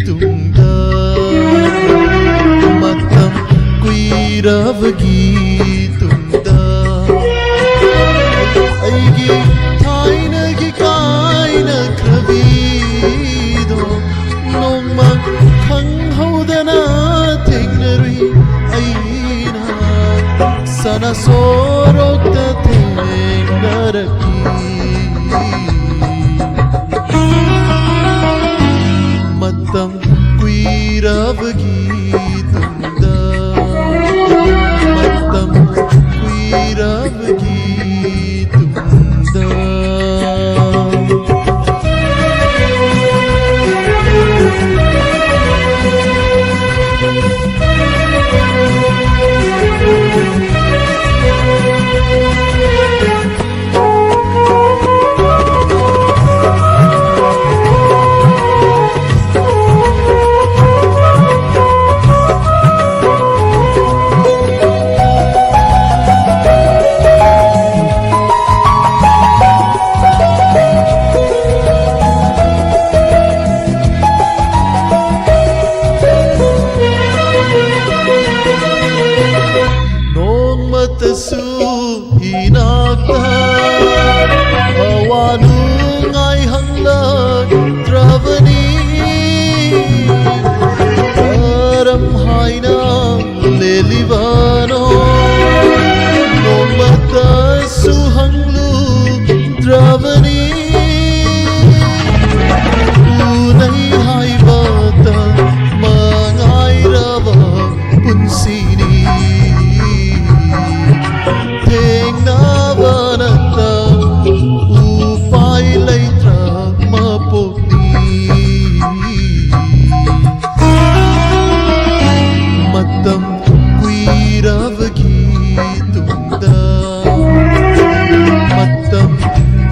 ꯇꯨꯡꯗ, ꯃꯇꯝ ꯀꯨꯏꯔꯕꯒꯤ ꯇꯨꯡꯗ, ꯑꯩꯒꯤ ꯊꯥꯏꯅꯒꯤ ꯀꯥꯏꯅꯈ꯭ꯔꯕꯤ ꯈꯪꯍꯧꯗꯅ ꯊꯦꯡꯅꯔꯨꯏ ꯑꯩꯅ ꯁꯅꯥ ꯁꯣꯔꯣꯛꯇ ꯊꯦꯡꯅꯔꯛꯏ꯫ ꯃꯇꯝ ꯀꯨꯏꯔꯕꯒꯤ ꯇꯨꯡꯗ, ꯃꯇꯝ ꯀꯨꯏꯔꯕꯒꯤ ꯇꯨꯡꯗ꯫ ꯅꯣꯡꯃꯇꯁꯨ ꯏꯅꯥꯛꯇ ꯑꯋꯥ ꯅꯨꯡꯉꯥꯏ ꯍꯪꯂꯛꯇ꯭ꯔꯕꯅꯤ꯫ ꯀꯔꯝ ꯍꯥꯏꯅ ꯂꯦꯜꯂꯤꯕꯅꯣ? ꯅꯣꯡꯃꯇꯁꯨ ꯍꯪꯂꯨꯗ꯭ꯔꯕꯅꯤ꯫ ꯎꯅꯩ ꯍꯥꯏꯕꯇ ꯃꯉꯥꯏꯔꯕ ꯄꯨꯟꯁꯤꯅꯤ꯫ ꯊꯦꯡꯅꯕ ꯅꯠꯇ ꯎꯄꯥꯏ ꯂꯩꯇ꯭ꯔ ꯃꯄꯣꯛꯅꯤ꯫ ꯃꯇꯝ ꯀꯨꯏꯔꯕꯒꯤ ꯇꯨꯡꯗ, ꯃꯇꯝ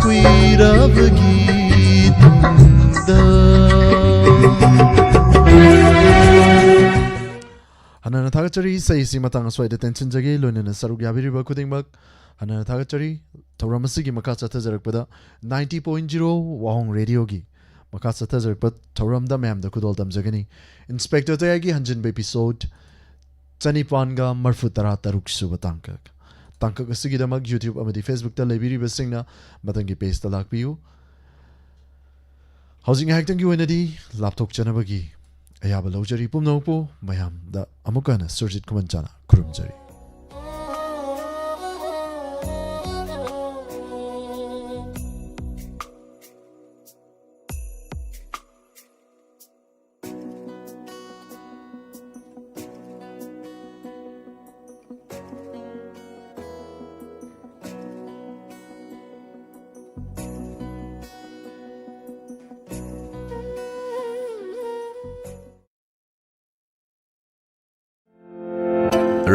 ꯀꯨꯏꯔꯕꯒꯤ ꯇꯨꯡꯗ꯫ ꯍꯟꯅ ꯍꯟꯅ ꯊꯥꯒꯠꯆꯔꯤ꯫ ꯏꯁꯩ ꯑꯁꯤ ꯃꯇꯥꯡ ꯑꯁ꯭ꯋꯥꯏꯗ ꯇꯦꯟꯁꯤꯟꯖꯒꯦ꯫ ꯂꯣꯏꯅꯅ ꯁꯔꯨꯛ ꯌꯥꯕꯤꯔꯤꯕ ꯈꯨꯗꯤꯡꯃꯛ ꯍꯟꯅ ꯍꯟꯅ ꯊꯥꯒꯠꯆꯔꯤ꯫ ꯊꯧꯔꯝ ꯑꯁꯤꯒꯤ ꯃꯈꯥ ꯆꯠꯊꯖꯔꯛꯄꯗ ninety point zero ꯋꯥꯍꯣꯡ ꯔꯦꯗꯤꯑꯣꯒꯤ ꯃꯈꯥ ꯆꯠꯊꯖꯔꯛꯄ ꯊꯧꯔꯝꯗ ꯃꯌꯥꯝꯗ ꯈꯨꯗꯣꯜ ꯇꯝꯖꯒꯅꯤ꯫ ꯏꯟꯁꯄꯦꯛꯇꯔ ꯇꯌꯥꯏꯒꯤ ꯍꯟꯖꯤꯟꯕ episode ꯆꯅꯤꯄꯥꯟꯒ ꯃꯔꯐꯨ ꯇꯔꯥ ꯇꯔꯨꯛ ꯁꯨꯕ ꯇꯥꯡꯀꯛ꯫ ꯇꯥꯡꯀꯛ ꯑꯁꯤꯒꯤꯗꯃꯛ YouTube ꯑꯃꯗꯤ Facebookꯇ ꯂꯩꯕꯤꯔꯤꯕꯁꯤꯡꯅ ꯃꯊꯪꯒꯤ pageꯇ ꯂꯥꯛꯄꯤꯌꯨ꯫ ꯍꯧꯖꯤꯛ ꯉꯥꯏꯍꯥꯛꯇꯪꯒꯤ ꯑꯣꯏꯅꯗꯤ ꯂꯥꯞꯊꯣꯛꯆꯅꯕꯒꯤ ꯑꯌꯥꯕ ꯂꯧꯖꯔꯤ ꯄꯨꯝꯅꯃꯛꯄꯨ꯫ ꯃꯌꯥꯝꯗ ꯑꯃꯨꯛꯀ ꯍꯟꯅ Surjit ꯈꯨꯃꯟꯆꯥꯅ ꯈꯨꯔꯨꯝꯖꯔꯤ꯫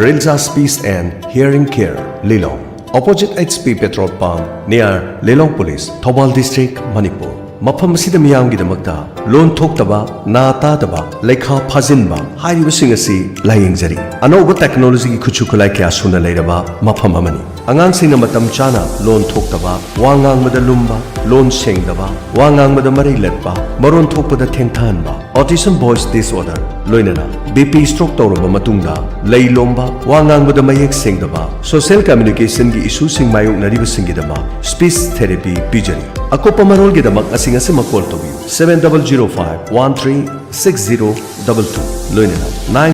Rilza Speech and Hearing Care, Lilong, opposite H P petrol pump, near Lilong Police, Thoubal District, Manipur꯫ ꯃꯐꯝ ꯑꯁꯤꯗ ꯃꯤꯌꯥꯝꯒꯤꯗꯃꯛꯇ ꯂꯣꯟ ꯊꯣꯛꯇꯕ, ꯅꯥ ꯇꯥꯗꯕ, ꯂꯩꯈꯥ ꯐꯥꯖꯤꯟꯕ ꯍꯥꯏꯔꯤꯕꯁꯤꯡ ꯑꯁꯤ ꯂꯥꯌꯦꯡꯖꯔꯤ꯫ ꯑꯅꯧꯕ ꯇꯦꯛꯅꯣꯂꯣꯖꯤꯒꯤ ꯈꯨꯠꯁꯨ ꯈꯨꯠꯂꯥꯏ ꯀꯌꯥ ꯁꯨꯅ ꯂꯩꯔꯕ ꯃꯐꯝ ꯑꯃꯅꯤ꯫ ꯑꯉꯥꯡꯁꯤꯡꯅ ꯃꯇꯝ ꯆꯥꯅ ꯂꯣꯟ ꯊꯣꯛꯇꯕ, ꯋꯥ ꯉꯥꯡꯕꯗ ꯂꯨꯝꯕ, ꯂꯣꯟ ꯁꯦꯡꯗꯕ, ꯋꯥ ꯉꯥꯡꯕꯗ ꯃꯔꯩ ꯂꯠꯄ, ꯃꯔꯣꯟ ꯊꯣꯛꯄꯗ ꯊꯦꯡꯊꯍꯟꯕ, autism voice disorder, ꯂꯣꯏꯅꯅ B P stroke ꯇꯧꯔꯕ ꯃꯇꯨꯡꯗ ꯂꯩ ꯂꯣꯝꯕ, ꯋꯥ ꯉꯥꯡꯕꯗ ꯃꯌꯦꯛ ꯁꯦꯡꯗꯕ, social communication ꯒꯤ issue ꯁꯤꯡ ꯃꯥꯌꯣꯛꯅꯔꯤꯕꯁꯤꯡꯒꯤꯗꯃꯛ speech therapy ꯄꯤꯖꯔꯤ꯫ ꯑꯀꯨꯞꯄ ꯃꯔꯣꯜꯒꯤꯗꯃꯛ ꯑꯁꯤ ꯉꯁꯤꯃꯛ call ꯇꯧꯕꯤꯌꯨ, seven double zero five one three six zero double two, ꯂꯣꯏꯅꯅ nine